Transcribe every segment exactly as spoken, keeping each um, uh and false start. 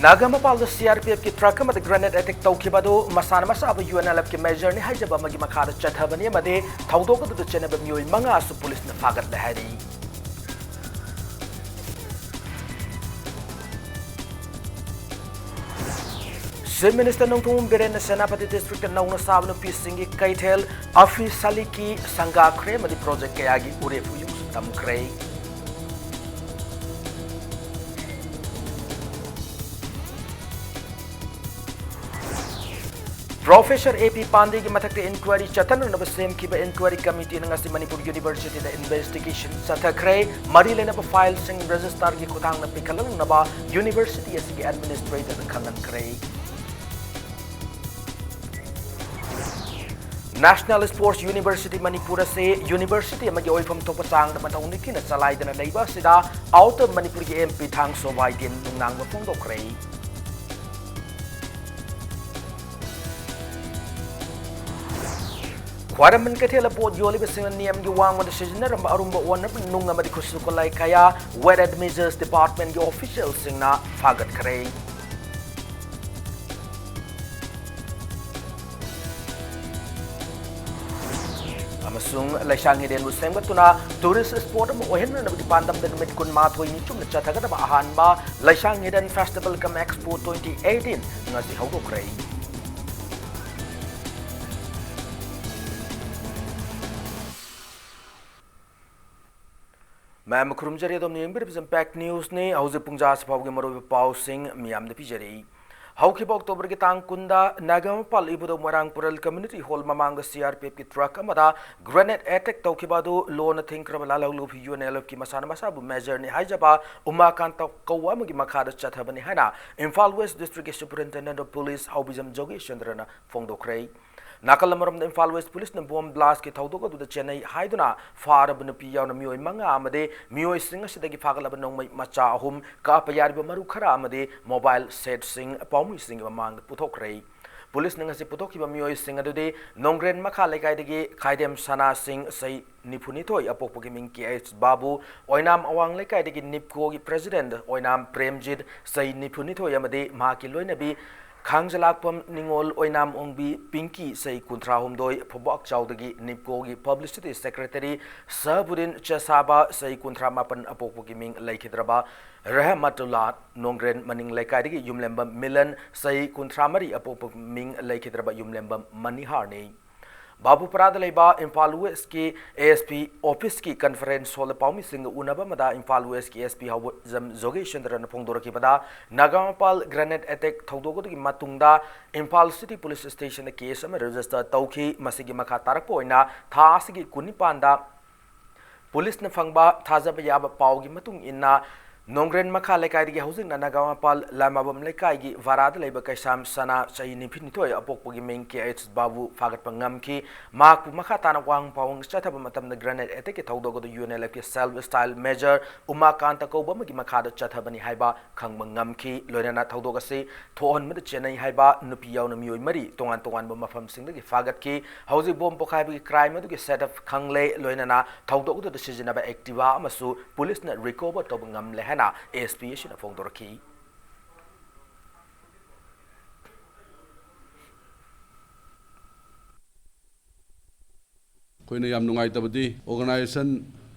ꯅꯥꯒꯥꯃꯄꯥꯜꯗ C R P F ꯀꯤ truck ꯑꯃꯗ grenade attack ꯇꯧꯈꯤꯕ ꯑꯗꯨ ꯃꯁꯥꯅ ꯃꯁꯥꯕꯨ U N L F ꯀꯤ major ꯅꯤ ꯍꯥꯏꯖꯕ ꯑꯃꯒꯤ ꯃꯈꯥꯗ ꯆꯠꯊꯕꯅꯤ ꯑꯃꯗꯤ ꯊꯧꯗꯣꯛ ꯑꯗꯨꯗ ꯆꯦꯟꯅꯕ ꯃꯤꯑꯣꯏ ꯃꯉꯥꯁꯨ ꯄꯨꯂꯤꯁꯅ ꯐꯥꯒꯠꯂꯦ ꯍꯥꯏꯔꯤ꯫ Chief Minister Nongthombam ꯕꯤꯔꯦꯟꯅ Senapati district ꯇ ꯅꯧꯅ ꯁꯥꯕ ꯅꯨꯄꯤꯁꯤꯡꯒꯤ ꯀꯩꯊꯦꯜ ꯑꯐꯤ ꯁꯥꯂꯤꯀꯤ ꯁꯪꯒꯥꯈ꯭ꯔꯦ ꯑꯃꯗꯤ project ꯀꯌꯥꯒꯤ ꯎꯔꯦꯞ ꯎꯌꯨꯡꯁꯨ ꯇꯝꯈ꯭ꯔꯦ꯫ Professor A P ꯄꯥꯟꯗꯦꯒꯤ ꯃꯊꯛꯇ inquiry ꯆꯠꯊꯅꯅꯕ ꯁꯦꯝꯈꯤꯕ inquiry committee ꯅ ꯉꯁꯤ ꯃꯅꯤꯄꯨꯔ University ꯗ investigation ꯆꯠꯊꯈ꯭ꯔꯦ꯫ ꯃꯔꯤ ꯂꯩꯅꯕ file ꯁꯤꯡ registrar ꯒꯤ ꯈꯨꯠꯊꯥꯡꯗ ꯄꯤꯈꯠꯂꯛꯅꯕ university ꯑꯁꯤꯒꯤ administrator ꯅ ꯈꯪꯍꯟꯈ꯭ꯔꯦ꯫ National Sports University ꯃꯅꯤꯄꯨꯔ ꯑꯁꯤ university ꯑꯃꯒꯤ ꯑꯣꯏꯐꯝ ꯊꯣꯛꯄ ꯆꯥꯡꯗ ꯃꯇꯧ ꯅꯤꯡꯊꯤꯅ ꯆꯂꯥꯏꯗꯅ ꯂꯩꯕ ꯑꯁꯤꯗ Outer ꯃꯅꯤꯄꯨꯔꯒꯤ M P ꯊꯥꯡꯁꯣ ꯕꯥꯏꯗꯦꯟ ꯅꯨꯡꯅꯥꯡꯕ ꯐꯣꯡꯗꯣꯛꯈ꯭ꯔꯦ꯫ ꯈ꯭ꯋꯥꯏꯔꯝꯕꯟ ꯀꯩꯊꯦꯜꯗ ꯄꯣꯠ ꯌꯣꯜꯂꯤꯕꯁꯤꯡꯅ ꯅꯤꯌꯝꯒꯤ ꯋꯥꯡꯃꯗ ꯁꯤꯖꯤꯟꯅꯔꯝꯕ ꯑꯔꯨꯝꯕ ꯑꯣꯟꯅꯕ ꯅꯨꯡ ꯑꯃꯗꯤ ꯈꯨꯠꯁꯨ ꯈꯨꯠꯂꯥꯏ ꯀꯌꯥ Weights and Measures Department ꯀꯤ official ꯁꯤꯡꯅ ꯐꯥꯒꯠꯈ꯭ꯔꯦ꯫ ꯑꯃꯁꯨꯡ ꯂꯩꯁꯥꯡ ꯍꯤꯔꯦꯟꯕꯨ ꯁꯦꯝꯒꯠꯇꯨꯅ tourist spot ꯑꯃ ꯑꯣꯏꯍꯟꯅꯅꯕꯒꯤ ꯄꯥꯟꯗꯝꯗ ꯅꯨꯃꯤꯠ ꯀꯨꯟꯃꯥꯊꯣꯏꯅꯤ ꯆꯨꯞꯅ ꯆꯠꯊꯒꯗꯕ ꯑꯍꯥꯟꯕ ꯂꯩꯁꯥꯡ ꯍꯤꯔꯦꯟ Festival cum Expo twenty eighteen ꯉꯁꯤ ꯍꯧꯗꯣꯛꯈ꯭ꯔꯦ꯫ ꯃꯌꯥꯝ ꯈꯨꯔꯨꯝꯖꯔꯤ, ꯑꯗꯣꯝꯅ ꯌꯦꯡꯕꯤꯔꯤꯕꯁꯤ Impact News ꯅꯤ꯫ ꯍꯧꯖꯤꯛ ꯄꯨꯡ ꯖꯥꯁꯤ ꯐꯥꯎꯕꯒꯤ ꯃꯔꯨꯑꯣꯏꯕ ꯄꯥꯎꯁꯤꯡ ꯃꯤꯌꯥꯝꯗ ꯄꯤꯖꯔꯤ꯫ ꯍꯧꯈꯤꯕ October ꯒꯤ ꯇꯥꯡ ꯀꯨꯟꯗ ꯅꯥꯒꯥꯃꯄꯥꯜ ꯏꯕꯨꯙꯧ ꯃꯣꯏꯔꯥꯡ ꯄꯨꯔꯦꯜ Community Hall ꯃꯃꯥꯡꯗ C R P F ꯀꯤ truck ꯑꯃꯗ grenade attack ꯇꯧꯈꯤꯕ ꯑꯗꯨ ꯂꯣꯟꯅ ꯊꯤꯡꯈ꯭ꯔꯕ ꯂꯥꯜꯍꯧꯂꯨꯞ U N L F ꯀꯤ ꯃꯁꯥꯅ ꯃꯁꯥꯕꯨ major ꯅꯤ ꯍꯥꯏꯖꯕ ꯎꯃꯥꯀꯥꯟꯇ ꯀꯧꯕ ꯑꯃꯒꯤ ꯃꯈꯥꯗ ꯆꯠꯊꯕꯅꯤ ꯍꯥꯏꯅ Imphal West District ꯀꯤ Superintendent of Police ꯍꯥꯎꯕꯤꯖꯝ ꯖꯣꯒꯦꯁ ꯆꯟꯗ꯭ꯔꯅ ꯐꯣꯡꯗꯣꯛꯈ꯭ꯔꯦ꯫ ꯅꯥꯀꯜ ꯑꯃꯔꯣꯝꯗ Imphal West Police ꯅ bomb blast ꯀꯤ ꯊꯧꯗꯣꯛ ꯑꯗꯨꯗ ꯆꯦꯟꯅꯩ ꯍꯥꯏꯗꯨꯅ ꯐꯥꯔꯕ ꯅꯨꯄꯤ ꯌꯥꯎꯅ ꯃꯤꯑꯣꯏ ꯃꯉꯥ ꯑꯃꯗꯤ ꯃꯤꯑꯣꯏꯁꯤꯡ ꯑꯁꯤꯗꯒꯤ ꯐꯥꯒꯠꯂꯕ ꯅꯣꯡꯃꯩ ꯃꯆꯥ ꯑꯍꯨꯝ, ꯀꯥꯞꯄ ꯌꯥꯔꯤꯕ ꯃꯔꯨ ꯈꯔ ꯑꯃꯗꯤ mobile set ꯁꯤꯡ ꯄꯥꯎꯃꯤꯁꯤꯡꯒꯤ ꯃꯃꯥꯡꯗ ꯄꯨꯊꯣꯛꯈ꯭ꯔꯦ꯫ ꯄꯨꯂꯤꯁꯅ ꯉꯁꯤ ꯄꯨꯊꯣꯛꯈꯤꯕ ꯃꯤꯑꯣꯏꯁꯤꯡ ꯑꯗꯨꯗꯤ ꯅꯣꯡꯒ꯭ꯔꯦꯟ ꯃꯈꯥ ꯂꯩꯀꯥꯏꯗꯒꯤ ꯈꯥꯏꯗꯦꯝ ꯁꯅꯥ ꯁꯤꯡ, ꯆꯍꯤ ꯅꯤꯐꯨ ꯅꯤꯊꯣꯏ, ꯑꯄꯣꯛꯄꯒꯤ ꯃꯤꯡ ꯀꯦ ꯑꯩꯆ ꯕꯥꯕꯨ, ꯑꯣꯏꯅꯥꯝ ꯑꯋꯥꯡ ꯂꯩꯀꯥꯏꯗꯒꯤ ꯅꯤꯞꯀꯣꯒꯤ ꯄ꯭ꯔꯦꯁꯤꯗꯦꯟꯠ ꯑꯣꯏꯅꯥꯝ ꯄ꯭ꯔꯦꯝꯖꯤꯠ, ꯆꯍꯤ ꯅꯤꯐꯨ ꯅꯤꯊꯣꯏ, ꯑꯃꯗꯤ ꯃꯍꯥꯛꯀꯤ ꯂꯣꯏꯅꯕꯤ ꯈꯥꯡꯖꯂꯥꯛꯄꯝ ꯅꯤꯉꯣꯜ ꯑꯣꯏꯅꯥꯝ ꯑꯣꯡꯕꯤ ꯄꯤꯡꯀꯤ, ꯆꯍꯤ ꯀꯨꯟꯊ꯭ꯔꯥ ꯍꯨꯝꯗꯣꯏ, ꯐꯧꯕꯥꯛ ꯆꯥꯎꯗꯒꯤ ꯅꯤꯞꯀꯣꯒꯤ ꯄꯕ꯭ꯂꯤꯁꯤꯇꯤ ꯁꯦꯀ꯭ꯔꯦꯇꯔꯤ ꯁꯍꯕꯨꯗꯤꯟ ꯆꯦꯁꯥꯕ, ꯆꯍꯤ ꯀꯨꯟꯊ꯭ꯔꯥ ꯃꯥꯄꯟ, ꯑꯄꯣꯛꯄꯒꯤ ꯃꯤꯡ ꯂꯩꯈꯤꯗ꯭ꯔꯕ ꯔꯍꯃꯇꯨꯜꯂꯥ, ꯅꯣꯡꯒ꯭ꯔꯦꯟ ꯃꯅꯤꯡ ꯂꯩꯀꯥꯏꯗꯒꯤ ꯌꯨꯝꯂꯦꯝꯕꯝ ꯃꯤꯂꯟ, ꯆꯍꯤ ꯀꯨꯟꯊ꯭ꯔꯥ ꯃꯔꯤ, ꯑꯄꯣꯛꯄ ꯃꯤꯡ ꯂꯩꯈꯤꯗ꯭ꯔꯕ ꯌꯨꯝꯂꯦꯝꯕꯝ ꯃꯅꯤꯍꯥꯔꯅꯤ꯫ ꯕꯥꯕꯨꯄꯥꯔꯥꯗ ꯂꯩꯕ ꯏꯝꯐꯥꯜ ꯋꯦꯁꯀꯤ ꯑꯦ ꯑꯦꯁ ꯄꯤ ꯑꯣꯐꯤꯁꯀꯤ ꯀꯟꯐꯔꯦꯟꯁ ꯍꯣꯜꯗ ꯄꯥꯎꯃꯤꯁꯤꯡꯒ ꯎꯅꯕ ꯑꯃꯗ ꯏꯝꯐꯥꯜ ꯋꯦꯁꯀꯤ S P ꯍꯋꯖꯝ ꯖꯣꯒꯦꯁꯆꯟꯗ꯭ꯔꯅ ꯐꯣꯡꯗꯣꯔꯛꯈꯤꯕꯗ, Nagampal grenade attack ꯊꯧꯗꯣꯛ ꯑꯗꯨꯒꯤ ꯃꯇꯨꯡꯗ ꯏꯝꯐꯥꯜ ꯁꯤꯇꯤ ꯄꯨꯂꯤꯁ ꯁ꯭ꯇꯦꯁꯟꯗ ꯀꯦꯁ ꯑꯃ ꯔꯦꯖꯤꯁꯇꯔ ꯇꯧꯈꯤ꯫ ꯃꯁꯤꯒꯤ ꯃꯈꯥ ꯇꯥꯔꯛꯄ ꯑꯣꯏꯅ ꯊꯥ ꯑꯁꯤꯒꯤ ꯀꯨꯟꯅꯤꯄꯥꯟꯗ ꯄꯨꯂꯤꯁꯅ ꯐꯪꯕ ꯊꯥꯖꯕ ꯌꯥꯕ ꯄꯥꯎꯒꯤ ꯃꯇꯨꯡ ꯏꯟꯅ, ꯅꯣꯡꯒ꯭ꯔꯦꯟ ꯃꯈꯥ ꯂꯩꯀꯥꯏꯗꯒꯤ ꯍꯧꯖꯤꯛꯅ ꯅꯥꯒꯥꯃꯄꯥꯜ ꯂꯥꯏꯃꯥꯕꯝ ꯂꯩꯀꯥꯏꯒꯤ ꯚꯔꯥꯗ ꯂꯩꯕ ꯀꯩꯁꯥꯝ ꯁꯅꯥ, ꯆꯍꯤ ꯅꯤꯐꯨ ꯅꯤꯊꯣꯏ, ꯑꯄꯣꯛꯄꯒꯤ ꯃꯤꯡ ꯀꯦ ꯑꯩꯆ ꯕꯥꯕꯨ ꯐꯥꯒꯠꯄ ꯉꯝꯈꯤ꯫ ꯃꯍꯥꯛꯄꯨ ꯃꯈꯥ ꯇꯥꯅ ꯋꯥꯍꯪ ꯄꯥꯎꯍꯪ ꯆꯠꯊꯕ ꯃꯇꯝꯗ ꯒ꯭ꯔꯦꯅꯦꯗ ꯑꯦꯇꯦꯛꯀꯤ ꯊꯧꯗꯣꯛ ꯑꯗꯨ ꯌꯨ ꯑꯦꯟ ꯑꯦꯜ ꯑꯦꯐꯀꯤ ꯁꯦꯜꯐ ꯁ꯭ꯇꯥꯏꯜ ꯃꯦꯖꯔ ꯎꯃꯥꯀꯥꯟꯇ ꯀꯧꯕ ꯑꯃꯒꯤ ꯃꯈꯥꯗ ꯆꯠꯊꯕꯅꯤ ꯍꯥꯏꯕ ꯈꯪꯕ ꯉꯝꯈꯤ꯫ ꯂꯣꯏꯅꯅ ꯊꯧꯗꯣꯛ ꯑꯁꯤ ꯊꯣꯛꯍꯟꯕꯗ ꯆꯦꯟꯅꯩ ꯍꯥꯏꯕ ꯅꯨꯄꯤ ꯌꯥꯎꯅ ꯃꯤꯑꯣꯏ ꯃꯔꯤ ꯇꯣꯉꯥꯟ ꯇꯣꯉꯥꯟꯕ ꯃꯐꯝꯁꯤꯡꯗꯒꯤ ꯐꯥꯒꯠꯈꯤ꯫ ꯍꯧꯖꯤꯛ ꯕꯣꯝ ꯄꯣꯈꯥꯏꯕꯒꯤ ꯀ꯭ꯔꯥꯏꯝ ꯑꯗꯨꯒꯤ ꯁꯦꯠ ꯑꯞ ꯈꯪꯂꯦ꯫ ꯂꯣꯏꯅꯅ ꯊꯧꯗꯣꯛ ꯑꯗꯨꯗ ꯁꯤꯖꯤꯟꯅꯕ ꯑꯦꯛꯇꯤꯚꯥ ꯑꯃꯁꯨ ꯄꯨꯂꯤꯁꯅ ꯔꯤꯀꯣꯚꯔ ꯇꯧꯕ ꯉꯝꯂꯦ ꯍꯥꯏꯅ ꯑꯦꯁ ꯄꯤ ꯑꯁꯤꯅ ꯐꯣꯡꯗꯣꯔꯛꯈꯤ꯫ ꯑꯩꯈꯣꯏꯅ ꯌꯥꯝ ꯅꯨꯡꯉꯥꯏꯇꯕꯗꯤ, ꯑꯣꯔꯒꯅꯥꯏꯖꯦꯁꯟ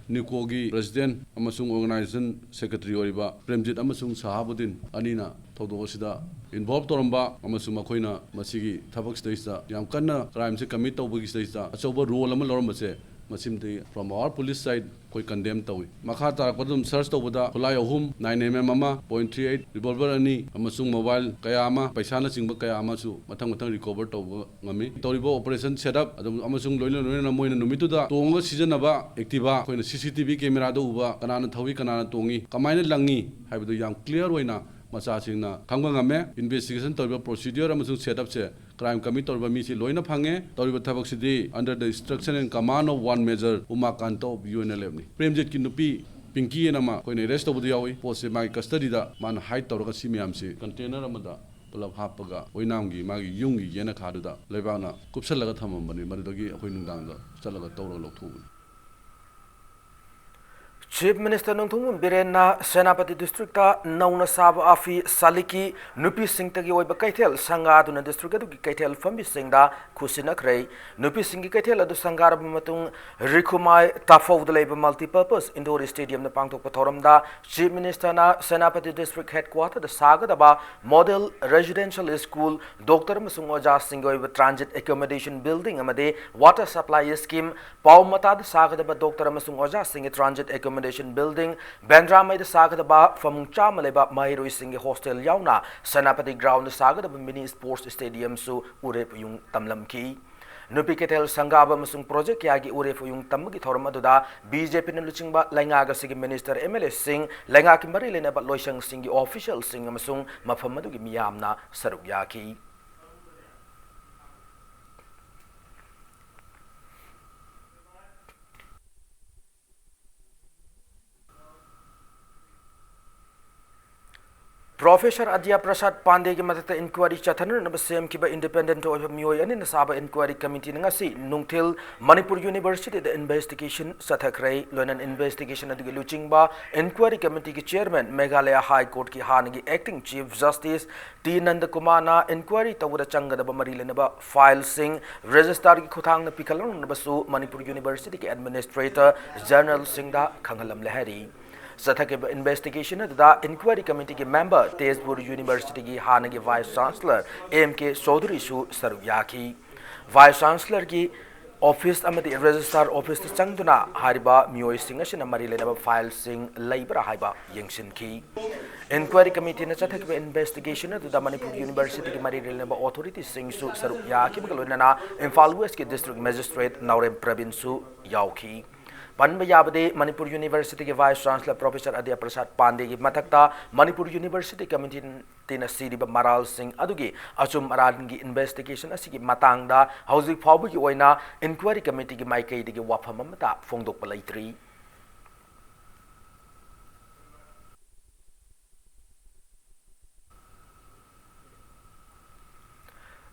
ꯅꯤꯀꯣꯒꯤ ꯄ꯭ꯔꯦꯁꯤꯗꯦꯟꯠ ꯑꯃꯁꯨꯡ ꯑꯣꯔꯒꯅꯥꯏꯖꯦꯁꯟ ꯁꯦꯀ꯭ꯔꯦꯇꯔꯤ ꯑꯣꯏꯔꯤꯕ ꯄ꯭ꯔꯦꯝꯖꯤꯠ ꯑꯃꯁꯨꯡ ꯁꯍꯥꯕꯨꯗꯤꯟ ꯑꯅꯤꯅ ꯊꯧꯗꯣꯛ ꯑꯁꯤꯗ ꯏꯟꯚꯣꯜꯕ ꯇꯧꯔꯝꯕ ꯑꯃꯁꯨꯡ ꯃꯈꯣꯏꯅ ꯃꯁꯤꯒꯤ ꯊꯕꯛꯁꯤꯗꯩꯁꯤꯗ ꯌꯥꯝ ꯀꯟꯅ ꯀ꯭ꯔꯥꯏꯝꯁꯦ ꯀꯃꯤꯠ ꯇꯧꯕꯒꯤ ꯁꯤꯗꯩꯁꯤꯗ ꯑꯆꯧꯕ ꯔꯣꯜ ꯑꯃ ꯂꯧꯔꯝꯕꯁꯦ, ꯃꯁꯤꯃꯗꯤ from our police side ꯑꯩꯈꯣꯏ ꯀꯟꯗꯦꯝ ꯇꯧꯏ꯫ ꯃꯈꯥ ꯇꯥꯔꯛꯄꯗ ꯑꯗꯨꯝ ꯁꯔꯆ ꯇꯧꯕꯗ ꯈꯨꯠꯂꯥꯏ ꯑꯍꯨꯝ, ꯅꯥꯏꯟ ꯑꯦꯝ ꯑꯦꯝ ꯑꯃ, ꯄꯣꯏꯟꯠ ꯊ꯭ꯔꯤ ꯑꯩꯠ ꯔꯤꯚꯣꯜꯚꯔ ꯑꯅꯤ ꯑꯃꯁꯨꯡ ꯃꯣꯕꯥꯏꯜ ꯀꯌꯥ ꯑꯃ, ꯄꯩꯁꯥꯅꯆꯤꯡꯕ ꯀꯌꯥ ꯑꯃꯁꯨ ꯃꯊꯪ ꯃꯊꯪ ꯔꯤꯀꯣꯚꯔ ꯇꯧꯕ ꯉꯝꯃꯤ꯫ ꯇꯧꯔꯤꯕ ꯑꯣꯄꯔꯦꯁꯟ ꯁꯦꯠ ꯑꯞ ꯑꯗꯨꯝ ꯑꯃꯁꯨꯡ ꯂꯣꯏꯅ ꯂꯣꯏꯅꯅ ꯃꯣꯏꯅ ꯅꯨꯃꯤꯠꯇꯨꯗ ꯇꯣꯡꯉꯒ ꯁꯤꯖꯤꯟꯅꯕ ꯑꯦꯛꯇꯤꯚꯥ, ꯑꯩꯈꯣꯏꯅ ꯁꯤ ꯁꯤ ꯇꯤ ꯚꯤ ꯀꯦꯃꯦꯔꯥꯗ ꯎꯕ ꯀꯅꯥꯅ ꯊꯧꯏ, ꯀꯅꯥꯅ ꯇꯣꯡꯉꯤ, ꯀꯃꯥꯏꯅ ꯂꯪꯉꯤ ꯍꯥꯏꯕꯗꯨ ꯌꯥꯝ ꯀ꯭ꯂꯤꯌꯥꯔ ꯑꯣꯏꯅ ꯃꯆꯥꯁꯤꯡꯅ ꯈꯪꯕ ꯉꯝꯃꯦ꯫ ꯏꯟꯚꯦꯁꯇꯤꯒꯦꯁꯟ ꯇꯧꯔꯤꯕ ꯄ꯭ꯔꯣꯁꯤꯗ꯭ꯌꯨꯔ ꯑꯃꯁꯨꯡ ꯁꯦꯠ ꯑꯞꯁꯦ, ꯀ꯭ꯔꯥꯏꯝ ꯀꯃꯤꯠ ꯇꯧꯔꯤꯕ ꯃꯤꯁꯤ ꯂꯣꯏꯅ ꯐꯪꯉꯦ꯫ ꯇꯧꯔꯤꯕ ꯊꯕꯛꯁꯤꯗꯤ under the instruction and command of one major Umakanta of U N L ꯑꯦꯐꯅꯤ꯫ ꯄ꯭ꯔꯦꯝꯖꯤꯠꯀꯤ ꯅꯨꯄꯤ ꯄꯤꯡꯀꯤ ꯑꯅ ꯑꯃ ꯑꯩꯈꯣꯏꯅ ꯑꯦꯔꯦꯁ ꯇꯧꯕꯗ ꯌꯥꯎꯏ꯫ ꯄꯣꯠꯁꯦ ꯃꯥꯒꯤ ꯀꯁꯇꯗꯤꯗ ꯃꯥꯅ ꯍꯥꯏꯠ ꯇꯧꯔꯒ ꯁꯤ ꯃꯌꯥꯝꯁꯤ ꯀꯟꯇꯦꯅꯔ ꯑꯃꯗ ꯄꯨꯂꯞ ꯍꯥꯞꯄꯒ ꯑꯣꯏꯅꯥꯝꯒꯤ ꯃꯥꯒꯤ ꯌꯨꯝꯒꯤ ꯌꯦꯅꯈꯥꯗꯨꯗ ꯂꯩꯕꯥꯛꯅ ꯀꯨꯞꯁꯜꯂꯒ ꯊꯝꯃꯝꯕꯅꯤ꯫ ꯃꯗꯨꯗꯒꯤ ꯑꯩꯈꯣꯏ ꯅꯨꯡꯗꯥꯡꯗ ꯆꯠꯂꯒ ꯇꯧꯔꯒ ꯂꯧꯊꯣꯛꯎꯕꯅꯤ꯫ Chief Minister Nongthombam ꯕꯤꯔꯦꯟꯅ Senapati district ꯅꯧꯅ ꯁꯥꯕ ꯑꯐꯤ ꯁꯥꯂꯤꯀꯤ ꯅꯨꯄꯤꯁꯤꯡꯇꯒꯤ ꯑꯣꯏꯕ ꯀꯩꯊꯦꯜ ꯁꯪꯒꯥꯗꯨꯅ district ꯑꯗꯨꯒꯤ ꯀꯩꯊꯦꯜ ꯐꯝꯕꯤꯁꯤꯡꯗ ꯈꯨꯠꯁꯤꯟꯅꯈ꯭ꯔꯦ꯫ ꯅꯨꯄꯤꯁꯤꯡꯒꯤ ꯀꯩꯊꯦꯜ ꯑꯗꯨ ꯁꯪꯒꯥꯔꯕ ꯃꯇꯨꯡ ꯔꯤꯈꯨꯃꯥꯏ ꯇꯥꯐꯧꯗ ꯂꯩꯕ multipurpose indoor stadium ꯗ ꯄꯥꯡꯊꯣꯛꯄ ꯊꯧꯔꯝꯗ Chief Minister ꯅ ꯁꯦꯅꯥꯄꯇꯤ district headquarter ꯗ ꯁꯥꯒꯗꯕ model residential school, doctor ꯑꯃꯁꯨꯡ ꯑꯣꯖꯥꯁꯤꯡꯒꯤ ꯑꯣꯏꯕ transit accommodation building ꯑꯃꯗꯤ water supply scheme, ꯄꯥꯎ ꯃꯇꯥꯗ ꯁꯥꯒꯗꯕ doctor ꯑꯃꯁꯨꯡ ꯑꯣꯖꯥꯁꯤꯡꯒꯤ transit accommodation building, ꯕꯦꯟꯗ꯭ꯔꯥꯃꯩꯗ ꯁꯥꯒꯗꯕ ꯐꯃꯨꯡ ꯆꯥꯝꯃ ꯂꯩꯕ ꯃꯍꯩꯔꯣꯏꯁꯤꯡꯒꯤ hostel ꯌꯥꯎꯅ ꯁꯦꯅꯥꯄꯇꯤ ground ꯗ ꯁꯥꯒꯗꯕ mini sports stadium ꯁꯨ ꯎꯔꯦꯞ ꯎꯌꯨꯡ ꯇꯝꯂꯝꯈꯤ꯫ ꯅꯨꯄꯤ ꯀꯩꯊꯦꯜ ꯁꯪꯒꯥꯕ ꯑꯃꯁꯨꯡ project ꯀꯌꯥꯒꯤ ꯎꯔꯦꯞ ꯎꯌꯨꯡ ꯇꯝꯕꯒꯤ ꯊꯧꯔꯝ ꯑꯗꯨꯗ B J P ꯅ ꯂꯨꯆꯤꯡꯕ ꯂꯩꯉꯥꯛ ꯑꯁꯤꯒꯤ minister, M L A ꯁꯤꯡ, ꯂꯩꯉꯥꯛꯀꯤ ꯃꯔꯤ ꯂꯩꯅꯕ ꯂꯣꯏꯁꯪꯁꯤꯡꯒꯤ official ꯁꯤꯡ ꯑꯃꯁꯨꯡ ꯃꯐꯝ ꯑꯗꯨꯒꯤ ꯃꯤꯌꯥꯝꯅ ꯁꯔꯨꯛ ꯌꯥꯈꯤ꯫ Professor ꯑꯗ꯭ꯌ ꯄ꯭ꯔꯁꯥꯗ ꯄꯥꯟꯗꯦꯒꯤ ꯃꯊꯛꯇ inquiry ꯆꯠꯊꯅꯅꯕ ꯁꯦꯝꯈꯤꯕ independent ꯑꯣꯏꯕ ꯃꯤꯑꯣꯏ ꯑꯅꯤꯅ ꯁꯥꯕ inquiry committee ꯅ ꯉꯁꯤ ꯅꯨꯡꯊꯤꯜ ꯃꯅꯤꯄꯨꯔ University ꯗ investigation ꯆꯠꯊꯈ꯭ꯔꯦ꯫ ꯂꯣꯏꯅꯅ investigation ꯑꯗꯨꯒꯤ ꯂꯨꯆꯤꯡꯕ inquiry committee ꯒꯤ chairman, Meghalaya High Court ꯀꯤ ꯍꯥꯟꯅꯒꯤ acting Chief Justice ꯇꯤ ꯅꯟꯗꯀꯨꯃꯥꯔꯅ inquiry ꯇꯧꯕꯗ ꯆꯪꯒꯗꯕ ꯃꯔꯤ ꯂꯩꯅꯕ file ꯁꯤꯡ registrar ꯒꯤ ꯈꯨꯠꯊꯥꯡꯗ ꯄꯤꯈꯠꯂꯛꯅꯕꯁꯨ ꯃꯅꯤꯄꯨꯔ University ꯒꯤ administrator general ꯁꯤꯡꯗ ꯈꯪꯍꯜꯂꯝꯂꯦ ꯍꯥꯏꯔꯤ꯫ ꯆꯠꯊꯈꯤꯕ investigation ꯑꯗꯨꯗ inquiry committee ꯒꯤ member, ꯇꯦꯖꯄꯨꯔ University ꯒꯤ ꯍꯥꯟꯅꯒꯤ vice chancellor M K ꯆꯧꯙꯨꯔꯤꯁꯨ ꯁꯔꯨꯛ ꯌꯥꯈꯤ꯫ Vice chancellor ꯒꯤ office ꯑꯃꯗꯤ registrar office ꯇ ꯆꯪꯗꯨꯅ ꯍꯥꯏꯔꯤꯕ ꯃꯤꯑꯣꯏꯁꯤꯡ ꯑꯁꯤꯅ ꯃꯔꯤ ꯂꯩꯅꯕ file ꯁꯤꯡ ꯂꯩꯕ꯭ꯔꯥ ꯍꯥꯏꯕ ꯌꯦꯡꯁꯤꯟꯈꯤ꯫ Inquiry committee ꯅ ꯆꯠꯊꯈꯤꯕ investigation ꯑꯗꯨꯗ ꯃꯅꯤꯄꯨꯔ University ꯒꯤ ꯃꯔꯤ ꯂꯩꯅꯕ authority ꯁꯤꯡꯁꯨ ꯁꯔꯨꯛ ꯌꯥꯈꯤꯕꯒ ꯂꯣꯏꯅꯅ ꯏꯝꯐꯥꯜ West ꯀꯤ district magistrate ꯅꯥꯎꯔꯦꯝ ꯄ꯭ꯔꯕꯤꯟꯁꯨ ꯌꯥꯎꯈꯤ꯫ ꯄꯟꯕ ꯌꯥꯕꯗꯤ, ꯃꯅꯤꯄꯨꯔ University ꯒꯤ vice chancellor Professor ꯑꯗ꯭ꯌ ꯄ꯭ꯔꯁꯥꯗ ꯄꯥꯟꯗꯦꯒꯤ ꯃꯊꯛꯇ ꯃꯅꯤꯄꯨꯔ University committee ꯅ ꯁꯤꯔꯤꯕ ꯃꯔꯥꯜꯁꯤꯡ ꯑꯗꯨꯒꯤ ꯑꯆꯨꯝ ꯑꯔꯥꯟꯒꯤ investigation ꯑꯁꯤꯒꯤ ꯃꯇꯥꯡꯗ ꯍꯧꯖꯤꯛ ꯐꯥꯎꯕꯒꯤ ꯑꯣꯏꯅ inquiry committee ꯒꯤ ꯃꯥꯏꯀꯩꯗꯒꯤ ꯋꯥꯐꯝ ꯑꯃꯠꯇ ꯐꯣꯡꯗꯣꯛꯄ ꯂꯩꯇ꯭ꯔꯤ꯫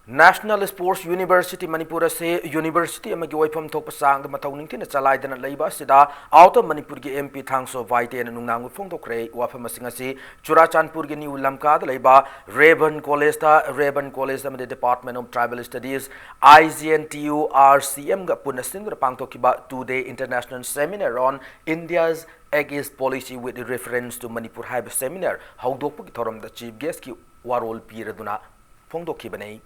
National Sports University Manipur ꯑꯁꯤ university ꯑꯃꯒꯤ ꯑꯣꯏꯐꯝ ꯊꯣꯛꯄ ꯆꯥꯡꯗ ꯃꯊꯧ ꯅꯤꯡꯊꯤꯅ ꯆꯂꯥꯏꯗꯅ ꯂꯩꯕ ꯑꯁꯤꯗ Out of Manipurꯒꯤ M P ꯊꯥꯡꯁꯣ ꯚꯥꯏꯇꯦꯅ ꯅꯨꯡꯅꯥꯡꯕ ꯐꯣꯡꯗꯣꯛꯈ꯭ꯔꯦ꯫ ꯋꯥꯐꯝ ꯑꯁꯤꯡ ꯑꯁꯤ ꯆꯨꯔꯥꯆꯥꯟꯄꯨꯔꯒꯤ ꯅ꯭ꯌꯨ ꯂꯝꯀꯥꯗ ꯂꯩꯕ ꯔꯦꯕꯟ ꯀꯣꯂꯦꯖꯇ, ꯔꯦꯕꯟ ꯀꯣꯂꯦꯖ ꯑꯃꯗꯤ Department of Tribal Studies, I G N T U R C M ꯒ ꯄꯨꯟꯅ ꯁꯤꯟꯗꯨꯅ ꯄꯥꯡꯊꯣꯛꯈꯤꯕ Two Day International Seminar on India's Act East Policy with Reference to Manipur ꯍꯥꯏꯕ seminar ꯍꯧꯗꯣꯛꯄꯒꯤ ꯊꯧꯔꯝꯗ chief guestꯀꯤ ꯋꯥꯔꯣꯜ ꯄꯤꯔꯗꯨꯅ ꯐꯣꯡꯗꯣꯛꯈꯤꯕꯅꯤ꯫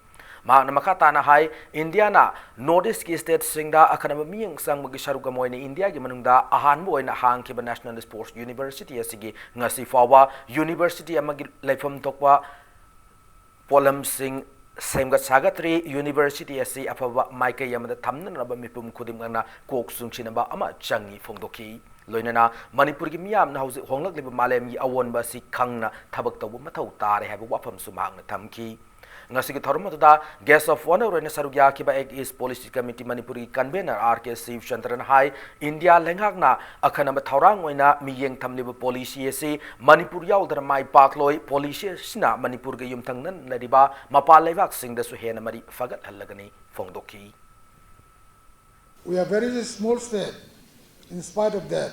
ꯃꯍꯥꯛꯅ ꯃꯈꯥ ꯇꯥꯅ ꯍꯥꯏ, ꯏꯟꯗꯤꯌꯥꯅ North Eastꯀꯤ stateꯁꯤꯡꯗ ꯑꯈꯟꯅꯕ ꯃꯤꯠꯌꯦꯡ ꯆꯪꯕꯒꯤ ꯁꯔꯨꯛ ꯑꯃ ꯑꯣꯏꯅ ꯏꯟꯗꯤꯌꯥꯒꯤ ꯃꯅꯨꯡꯗ ꯑꯍꯥꯟꯕ ꯑꯣꯏꯅ ꯍꯥꯡꯈꯤꯕ National Sports University ꯑꯁꯤꯒꯤ ꯉꯁꯤ ꯐꯥꯎꯕ university ꯑꯃꯒꯤ ꯂꯩꯐꯝ ꯊꯣꯛꯄ ꯄꯣꯠꯂꯝꯁꯤꯡ ꯁꯦꯝꯒꯠ ꯁꯥꯒꯠꯇ꯭ꯔꯤ꯫ University ꯑꯁꯤ ꯑꯐꯕ ꯃꯥꯏꯀꯩ ꯑꯃꯗ ꯊꯝꯅꯅꯕ ꯃꯤꯄꯨꯝ ꯈꯨꯗꯤꯡꯃꯛꯅ ꯀꯣꯛ ꯆꯨꯡꯁꯤꯟꯅꯕ ꯑꯃ ꯆꯪꯏ ꯐꯣꯡꯗꯣꯛꯈꯤ꯫ ꯂꯣꯏꯅꯅ ꯃꯅꯤꯄꯨꯔꯒꯤ ꯃꯤꯌꯥꯝꯅ ꯍꯧꯖꯤꯛ ꯍꯣꯡꯂꯛꯂꯤꯕ ꯃꯥꯂꯦꯝꯒꯤ ꯑꯑꯣꯟꯕ ꯑꯁꯤ ꯈꯪꯅ ꯊꯕꯛ ꯇꯧꯕ ꯃꯊꯧ ꯇꯥꯔꯦ ꯍꯥꯏꯕ ꯋꯥꯐꯝꯁꯨ ꯃꯍꯥꯛꯅ ꯊꯝꯈꯤ꯫ ꯉꯁꯤꯒꯤ ꯊꯧꯔꯝ ꯑꯗꯨꯗ guest of honour ꯑꯣꯏꯅ ꯁꯔꯨꯛ ꯌꯥꯈꯤꯕ Act East Policy Committee ꯃꯅꯤꯄꯨꯔꯒꯤ convener R K ꯁꯤꯕꯆꯟꯗ꯭ꯔꯅ ꯍꯥꯏ, ꯏꯟꯗꯤꯌꯥ ꯂꯩꯉꯥꯛꯅ ꯑꯈꯟꯅꯕ ꯊꯧꯔꯥꯡ ꯑꯣꯏꯅ ꯃꯤꯠꯌꯦꯡ ꯊꯝꯂꯤꯕ policy ꯑꯁꯤ ꯃꯅꯤꯄꯨꯔ ꯌꯥꯎꯗꯅ ꯃꯥꯏ ꯄꯥꯛꯂꯣꯏ꯫ Policy ꯑꯁꯤꯅ ꯃꯅꯤꯄꯨꯔꯒ ꯌꯨꯝꯊꯪꯅꯅ ꯂꯩꯔꯤꯕ ꯃꯄꯥꯟ ꯂꯩꯕꯥꯛꯁꯤꯡꯗꯁꯨ ꯍꯦꯟꯅ ꯃꯔꯤ ꯐꯒꯠꯍꯜꯂꯒꯅꯤ ꯐꯣꯡꯗꯣꯛꯈꯤ꯫ We are very small state. In spite of that,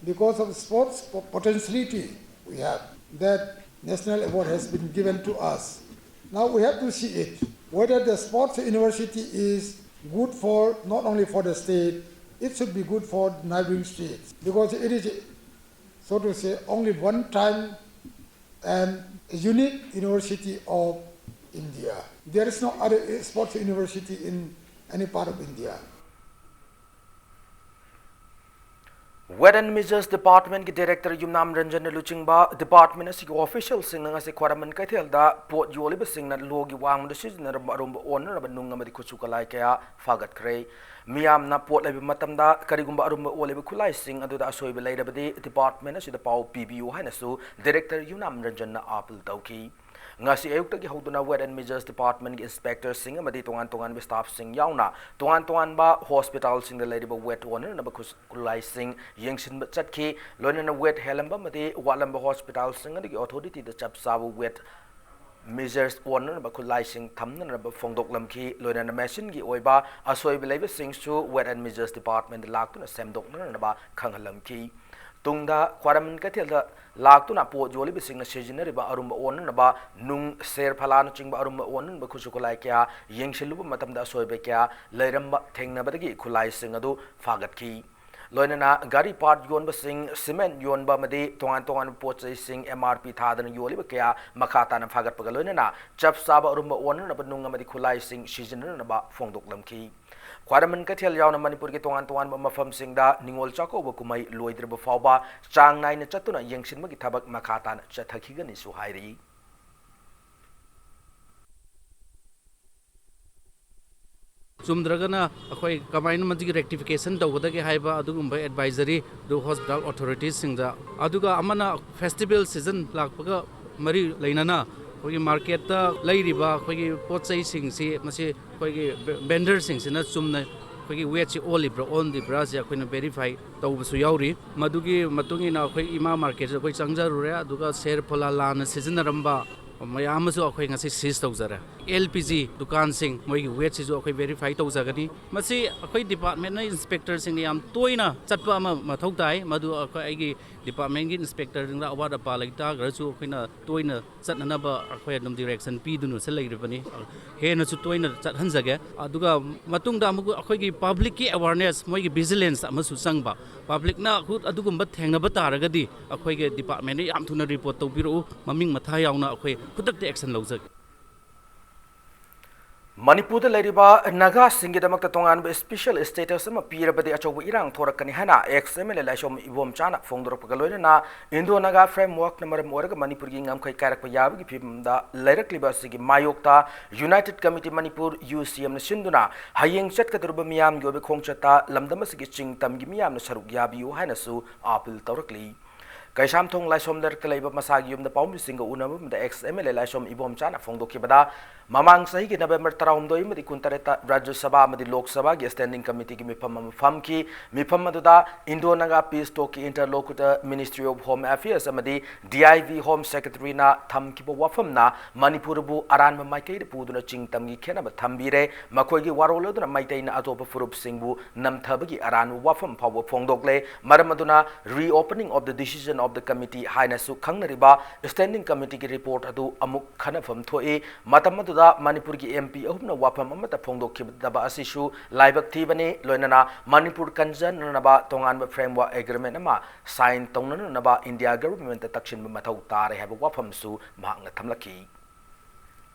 because of sports po- potentiality we have, that national award has been given to us. Now we have to see it whether the sports university is good for not only for the state, it should be good for neighboring states because it is, so to say, only one time and unique university of India. There is no other sports university in any part of India. Wet and Measures Departmentꯀꯤ director ꯌꯨꯝꯅꯥꯝ ꯔꯟꯖꯟꯅ ꯂꯨꯆꯤꯡꯕ department ꯑꯁꯤꯒꯤ officialꯁꯤꯡꯅ ꯉꯁꯤ ꯈ꯭ꯋꯥꯏꯔꯝꯕꯟ ꯀꯩꯊꯦꯜꯗ ꯄꯣꯠ ꯌꯣꯜꯂꯤꯕꯁꯤꯡꯅ ꯂꯣꯒꯤ ꯋꯥꯡꯃꯗ ꯁꯤꯖꯤꯟꯅꯔꯝꯕ ꯑꯔꯨꯝꯕ ꯑꯣꯟꯅꯅꯕ ꯅꯨꯡ ꯑꯃꯗꯤ ꯈꯨꯠꯁꯨ ꯈꯨꯠꯂꯥꯏ ꯀꯌꯥ ꯐꯥꯒꯠꯈ꯭ꯔꯦ꯫ ꯃꯤꯌꯥꯝꯅ ꯄꯣꯠ ꯂꯩꯕ ꯃꯇꯝꯗ ꯀꯔꯤꯒꯨꯝꯕ ꯑꯔꯨꯝꯕ ꯑꯣꯜꯂꯤꯕ ꯈꯨꯠꯂꯥꯏꯁꯤꯡ ꯑꯗꯨꯗ ꯑꯁꯣꯏꯕ ꯂꯩꯔꯕꯗꯤ department ꯑꯁꯤꯗ ꯄꯥꯎ ꯄꯤꯕꯤꯌꯨ ꯍꯥꯏꯅꯁꯨ director ꯌꯨꯝꯅꯥꯝ ꯔꯟꯖꯟꯅ appeal ꯇꯧꯈꯤ꯫ ꯉꯁꯤ ꯑꯌꯨꯛꯇꯒꯤ ꯍꯧꯗꯨꯅ Wet and Measures Departmentꯀꯤ inspectorꯁꯤꯡ ꯑꯃꯗꯤ ꯇꯣꯉꯥꯟ ꯇꯣꯉꯥꯟꯕ staffꯁꯤꯡ ꯌꯥꯎꯅ ꯇꯣꯉꯥꯟ ꯇꯣꯉꯥꯟꯕ hospitalꯁꯤꯡꯗ ꯂꯩꯔꯤꯕ wet ꯑꯣꯟꯅꯅꯕ ꯈꯨꯠ- ꯈꯨꯠꯂꯥꯏꯁꯤꯡ ꯌꯦꯡꯁꯤꯟꯕ ꯆꯠꯈꯤ꯫ ꯂꯣꯏꯅꯅ wet ꯍꯦꯜꯂꯝꯕ ꯑꯃꯗꯤ ꯋꯥꯠꯂꯝꯕ hospitalꯁꯤꯡ ꯑꯗꯨꯒꯤ authorityꯗ ꯆꯞ ꯆꯥꯕ wet measures ꯑꯣꯟꯅꯅꯕ ꯈꯨꯠꯂꯥꯏꯁꯤꯡ ꯊꯝꯅꯅꯕ ꯐꯣꯡꯗꯣꯛꯂꯝꯈꯤ꯫ ꯂꯣꯏꯅꯅ machineꯒꯤ ꯑꯣꯏꯕ ꯑꯁꯣꯏꯕ ꯂꯩꯕꯁꯤꯡꯁꯨ Weights and Measures Departmentꯇ ꯂꯥꯛꯇꯨꯅ ꯁꯦꯝꯗꯣꯛꯅꯅꯕ ꯈꯪꯍꯜꯂꯝꯈꯤ꯫ ꯇꯨꯡꯗ ꯈ꯭ꯋꯥꯏꯔꯝꯕꯟ ꯀꯩꯊꯦꯜꯗ ꯂꯥꯛꯇꯨꯅ ꯄꯣꯠ ꯌꯣꯜꯂꯤꯕꯁꯤꯡꯅ ꯁꯤꯖꯤꯟꯅꯔꯤꯕ ꯑꯔꯨꯝꯕ ꯑꯣꯟꯅꯅꯕ ꯅꯨꯡ, ꯁꯦꯔ ꯐꯂꯥꯅꯆꯤꯡꯕ ꯑꯔꯨꯝꯕ ꯑꯣꯟꯅꯅꯕ ꯈꯨꯠꯁꯨ ꯈꯨꯠꯂꯥꯏ ꯀꯌꯥ ꯌꯦꯡꯁꯤꯜꯂꯨꯕ ꯃꯇꯝꯗ ꯑꯁꯣꯏꯕ ꯀꯌꯥ ꯂꯩꯔꯝꯕ ꯊꯦꯡꯅꯕꯗꯒꯤ ꯈꯨꯠꯂꯥꯏꯁꯤꯡ ꯑꯗꯨ ꯐꯥꯒꯠꯈꯤ꯫ ꯂꯣꯏꯅꯅ ꯒꯥꯔꯤ part ꯌꯣꯟꯕꯁꯤꯡ, cement ꯌꯣꯟꯕ ꯑꯃꯗꯤ ꯇꯣꯉꯥꯟ ꯇꯣꯉꯥꯟꯕ ꯄꯣꯠ ꯆꯩꯁꯤꯡ M R P ꯊꯥꯗꯅ ꯌꯣꯜꯂꯤꯕ ꯀꯌꯥ ꯃꯈꯥ ꯇꯥꯅ ꯐꯥꯒꯠꯄꯒ ꯂꯣꯏꯅꯅ ꯆꯞ ꯆꯥꯕ ꯑꯔꯨꯝꯕ ꯑꯣꯟꯅꯅꯕ ꯅꯨꯡ ꯑꯃꯗꯤ ꯈꯨꯠꯂꯥꯏꯁꯤꯡ ꯁꯤꯖꯤꯟꯅꯅꯕ ꯐꯣꯡꯗꯣꯛꯂꯝꯈꯤ꯫ ꯈ꯭ꯋꯥꯏꯔꯝꯕꯟ ꯀꯩꯊꯦꯜ ꯌꯥꯎꯅ ꯃꯅꯤꯄꯨꯔꯒꯤ ꯇꯣꯉꯥꯟ ꯇꯣꯉꯥꯟꯕ ꯃꯐꯝꯁꯤꯡꯗ ꯅꯤꯉꯣꯜ ꯆꯥꯛꯀꯧꯕ ꯀꯨꯝꯍꯩ ꯂꯣꯏꯗ꯭ꯔꯤꯕ ꯐꯥꯎꯕ ꯆꯥꯡ ꯅꯥꯏꯅ ꯆꯠꯇꯨꯅ ꯌꯦꯡꯁꯤꯟꯕꯒꯤ ꯊꯕꯛ ꯃꯈꯥ ꯇꯥꯅ ꯆꯠꯊꯈꯤꯒꯅꯤꯁꯨ ꯍꯥꯏꯔꯤ꯫ ꯆꯨꯝꯗ꯭ꯔꯒꯅ ꯑꯩꯈꯣꯏ ꯀꯃꯥꯏꯅ ꯃꯗꯨꯒꯤ rectification ꯇꯧꯒꯗꯒꯦ ꯍꯥꯏꯕ ꯑꯗꯨꯒꯨꯝꯕ advisory ꯑꯗꯨ hospital authoritiesꯁꯤꯡꯗ, ꯑꯗꯨꯒ ꯑꯃꯅ festival season ꯂꯥꯛꯄꯒ ꯃꯔꯤ ꯂꯩꯅꯅ ꯑꯩꯈꯣꯏꯒꯤ marketꯇ ꯂꯩꯔꯤꯕ ꯑꯩꯈꯣꯏꯒꯤ ꯄꯣꯠ ꯆꯩꯁꯤꯡꯁꯤ, ꯃꯁꯤ ꯑꯩꯈꯣꯏꯒꯤ vendorꯁꯤꯡꯁꯤꯅ ꯆꯨꯝꯅ ꯑꯩꯈꯣꯏꯒꯤ weightꯁꯤ ꯑꯣꯜꯂꯤꯕ꯭ꯔꯥ ꯑꯣꯟꯗ꯭ꯔꯤꯕ꯭ꯔꯥꯁꯦ ꯑꯩꯈꯣꯏꯅ verify ꯇꯧꯕꯁꯨ ꯌꯥꯎꯔꯤ꯫ ꯃꯗꯨꯒꯤ ꯃꯇꯨꯡ ꯏꯟꯅ ꯑꯩꯈꯣꯏ ꯏꯃꯥ marketꯁꯤꯗ ꯑꯩꯈꯣꯏ ꯆꯪꯖꯔꯨꯔꯦ, ꯑꯗꯨꯒ ꯁꯦꯔ ꯐꯣꯂꯥ ꯂꯥꯟꯅ ꯁꯤꯖꯤꯟꯅꯔꯝꯕ ꯃꯌꯥꯝ ꯑꯃꯁꯨ ꯑꯩꯈꯣꯏ ꯉꯁꯤ seize ꯇꯧꯖꯔꯦ꯫ L P G ꯗꯨꯀꯥꯟꯁꯤꯡ, ꯃꯣꯏꯒꯤ weightꯁꯤꯁꯨ ꯑꯩꯈꯣꯏ verify ꯇꯧꯖꯒꯅꯤ꯫ ꯃꯁꯤ ꯑꯩꯈꯣꯏ departmentꯅ inspectorꯁꯤꯡꯅ ꯌꯥꯝ ꯇꯣꯏꯅ ꯆꯠꯄ ꯑꯃ ꯃꯊꯧ ꯇꯥꯏ꯫ ꯃꯗꯨ ꯑꯩꯈꯣꯏ, ꯑꯩꯒꯤ departmentꯀꯤ inspectorꯁꯤꯡꯗ ꯑꯋꯥꯠ ꯑꯄꯥ ꯂꯩꯇꯥꯔꯒꯁꯨ ꯑꯩꯈꯣꯏꯅ ꯇꯣꯏꯅ ꯆꯠꯅꯅꯕ ꯑꯩꯈꯣꯏ ꯑꯗꯨꯝ direction ꯄꯤꯗꯨꯅꯁꯨ ꯂꯩꯔꯤꯕꯅꯤ꯫ ꯍꯦꯟꯅꯁꯨ ꯇꯣꯏꯅ ꯆꯠꯍꯟꯖꯒꯦ꯫ ꯑꯗꯨꯒ ꯃꯇꯨꯡꯗ ꯑꯃꯨꯛ ꯑꯩꯈꯣꯏꯒꯤ publicꯀꯤ awareness, ꯃꯣꯏꯒꯤ vigilance ꯑꯃꯁꯨ ꯆꯪꯕ꯫ Publicꯅ ꯑꯗꯨꯒꯨꯝꯕ ꯊꯦꯡꯅꯕ ꯇꯥꯔꯒꯗꯤ ꯑꯩꯈꯣꯏꯒꯤ departmentꯗ ꯌꯥꯝ ꯊꯨꯅ report ꯇꯧꯕꯤꯔꯛꯎ, ꯃꯃꯤꯡ ꯃꯊꯥ ꯌꯥꯎꯅ ꯑꯩꯈꯣꯏ ꯈꯨꯗꯛꯇ action ꯂꯧꯖꯒꯦ꯫ ꯃꯅꯤꯄꯨꯔꯗ ꯂꯩꯔꯤꯕ ꯅꯥꯒꯥꯁꯤꯡꯒꯤꯗꯃꯛꯇ ꯇꯣꯉꯥꯟꯕ special status ꯑꯃ ꯄꯤꯔꯕꯗꯤ ꯑꯆꯧꯕ ꯏꯔꯥꯡ ꯊꯣꯔꯛꯀꯅꯤ ꯍꯥꯏꯅ ex M L A ꯂꯥꯏꯁꯣꯝ ꯏꯕꯣꯝꯆꯥꯅ ꯐꯣꯡꯗꯣꯔꯛꯄꯒ ꯂꯣꯏꯅꯅ Indo-Naga Frameworkꯅ ꯃꯔꯝ ꯑꯣꯏꯔꯒ ꯃꯅꯤꯄꯨꯔꯒꯤ ꯉꯝꯈꯩ ꯀꯥꯏꯔꯛꯄ ꯌꯥꯕꯒꯤ ꯐꯤꯕꯝꯗ ꯂꯩꯔꯛꯂꯤꯕ ꯑꯁꯤꯒꯤ ꯃꯥꯌꯣꯛꯇ United Committee Manipur, U C Mꯅ ꯁꯤꯟꯗꯨꯅ ꯍꯌꯦꯡ ꯆꯠꯀꯗꯧꯔꯤꯕ ꯃꯤꯌꯥꯝꯒꯤ ꯑꯣꯏꯕ ꯈꯣꯡꯆꯠꯇ ꯂꯝꯗꯝ ꯑꯁꯤꯒꯤ ꯆꯤꯡ ꯇꯝꯒꯤ ꯃꯤꯌꯥꯝꯅ ꯁꯔꯨꯛ ꯌꯥꯕꯤꯌꯨ ꯍꯥꯏꯅꯁꯨ appeal ꯇꯧꯔꯛꯂꯤ꯫ ꯀꯩꯁꯥꯝꯊꯣꯡ ꯂꯥꯏꯁꯣꯝ ꯂꯩꯔꯛꯇ ꯂꯩꯕ ꯃꯁꯥꯒꯤ ꯌꯨꯝꯗ ꯄꯥꯎꯃꯤꯁꯤꯡꯒ ꯎꯅꯕ ꯑꯃꯗ ex M L A ꯂꯥꯏꯁꯣꯝ ꯏꯕꯣꯝꯆꯥꯅ ꯐꯣꯡꯗꯣꯛꯈꯤꯕꯗ, ꯃꯃꯥꯡ ꯆꯍꯤꯒꯤ November ꯇꯔꯥꯍꯨꯝꯗꯣꯏ ꯑꯃꯗꯤ ꯀꯨꯟꯇꯔꯦꯠꯇ ꯔꯥꯖ꯭ꯌ ꯁꯚꯥ ꯑꯃꯗꯤ ꯂꯣꯛ ꯁꯚꯥꯒꯤ standing committeeꯒꯤ ꯃꯤꯐꯝ ꯑꯃ ꯐꯝꯈꯤ꯫ ꯃꯤꯐꯝ ꯑꯗꯨꯗ Indo-Naga Peace Talkꯀꯤ interlocutor Ministry of Home Affairs ꯑꯃꯗꯤ D I V Home Secretaryꯅ ꯊꯝꯈꯤꯕ ꯋꯥꯐꯝꯅ ꯃꯅꯤꯄꯨꯔꯕꯨ ꯑꯔꯥꯟꯕ ꯃꯥꯏꯀꯩꯗ ꯄꯨꯗꯨꯅ ꯆꯤꯡ ꯇꯝꯒꯤ ꯈꯦꯠꯅꯕ ꯊꯝꯕꯤꯔꯦ꯫ ꯃꯈꯣꯏꯒꯤ ꯋꯥꯔꯣꯜ ꯑꯗꯨꯅ ꯃꯩꯇꯩꯅ ꯑꯇꯣꯞꯄ ꯐꯨꯔꯨꯞꯁꯤꯡꯕꯨ ꯅꯝꯊꯕꯒꯤ ꯑꯔꯥꯟꯕ ꯋꯥꯐꯝ ꯐꯥꯎꯕ ꯐꯣꯡꯗꯣꯛꯂꯦ꯫ ꯃꯔꯝ ꯑꯗꯨꯅ reopening of the decision of the committee ꯍꯥꯏꯅꯁꯨ ꯈꯪꯅꯔꯤꯕ standing committeeꯒꯤ report ꯑꯗꯨ ꯑꯃꯨꯛ ꯈꯟꯅꯐꯝ ꯊꯣꯛꯏ꯫ ꯃꯇꯝ ꯑꯗꯨꯗ ꯃꯅꯤꯄꯨꯔꯒꯤ M P ꯑꯍꯨꯝꯅ ꯋꯥꯐꯝ ꯑꯃꯠꯇ ꯐꯣꯡꯗꯣꯛꯈꯤꯗꯕ ꯑꯁꯤꯁꯨ ꯂꯥꯏꯕꯛ ꯊꯤꯕꯅꯤ꯫ ꯂꯣꯏꯅꯅ ꯃꯅꯤꯄꯨꯔ ꯀꯟꯖꯅꯅꯕ ꯇꯣꯉꯥꯟꯕ framework agreement ꯑꯃ sign ꯇꯧꯅꯅꯕ India governmentꯇ ꯇꯛꯁꯤꯟꯕ ꯃꯊꯧ ꯇꯥꯔꯦ ꯍꯥꯏꯕ ꯋꯥꯐꯝꯁꯨ ꯃꯍꯥꯛꯅ ꯊꯝꯂꯛꯈꯤ꯫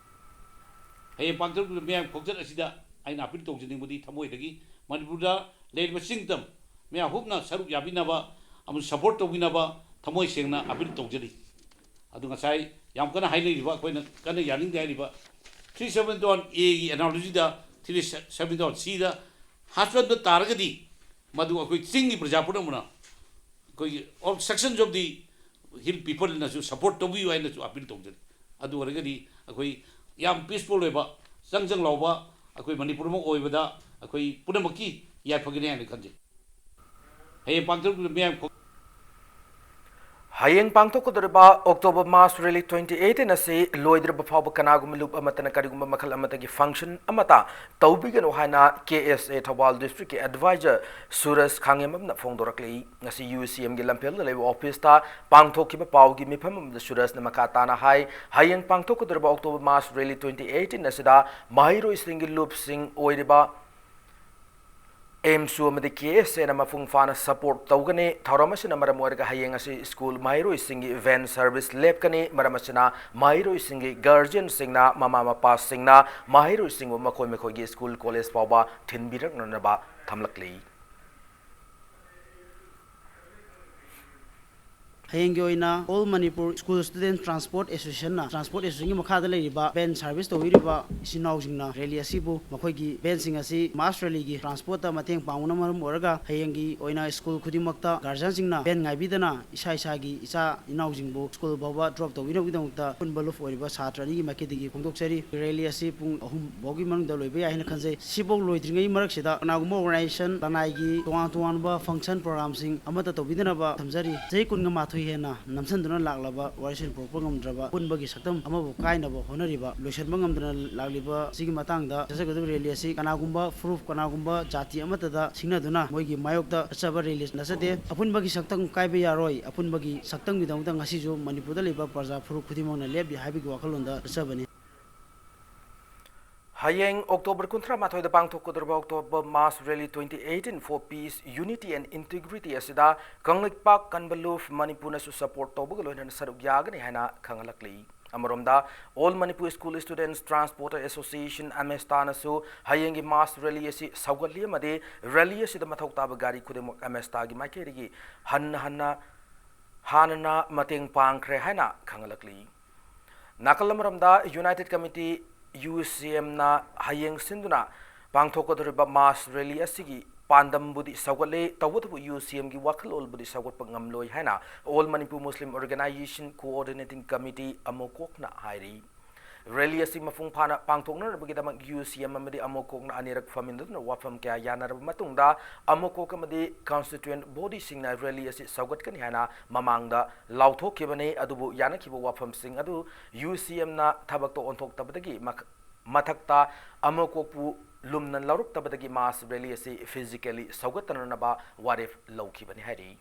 ꯍꯌꯦꯡ ꯄꯥꯡꯊꯣꯔꯛꯂꯤꯕ ꯃꯤꯌꯥꯝ ꯈꯣꯡꯆꯠ ꯑꯁꯤꯗ ꯑꯩꯅ appeal ꯇꯧꯖꯅꯤꯡꯕꯗꯤ ꯊꯃꯣꯏꯗꯒꯤ ꯃꯅꯤꯄꯨꯔꯗ ꯂꯩꯔꯤꯕ ꯆꯤꯡ ꯇꯝ ꯃꯤꯌꯥꯝ ꯍꯨꯞꯅ ꯁꯔꯨꯛ ꯌꯥꯕꯤꯅꯕ ꯑꯃꯁꯨꯡ support ꯇꯧꯕꯤꯅꯕ ꯊꯃꯣꯏ ꯁꯦꯡꯅ appeal ꯇꯧꯖꯔꯤ꯫ ꯑꯗꯨ ꯉꯁꯥꯏ ꯌꯥꯝ ꯀꯟꯅ ꯍꯥꯏꯅꯔꯤꯕ, ꯑꯩꯈꯣꯏꯅ ꯀꯟꯅ ꯌꯥꯅꯤꯡꯗꯦ ꯍꯥꯏꯔꯤꯕ three seventy one Aꯒꯤ analogyꯗ three seventy one Cꯗ ꯍꯥꯞꯆꯤꯟꯕ ꯇꯥꯔꯒꯗꯤ ꯃꯗꯨ ꯑꯩꯈꯣꯏ ꯆꯤꯡꯒꯤ ꯄ꯭ꯔꯖꯥ ꯄꯨꯝꯅꯃꯛꯅ, ꯑꯩꯈꯣꯏꯒꯤ all sections of the hill peopleꯅꯁꯨ support ꯇꯧꯕꯤꯌꯨ ꯍꯥꯏꯅꯁꯨ appeal ꯇꯧꯖꯔꯤ꯫ ꯑꯗꯨ ꯑꯣꯏꯔꯒꯗꯤ ꯑꯩꯈꯣꯏ ꯌꯥꯝ peaceful ꯑꯣꯏꯕ, ꯆꯪ ꯆꯪ ꯂꯥꯎꯕ ꯑꯩꯈꯣꯏ ꯃꯅꯤꯄꯨꯔ ꯑꯃ ꯑꯣꯏꯕꯗ ꯑꯩꯈꯣꯏ ꯄꯨꯝꯅꯃꯛꯀꯤ ꯌꯥꯏꯐꯒꯅꯤ ꯍꯥꯏꯅ ꯈꯟꯖꯩ꯫ ꯍꯌꯦꯡ ꯄꯥꯡꯊꯣꯛꯂꯤꯕ ꯃꯤꯌꯥꯝ ꯈꯣ- ꯍꯌꯦꯡ ꯄꯥꯡꯊꯣꯛꯀꯗꯧꯔꯤꯕ October Mass Rally twenty eighteen ꯑꯁꯤ ꯂꯣꯏꯗ꯭ꯔꯤꯕ ꯐꯥꯎꯕ ꯀꯅꯥꯒꯨꯝꯕ ꯂꯨꯞ ꯑꯃꯠꯇꯅ ꯀꯔꯤꯒꯨꯝꯕ ꯃꯈꯜ ꯑꯃꯠꯇꯒꯤ function ꯑꯃꯠꯇ ꯇꯧꯕꯤꯒꯅꯨ ꯍꯥꯏꯅ K S A Thoubal districtꯀꯤ advisor ꯁꯨꯔꯖ ꯈꯥꯉꯦꯝꯕꯝꯅ ꯐꯣꯡꯗꯣꯔꯛꯂꯤ꯫ ꯉꯁꯤ U C Mꯒꯤ ꯂꯝꯐꯦꯜꯗ ꯂꯩꯕ officeꯇ ꯄꯥꯡꯊꯣꯛꯈꯤꯕ ꯄꯥꯎꯒꯤ ꯃꯤꯐꯝ ꯑꯃꯗ ꯁꯨꯔꯖꯅ ꯃꯈꯥ ꯇꯥꯅ ꯍꯥꯏ, ꯍꯌꯦꯡ ꯄꯥꯡꯊꯣꯛꯀꯗꯧꯔꯤꯕ October Mass Rally twenty eighteen ꯑꯁꯤꯗ ꯃꯍꯩꯔꯣꯏꯁꯤꯡꯒꯤ ꯂꯨꯞꯁꯤꯡ ꯑꯣꯏꯔꯤꯕ AMSU ꯑꯃꯗꯤ K S Aꯅ ꯃꯄꯨꯡ ꯐꯥꯅ support ꯇꯧꯒꯅꯤ꯫ ꯊꯧꯔꯝ ꯑꯁꯤꯅ ꯃꯔꯝ ꯑꯣꯏꯔꯒ ꯍꯌꯦꯡ ꯑꯁꯤ school ꯃꯍꯩꯔꯣꯏꯁꯤꯡꯒꯤ van service ꯂꯦꯞꯀꯅꯤ꯫ ꯃꯔꯝ ꯑꯁꯤꯅ ꯃꯍꯩꯔꯣꯏꯁꯤꯡꯒꯤ guardianꯁꯤꯡꯅ, ꯃꯃꯥ ꯃꯄꯥꯁꯤꯡꯅ ꯃꯍꯩꯔꯣꯏꯁꯤꯡꯕꯨ ꯃꯈꯣꯏ ꯃꯈꯣꯏꯒꯤ school college ꯐꯥꯎꯕ ꯊꯤꯟꯕꯤꯔꯛꯅꯅꯕ ꯊꯝꯂꯛꯂꯤ꯫ ꯍꯌꯦꯡꯒꯤ ꯑꯣꯏꯅ All Manipur School Student Transport Associationꯅ, transport associationꯒꯤ ꯃꯈꯥꯗ ꯂꯩꯔꯤꯕ van service ꯇꯧꯕꯤꯔꯤꯕ ꯏꯆꯤꯟ ꯏꯅꯥꯎꯁꯤꯡꯅ rally ꯑꯁꯤꯕꯨ, ꯃꯈꯣꯏꯒꯤ vanꯁꯤꯡ ꯑꯁꯤ mass rallyꯒꯤ transportꯇ ꯃꯇꯦꯡ ꯄꯥꯡꯕꯅ ꯃꯔꯝ ꯑꯣꯏꯔꯒ, ꯍꯌꯦꯡꯒꯤ ꯑꯣꯏꯅ school ꯈꯨꯗꯤꯡꯃꯛꯇ guardianꯁꯤꯡꯅ van ꯉꯥꯏꯕꯤꯗꯅ ꯏꯁꯥ ꯏꯁꯥꯒꯤ ꯏꯆꯥ ꯏꯅꯥꯎꯁꯤꯡꯕꯨ school ꯐꯥꯎꯕ drop ꯇꯧꯕꯤꯅꯕꯒꯤꯗꯃꯛꯇ ꯑꯄꯨꯟꯕ ꯂꯨꯞ ꯑꯣꯏꯔꯤꯕ ꯁꯥꯇ꯭ꯔ ꯑꯅꯤꯒꯤ ꯃꯥꯏꯀꯩꯗꯒꯤ ꯐꯣꯡꯗꯣꯛꯆꯔꯤ꯫ Rally ꯑꯁꯤ ꯄꯨꯡ ꯑꯍꯨꯝ ꯐꯥꯎꯒꯤ ꯃꯅꯨꯡꯗ ꯂꯣꯏꯕ ꯌꯥꯏ ꯍꯥꯏꯅ ꯈꯟꯖꯩ꯫ ꯁꯤꯐꯥꯎ ꯂꯣꯏꯗ꯭ꯔꯤꯉꯩ ꯃꯔꯛꯁꯤꯗ ꯀꯅꯥꯒꯨꯝꯕ organization, ꯂꯅꯥꯏꯒꯤ ꯇꯣꯉꯥꯟ ꯇꯣꯉꯥꯟꯕ function programꯁꯤꯡ ꯑꯃꯠꯇ ꯇꯧꯕꯤꯗꯅꯕ ꯊꯝꯖꯔꯤ꯫ ꯆꯍꯤ ꯀꯨꯟꯒ ꯃꯥꯊꯣꯏ ꯍꯦꯟꯅ ꯅꯝꯁꯤꯟꯗꯨꯅ ꯂꯥꯛꯂꯕ ꯋꯥꯔꯤꯁꯤꯡ ꯄꯨꯔꯛꯄ ꯉꯝꯗ꯭ꯔꯕ ꯑꯄꯨꯟꯕꯒꯤ ꯁꯛꯇꯝ ꯑꯃꯕꯨ ꯀꯥꯏꯅꯕ ꯍꯣꯠꯅꯔꯤꯕ, ꯂꯣꯏꯁꯤꯟꯕ ꯉꯝꯗꯅ ꯂꯥꯛꯂꯤꯕ ꯑꯁꯤꯒꯤ ꯃꯇꯥꯡꯗ ꯆꯠꯆꯒꯗꯕ rally ꯑꯁꯤ ꯀꯅꯥꯒꯨꯝꯕ ꯐꯨꯔꯨꯞ, ꯀꯅꯥꯒꯨꯝꯕ ꯖꯥꯇꯤ ꯑꯃꯠꯇꯗ ꯁꯤꯡꯅꯗꯨꯅ ꯃꯣꯏꯒꯤ ꯃꯥꯌꯣꯛꯇ ꯆꯠꯆꯕ rally ꯅꯠꯆꯗꯦ꯫ ꯑꯄꯨꯟꯕꯒꯤ ꯁꯛꯇꯝ ꯀꯥꯏꯕ ꯌꯥꯔꯣꯏ꯫ ꯑꯄꯨꯟꯕꯒꯤ ꯁꯛꯇꯝꯒꯤꯗꯃꯛꯇ ꯉꯁꯤꯁꯨ ꯃꯅꯤꯄꯨꯔꯗ ꯂꯩꯕ ꯄ꯭ꯔꯖꯥ ꯐꯨꯔꯨꯞ ꯈꯨꯗꯤꯡꯃꯛꯅ ꯂꯦꯞꯂꯤ ꯍꯥꯏꯕꯒꯤ ꯋꯥꯈꯜꯂꯣꯟꯗ ꯆꯠꯆꯕꯅꯤ꯫ ꯍꯌꯦꯡ October ꯀꯨꯟꯊ꯭ꯔꯥ ꯃꯥꯊꯣꯏꯗ ꯄꯥꯡꯊꯣꯛꯀꯗꯧꯔꯤꯕ October Mass Rally twenty eighteen for Peace, Unity and Integrity ꯑꯁꯤꯗ ꯀꯪꯂꯩꯄꯥꯛ ꯀꯟꯕ ꯂꯨꯞ ꯃꯅꯤꯄꯨꯔꯅꯁꯨ support ꯇꯧꯕꯒ ꯂꯣꯏꯅꯅ ꯁꯔꯨꯛ ꯌꯥꯒꯅꯤ ꯍꯥꯏꯅ ꯈꯪꯍꯜꯂꯛꯂꯤ꯫ ꯑꯃꯔꯣꯝꯗ, All Manipur School Students Transporter Association, ꯑꯃꯦꯁꯇꯥꯅꯁꯨ ꯍꯌꯦꯡꯒꯤ mass rally ꯑꯁꯤ ꯁꯧꯒꯠꯂꯤ ꯑꯃꯗꯤ rally ꯑꯁꯤꯗ ꯃꯊꯧ ꯇꯥꯕ ꯒꯥꯔꯤ ꯈꯨꯗꯤꯡꯃꯛ ꯑꯃꯦꯁꯇꯥꯒꯤ ꯃꯥꯏꯀꯩꯗꯒꯤ ꯍꯟꯅ ꯍꯟꯅ ꯍꯥꯟꯅꯅ ꯃꯇꯦꯡ ꯄꯥꯡꯈ꯭ꯔꯦ ꯍꯥꯏꯅ ꯈꯪꯍꯜꯂꯛꯂꯤ꯫ ꯅꯥꯀꯜ ꯑꯃꯔꯣꯝꯗ, United Committee, UCMꯅ ꯍꯌꯦꯡ ꯁꯤꯟꯗꯨꯅ ꯄꯥꯡꯊꯣꯛꯀꯗꯧꯔꯤꯕ mass rally ꯑꯁꯤꯒꯤ ꯄꯥꯟꯗꯝꯕꯨꯗꯤ ꯁꯧꯒꯠꯂꯦ, ꯇꯧꯕꯇꯕꯨ UCMꯒꯤ ꯋꯥꯈꯜꯂꯣꯟꯕꯨꯗꯤ ꯁꯧꯒꯠꯄ ꯉꯝꯂꯣꯏ ꯍꯥꯏꯅ All Manipur Muslim Organization Coordinating Committee, ꯑꯃꯣꯀꯣꯛꯅ ꯍꯥꯏꯔꯤ꯫ Rally ꯑꯁꯤ ꯃꯄꯨꯡ ꯐꯥꯅ ꯄꯥꯡꯊꯣꯛꯅꯅꯕꯒꯤꯗꯃꯛ UCM ꯑꯃꯗꯤ ꯑꯃꯣꯀꯣꯛꯅ ꯑꯅꯤꯔꯛ ꯐꯝꯃꯤꯟꯅꯗꯨꯅ ꯋꯥꯐꯝ ꯀꯌꯥ ꯌꯥꯅꯔꯕ ꯃꯇꯨꯡꯗ, ꯑꯃꯣꯀꯣꯛ ꯑꯃꯗꯤ constituent bodyꯁꯤꯡꯅ rally ꯑꯁꯤ ꯁꯧꯒꯠꯀꯅꯤ ꯍꯥꯏꯅ ꯃꯃꯥꯡꯗ ꯂꯥꯎꯊꯣꯛꯈꯤꯕꯅꯤ꯫ ꯑꯗꯨꯕꯨ ꯌꯥꯅꯈꯤꯕ ꯋꯥꯐꯝꯁꯤꯡ ꯑꯗꯨ UCMꯅ ꯊꯕꯛꯇ ꯑꯣꯟꯊꯣꯛꯇꯕꯗꯒꯤ ꯃꯈ-, ꯃꯊꯛꯇ ꯑꯃꯣꯀꯣꯛꯄꯨ ꯂꯨꯝꯅ ꯂꯧꯔꯛꯇꯕꯗꯒꯤ mass rally ꯑꯁꯤ physically ꯁꯧꯒꯠꯇꯅꯅꯕ ꯋꯥꯔꯦꯞ ꯂꯧꯈꯤꯕꯅꯤ ꯍꯥꯏꯔꯤ꯫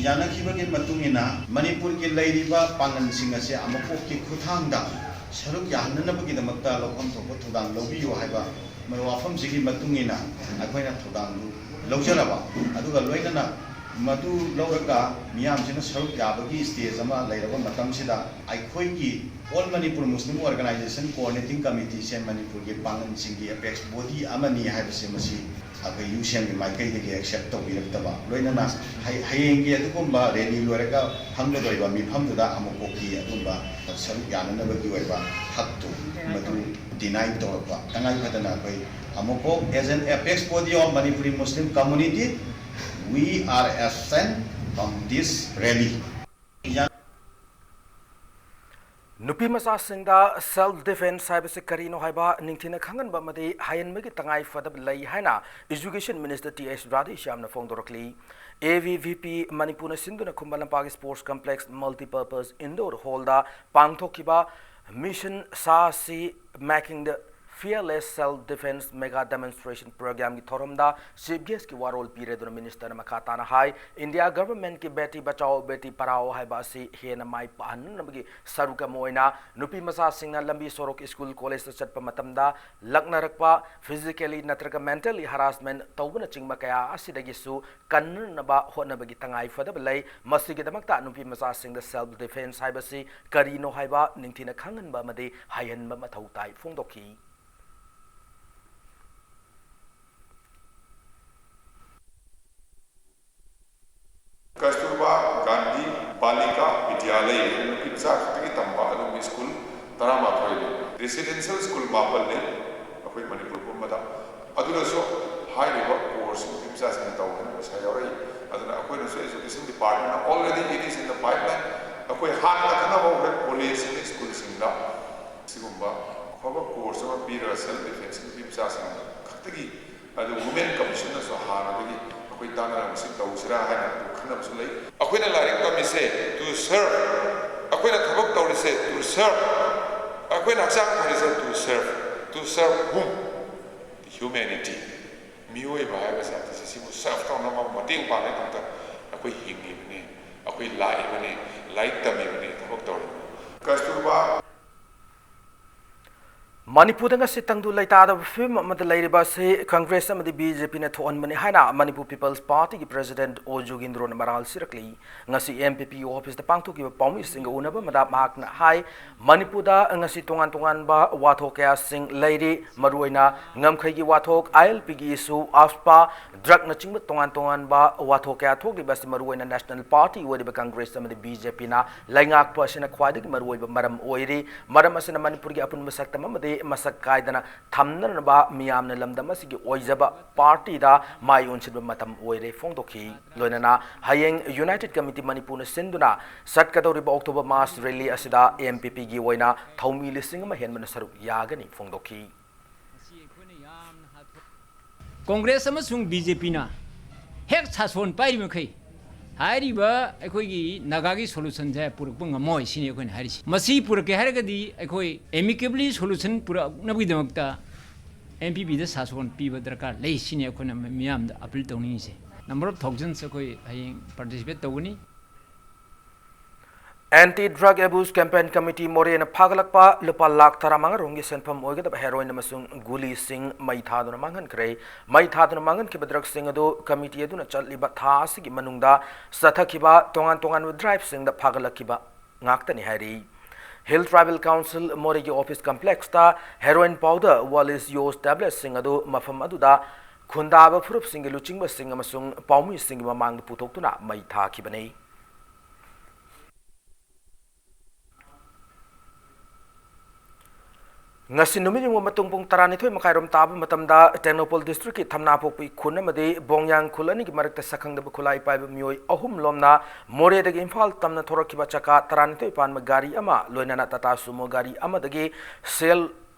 ꯌꯥꯅꯈꯤꯕꯒꯤ ꯃꯇꯨꯡ ꯏꯟꯅ ꯃꯅꯤꯄꯨꯔꯒꯤ ꯂꯩꯔꯤꯕ ꯄꯥꯡꯒꯜꯁꯤꯡ ꯑꯁꯤ ꯑꯃꯨꯛꯀꯣꯛꯀꯤ ꯈꯨꯠꯊꯥꯡꯗ ꯁꯔꯨꯛ ꯌꯥꯍꯟꯅꯅꯕꯒꯤꯗꯃꯛꯇ ꯂꯧꯐꯝ ꯊꯣꯛꯄ ꯊꯧꯗꯥꯡ ꯂꯧꯕꯤꯌꯨ ꯍꯥꯏꯕ ꯃꯣꯏ ꯋꯥꯐꯝꯁꯤꯒꯤ ꯃꯇꯨꯡ ꯏꯟꯅ ꯑꯩꯈꯣꯏꯅ ꯊꯧꯗꯥꯡꯗꯨ ꯂꯧꯖꯔꯕ꯫ ꯑꯗꯨꯒ ꯂꯣꯏꯅꯅ ꯃꯗꯨ ꯂꯧꯔꯒ ꯃꯤꯌꯥꯝꯁꯤꯅ ꯁꯔꯨꯛ ꯌꯥꯕꯒꯤ stage ꯑꯃ ꯂꯩꯔꯕ ꯃꯇꯝꯁꯤꯗ, ꯑꯩꯈꯣꯏꯒꯤ All Manipur Muslim Organization Coordinating Committeeꯁꯦ ꯃꯅꯤꯄꯨꯔꯒꯤ ꯄꯥꯡꯒꯜꯁꯤꯡꯒꯤ apex body ꯑꯃꯅꯤ ꯍꯥꯏꯕꯁꯦ ꯃꯁꯤ ꯑꯩꯈꯣꯏ ꯌꯨ ꯁꯤ ꯑꯦꯝꯒꯤ ꯃꯥꯏꯀꯩꯗꯒꯤ accept ꯇꯧꯕꯤꯔꯛꯇꯕ, ꯂꯣꯏꯅꯅ ꯍꯩ-, ꯍꯌꯦꯡꯒꯤ ꯑꯗꯨꯒꯨꯝꯕ rally ꯂꯣꯏꯔꯒ ꯐꯝꯒꯗꯧꯔꯤꯕ ꯃꯤꯐꯝꯗꯨꯗ ꯑꯃꯨꯛ ꯀꯣꯛꯀꯤ ꯑꯗꯨꯒꯨꯝꯕ ꯁꯔꯨꯛ ꯌꯥꯅꯅꯕꯒꯤ ꯑꯣꯏꯕ ꯍꯛꯇꯨ ꯃꯗꯨ deny ꯇꯧꯔꯛꯄ, ꯇꯉꯥꯏ ꯐꯗꯅ ꯑꯩꯈꯣꯏ ꯑꯃꯨꯛ ꯀꯣꯛ as an apex body of Manipuri Muslim community, we are absent from this rally. ꯅꯨꯄꯤ ꯃꯆꯥꯁꯤꯡꯗ self defence ꯍꯥꯏꯕꯁꯤ ꯀꯔꯤꯅꯣ ꯍꯥꯏꯕ ꯅꯤꯡꯊꯤꯅ ꯈꯪꯍꯟꯕ ꯑꯃꯗꯤ ꯍꯩꯍꯟꯕꯒꯤ ꯇꯉꯥꯏ ꯐꯗꯕ ꯂꯩ ꯍꯥꯏꯅ Education Minister ꯇꯤ ꯑꯦꯁ ꯔꯥꯙꯦꯁ꯭ꯌꯥꯝꯅ ꯐꯣꯡꯗꯣꯔꯛꯂꯤ꯫ ꯑꯦ ꯚꯤ ꯚꯤ ꯄꯤ ꯃꯅꯤꯄꯨꯔꯅ ꯁꯤꯟꯗꯨꯅ Khuman Lampak Sports Complex Multipurpose Indoor Hallꯗ ꯄꯥꯡꯊꯣꯛꯈꯤꯕ Mission Sahasi Making the Fearless Self Defence Mega Demonstration Programmeꯒꯤ ꯊꯧꯔꯝꯗ Chief Guestꯀꯤ ꯋꯥꯔꯣꯜ ꯄꯤꯔꯦ꯫ ꯑꯗꯨꯅ Ministerꯅ ꯃꯈꯥ ꯇꯥꯅ ꯍꯥꯏ, India Governmentꯀꯤ Beti Bachao Beti Padhao ꯍꯥꯏꯕ ꯑꯁꯤ ꯍꯦꯟꯅ ꯃꯥꯏ ꯄꯥꯛꯍꯟꯅꯕꯒꯤ ꯁꯔꯨꯛ ꯑꯃ ꯑꯣꯏꯅ ꯅꯨꯄꯤ ꯃꯆꯥꯁꯤꯡꯅ ꯂꯝꯕꯤ ꯁꯣꯔꯣꯛ, school, collegeꯇ ꯆꯠꯄ ꯃꯇꯝꯗ ꯂꯛꯅꯔꯛꯄ, physically ꯅꯠꯇ꯭ꯔꯒ mentally harassment ꯇꯧꯕꯅꯆꯤꯡꯕ ꯀꯌꯥ ꯑꯁꯤꯗꯒꯤꯁꯨ ꯀꯟꯅꯅꯕ ꯍꯣꯠꯅꯕꯒꯤ ꯇꯉꯥꯏ ꯐꯗꯕ ꯂꯩ꯫ ꯃꯁꯤꯒꯤꯗꯃꯛꯇ ꯅꯨꯄꯤ ꯃꯆꯥꯁꯤꯡꯗ self defence ꯍꯥꯏꯕꯁꯤ ꯀꯔꯤꯅꯣ ꯍꯥꯏꯕ ꯅꯤꯡꯊꯤꯅ ꯈꯪꯍꯟꯕ ꯑꯃꯗꯤ ꯍꯩꯍꯟꯕ ꯃꯊꯧ ꯇꯥꯏ ꯐꯣꯡꯗꯣꯛꯈꯤ꯫ ꯀꯁꯇꯨꯔꯕꯥ ꯒꯥꯟꯙꯤ ꯕꯥꯂꯤꯀꯥ ꯕꯤꯗ꯭ꯌꯥꯂꯌ ꯅꯨꯄꯤ ꯃꯆꯥ ꯈꯛꯇꯒꯤ ꯇꯝꯕ ꯑꯗꯨꯒꯨꯝꯕ school ꯇꯔꯥꯃꯥꯊꯣꯏ ꯂꯩ꯫ Residential school ꯃꯥꯄꯜ ꯂꯩ ꯑꯩꯈꯣꯏ ꯃꯅꯤꯄꯨꯔ ꯄꯨꯝꯕꯗ꯫ ꯑꯗꯨꯅꯁꯨ ꯍꯥꯏꯔꯤꯕ course ꯅꯨꯄꯤ ꯃꯆꯥꯁꯤꯡꯅ ꯇꯧꯕꯅ ꯄꯩꯁꯥ ꯌꯥꯎꯔꯛꯏ꯫ ꯑꯗꯨꯅ ꯑꯩꯈꯣꯏꯅꯁꯨ Education Departmentꯅ already it is in the pipeline꯫ ꯑꯩꯈꯣꯏ ꯍꯥꯟꯅ ꯈꯪꯅꯕ ꯍꯧꯈ꯭ꯔꯦ, collegeꯁꯤꯡꯗ, schoolꯁꯤꯡꯗ ꯁꯤꯒꯨꯝꯕ ꯑꯐꯕ course ꯑꯃ ꯄꯤꯔꯒ self defence ꯅꯨꯄꯤ ꯃꯆꯥꯁꯤꯡ ꯈꯛꯇꯒꯤ ꯑꯗꯨ Women Commissionꯅꯁꯨ ꯍꯥꯟꯅꯗꯒꯤ ꯑꯩꯈꯣꯏ ꯇꯥꯟꯅꯔꯒ ꯃꯁꯤ ꯇꯧꯁꯤꯔꯥ ꯍꯥꯏꯅ ꯈꯟꯅꯕꯁꯨ ꯂꯩ꯫ ꯑꯩꯈꯣꯏꯅ ꯂꯥꯏꯔꯤꯛ ꯇꯝꯃꯤꯁꯦ to serve, ꯑꯩꯈꯣꯏꯅ ꯊꯕꯛ ꯇꯧꯔꯤꯁꯦ to serve, ꯑꯩꯈꯣꯏꯅ ꯍꯛꯆꯥꯡ ꯐꯔꯤꯁꯦ to serve, to serve whom? Humanity, ꯃꯤꯑꯣꯏꯕ ꯍꯥꯏꯕ ꯖꯥꯇꯤꯁꯦ ꯁꯤꯕꯨ serve ꯇꯧꯅꯕ, ꯃꯇꯦꯡ ꯄꯥꯡꯅꯕꯒꯤꯗꯃꯛꯇ ꯑꯩꯈꯣꯏ ꯍꯤꯡꯉꯤꯕꯅꯤ, ꯑꯩꯈꯣꯏ ꯂꯥꯛꯏꯕꯅꯤ, ꯂꯥꯏꯔꯤꯛ ꯇꯝꯃꯤꯕꯅꯤ, ꯊꯕꯛ ꯇꯧꯔꯤꯕꯅꯤ꯫ ꯀꯁꯇꯨꯔꯕꯥ꯫ ꯃꯅꯤꯄꯨꯔꯗ ꯉꯁꯤ ꯇꯪꯗꯨ ꯂꯩꯇꯥꯗꯕ ꯐꯤꯕꯝ ꯑꯃꯗ ꯂꯩꯔꯤꯕ ꯑꯁꯤ ꯀꯪꯒ꯭ꯔꯦꯁ ꯑꯃꯗꯤ ꯕꯤ ꯖꯦ ꯄꯤꯅ ꯊꯣꯛꯍꯟꯕꯅꯤ ꯍꯥꯏꯅ ꯃꯅꯤꯄꯨꯔ ꯄꯤꯄꯜꯁ ꯄꯥꯔꯇꯤꯒꯤ ꯄ꯭ꯔꯦꯁꯤꯗꯦꯟꯠ ꯑꯣ ꯖꯣꯒꯤꯟꯗ꯭ꯔꯣꯅ ꯃꯔꯥꯜ ꯁꯤꯔꯛꯂꯤ꯫ ꯉꯁꯤ ꯑꯦꯝ ꯄꯤ ꯄꯤ ꯑꯣꯐꯤꯁꯇ ꯄꯥꯡꯊꯣꯛꯈꯤꯕ ꯄꯥꯎꯃꯤꯁꯤꯡꯒ ꯎꯅꯕ ꯑꯃꯗ ꯃꯍꯥꯛꯅ ꯍꯥꯏ, ꯃꯅꯤꯄꯨꯔꯗ ꯉꯁꯤ ꯇꯣꯉꯥꯟ ꯇꯣꯉꯥꯟꯕ ꯋꯥꯊꯣꯛ ꯀꯌꯥꯁꯤꯡ ꯂꯩꯔꯤ, ꯃꯔꯨꯑꯣꯏꯅ ꯉꯝꯈꯩꯒꯤ ꯋꯥꯊꯣꯛ, ꯑꯥꯏ ꯑꯦꯜ ꯄꯤꯒꯤ ꯏꯁꯨ, ꯑꯥꯐꯁꯄꯥ, ꯗ꯭ꯔꯒꯅꯆꯤꯡꯕ ꯇꯣꯉꯥꯟ ꯇꯣꯉꯥꯟꯕ ꯋꯥꯊꯣꯛ ꯀꯌꯥ ꯊꯣꯛꯂꯤꯕ ꯑꯁꯤ ꯃꯔꯨꯑꯣꯏꯅ ꯅꯦꯁꯅꯦꯜ ꯄꯥꯔꯇꯤ ꯑꯣꯏꯔꯤꯕ ꯀꯪꯒ꯭ꯔꯦꯁ ꯑꯃꯗꯤ ꯕꯤ ꯖꯦ ꯄꯤꯅ ꯂꯩꯉꯥꯛꯄ ꯑꯁꯤꯅ ꯈ꯭ꯋꯥꯏꯗꯒꯤ ꯃꯔꯨꯑꯣꯏꯕ ꯃꯔꯝ ꯑꯣꯏꯔꯤ꯫ ꯃꯔꯝ ꯑꯁꯤꯅ ꯃꯅꯤꯄꯨꯔꯒꯤ ꯑꯄꯨꯟꯕ ꯁꯛꯇꯝ ꯑꯃꯗꯤ ꯃꯁꯛ ꯀꯥꯏꯗꯅ ꯊꯝꯅꯅꯕ ꯃꯤꯌꯥꯝꯅ ꯂꯝꯗꯝ ꯑꯁꯤꯒꯤ ꯑꯣꯏꯖꯕ ꯄꯥꯔꯇꯤꯗ ꯃꯥꯏ ꯑꯣꯟꯁꯤꯟꯕ ꯃꯇꯝ ꯑꯣꯏꯔꯦ ꯐꯣꯡꯗꯣꯛꯈꯤ꯫ ꯂꯣꯏꯅꯅ ꯍꯌꯦꯡ ꯌꯨꯅꯥꯏꯇꯦꯗ ꯀꯃꯤꯇꯤ ꯃꯅꯤꯄꯨꯔꯅ ꯁꯤꯟꯗꯨꯅ ꯆꯠꯀꯗꯧꯔꯤꯕ ꯑꯣꯛꯇꯣꯕꯔ ꯃꯥꯁ ꯔꯦꯂꯤ ꯑꯁꯤꯗ ꯑꯦꯝ ꯄꯤ ꯄꯤꯒꯤ ꯑꯣꯏꯅ ꯊꯧꯃꯤ ꯂꯤꯁꯤꯡ ꯑꯃ ꯍꯦꯟꯕꯅ ꯁꯔꯨꯛ ꯌꯥꯒꯅꯤ ꯐꯣꯡꯗꯣꯛꯈꯤ꯫ ꯀꯣꯡꯒ꯭ꯔꯦꯁ ꯑꯃꯁꯨꯡ ꯕꯤ ꯖꯦ ꯄꯤꯅ ꯍꯦꯛ ꯁꯥꯁꯣꯟ ꯄꯥꯏꯔꯤ ꯃꯈꯩ ꯍꯥꯏꯔꯤꯕ ꯑꯩꯈꯣꯏꯒꯤ ꯅꯥꯒꯥꯒꯤ ꯁꯣꯂꯨꯁꯟꯁꯦ ꯄꯨꯔꯛꯄ ꯉꯝꯃꯣꯏ ꯁꯤꯅꯤ ꯑꯩꯈꯣꯏꯅ ꯍꯥꯏꯔꯤꯁꯤ꯫ ꯃꯁꯤ ꯄꯨꯔꯛꯀꯦ ꯍꯥꯏꯔꯒꯗꯤ ꯑꯩꯈꯣꯏ ꯑꯦꯃꯤꯀꯦꯕꯂꯤ ꯁꯣꯂꯨꯁꯟ ꯄꯨꯔꯛꯅꯕꯒꯤꯗꯃꯛꯇ ꯑꯦꯝ ꯄꯤ ꯄꯤꯗ ꯁꯥꯁꯣꯟ ꯄꯤꯕ ꯗꯔꯀꯥꯔ ꯂꯩ ꯁꯤꯅꯤ ꯑꯩꯈꯣꯏꯅ ꯃꯤꯌꯥꯝꯗ ꯑꯄꯤꯜ ꯇꯧꯅꯤꯡꯉꯤꯁꯦ꯫ ꯅꯝꯕꯔ ꯑꯣꯐ ꯊꯥꯎꯖꯟꯁ ꯑꯩꯈꯣꯏ ꯍꯌꯦꯡ ꯄꯥꯔꯇꯤꯁꯤꯄꯦꯠ ꯇꯧꯒꯅꯤ꯫ Anti drug abuse campaign committee ꯃꯣꯔꯦꯅ ꯐꯥꯒꯠꯂꯛꯄ ꯂꯨꯄꯥ ꯂꯥꯈ ꯇꯔꯥꯃꯉꯥ ꯔꯣꯝꯒꯤ ꯁꯦꯟꯐꯝ ꯑꯣꯏꯒꯗꯕ ꯍꯦꯔꯣꯏꯟ ꯑꯃꯁꯨꯡ ꯒꯨꯂꯤꯁꯤꯡ ꯃꯩ ꯊꯥꯗꯨꯅ ꯃꯥꯡꯍꯟꯈ꯭ꯔꯦ꯫ ꯃꯩ ꯊꯥꯗꯨꯅ ꯃꯥꯡꯍꯟꯈꯤꯕ ꯗ꯭ꯔꯒꯁꯤꯡ ꯑꯗꯨ ꯀꯃꯤꯇꯤ ꯑꯗꯨꯅ ꯆꯠꯂꯤꯕ ꯊꯥ ꯑꯁꯤꯒꯤ ꯃꯅꯨꯡꯗ ꯆꯠꯊꯈꯤꯕ ꯇꯣꯉꯥꯟ ꯇꯣꯉꯥꯟꯕ ꯗ꯭ꯔꯥꯏꯚꯁꯤꯡꯗ ꯐꯥꯒꯠꯂꯛꯈꯤꯕ ꯉꯥꯛꯇꯅꯤ ꯍꯥꯏꯔꯤ꯫ ꯍꯤꯜ ꯇ꯭ꯔꯥꯏꯕꯦꯜ ꯀꯥꯎꯟꯁꯤꯜ ꯃꯣꯔꯦꯒꯤ ꯑꯣꯐꯤꯁ ꯀꯝꯄ꯭ꯂꯦꯛꯁꯇ ꯍꯦꯔꯣꯏꯟ ꯄꯥꯎꯗꯔ ꯋꯥꯂꯤꯁ ꯌꯣꯁ ꯇꯦꯕ꯭ꯂꯦꯠꯁꯤꯡ ꯑꯗꯨ ꯃꯐꯝ ꯑꯗꯨꯗ ꯈꯨꯟꯗꯥꯕ ꯐꯨꯔꯨꯞꯁꯤꯡꯒꯤ ꯂꯨꯆꯤꯡꯕꯁꯤꯡ ꯑꯃꯁꯨꯡ ꯄꯥꯎꯃꯤꯁꯤꯡꯒꯤ ꯃꯃꯥꯡꯗ ꯄꯨꯊꯣꯛꯇꯨꯅ ꯃꯩ ꯊꯥꯈꯤꯕꯅꯤ꯫ ꯉꯁꯤ ꯅꯨꯃꯤꯠ ꯌꯨꯡꯕ ꯃꯇꯨꯡ ꯄꯨꯡ ꯇꯔꯥꯅꯤꯊꯣꯏ ꯃꯈꯥꯏꯔꯣꯝ ꯇꯥꯕ ꯃꯇꯝꯗ ꯇꯦꯡꯅꯧꯄꯜ ꯗꯤꯁꯇ꯭ꯔꯤꯛꯀꯤ ꯊꯝꯅꯥꯄꯣꯛꯄꯤ ꯈꯨꯟ ꯑꯃꯗꯤ ꯕꯣꯡꯌꯥꯡ ꯈꯨꯜ ꯑꯅꯤꯒꯤ ꯃꯔꯛꯇ ꯁꯛꯈꯪꯗꯕ ꯈꯨꯠꯂꯥꯏ ꯄꯥꯏꯕ ꯃꯤꯑꯣꯏ ꯑꯍꯨꯝ ꯂꯣꯝꯅ ꯃꯣꯔꯦꯗꯒꯤ ꯏꯝꯐꯥꯜ ꯇꯝꯅ ꯊꯣꯔꯛꯈꯤꯕ ꯆꯀꯥ ꯇꯔꯥꯅꯤꯊꯣꯏ ꯄꯥꯟꯕ ꯒꯥꯔꯤ ꯑꯃ ꯂꯣꯏꯅꯅ ꯇꯥꯇꯥ ꯁꯨꯃꯣ ꯒꯥꯔꯤ ꯑꯃꯗꯒꯤ ꯁꯦꯜ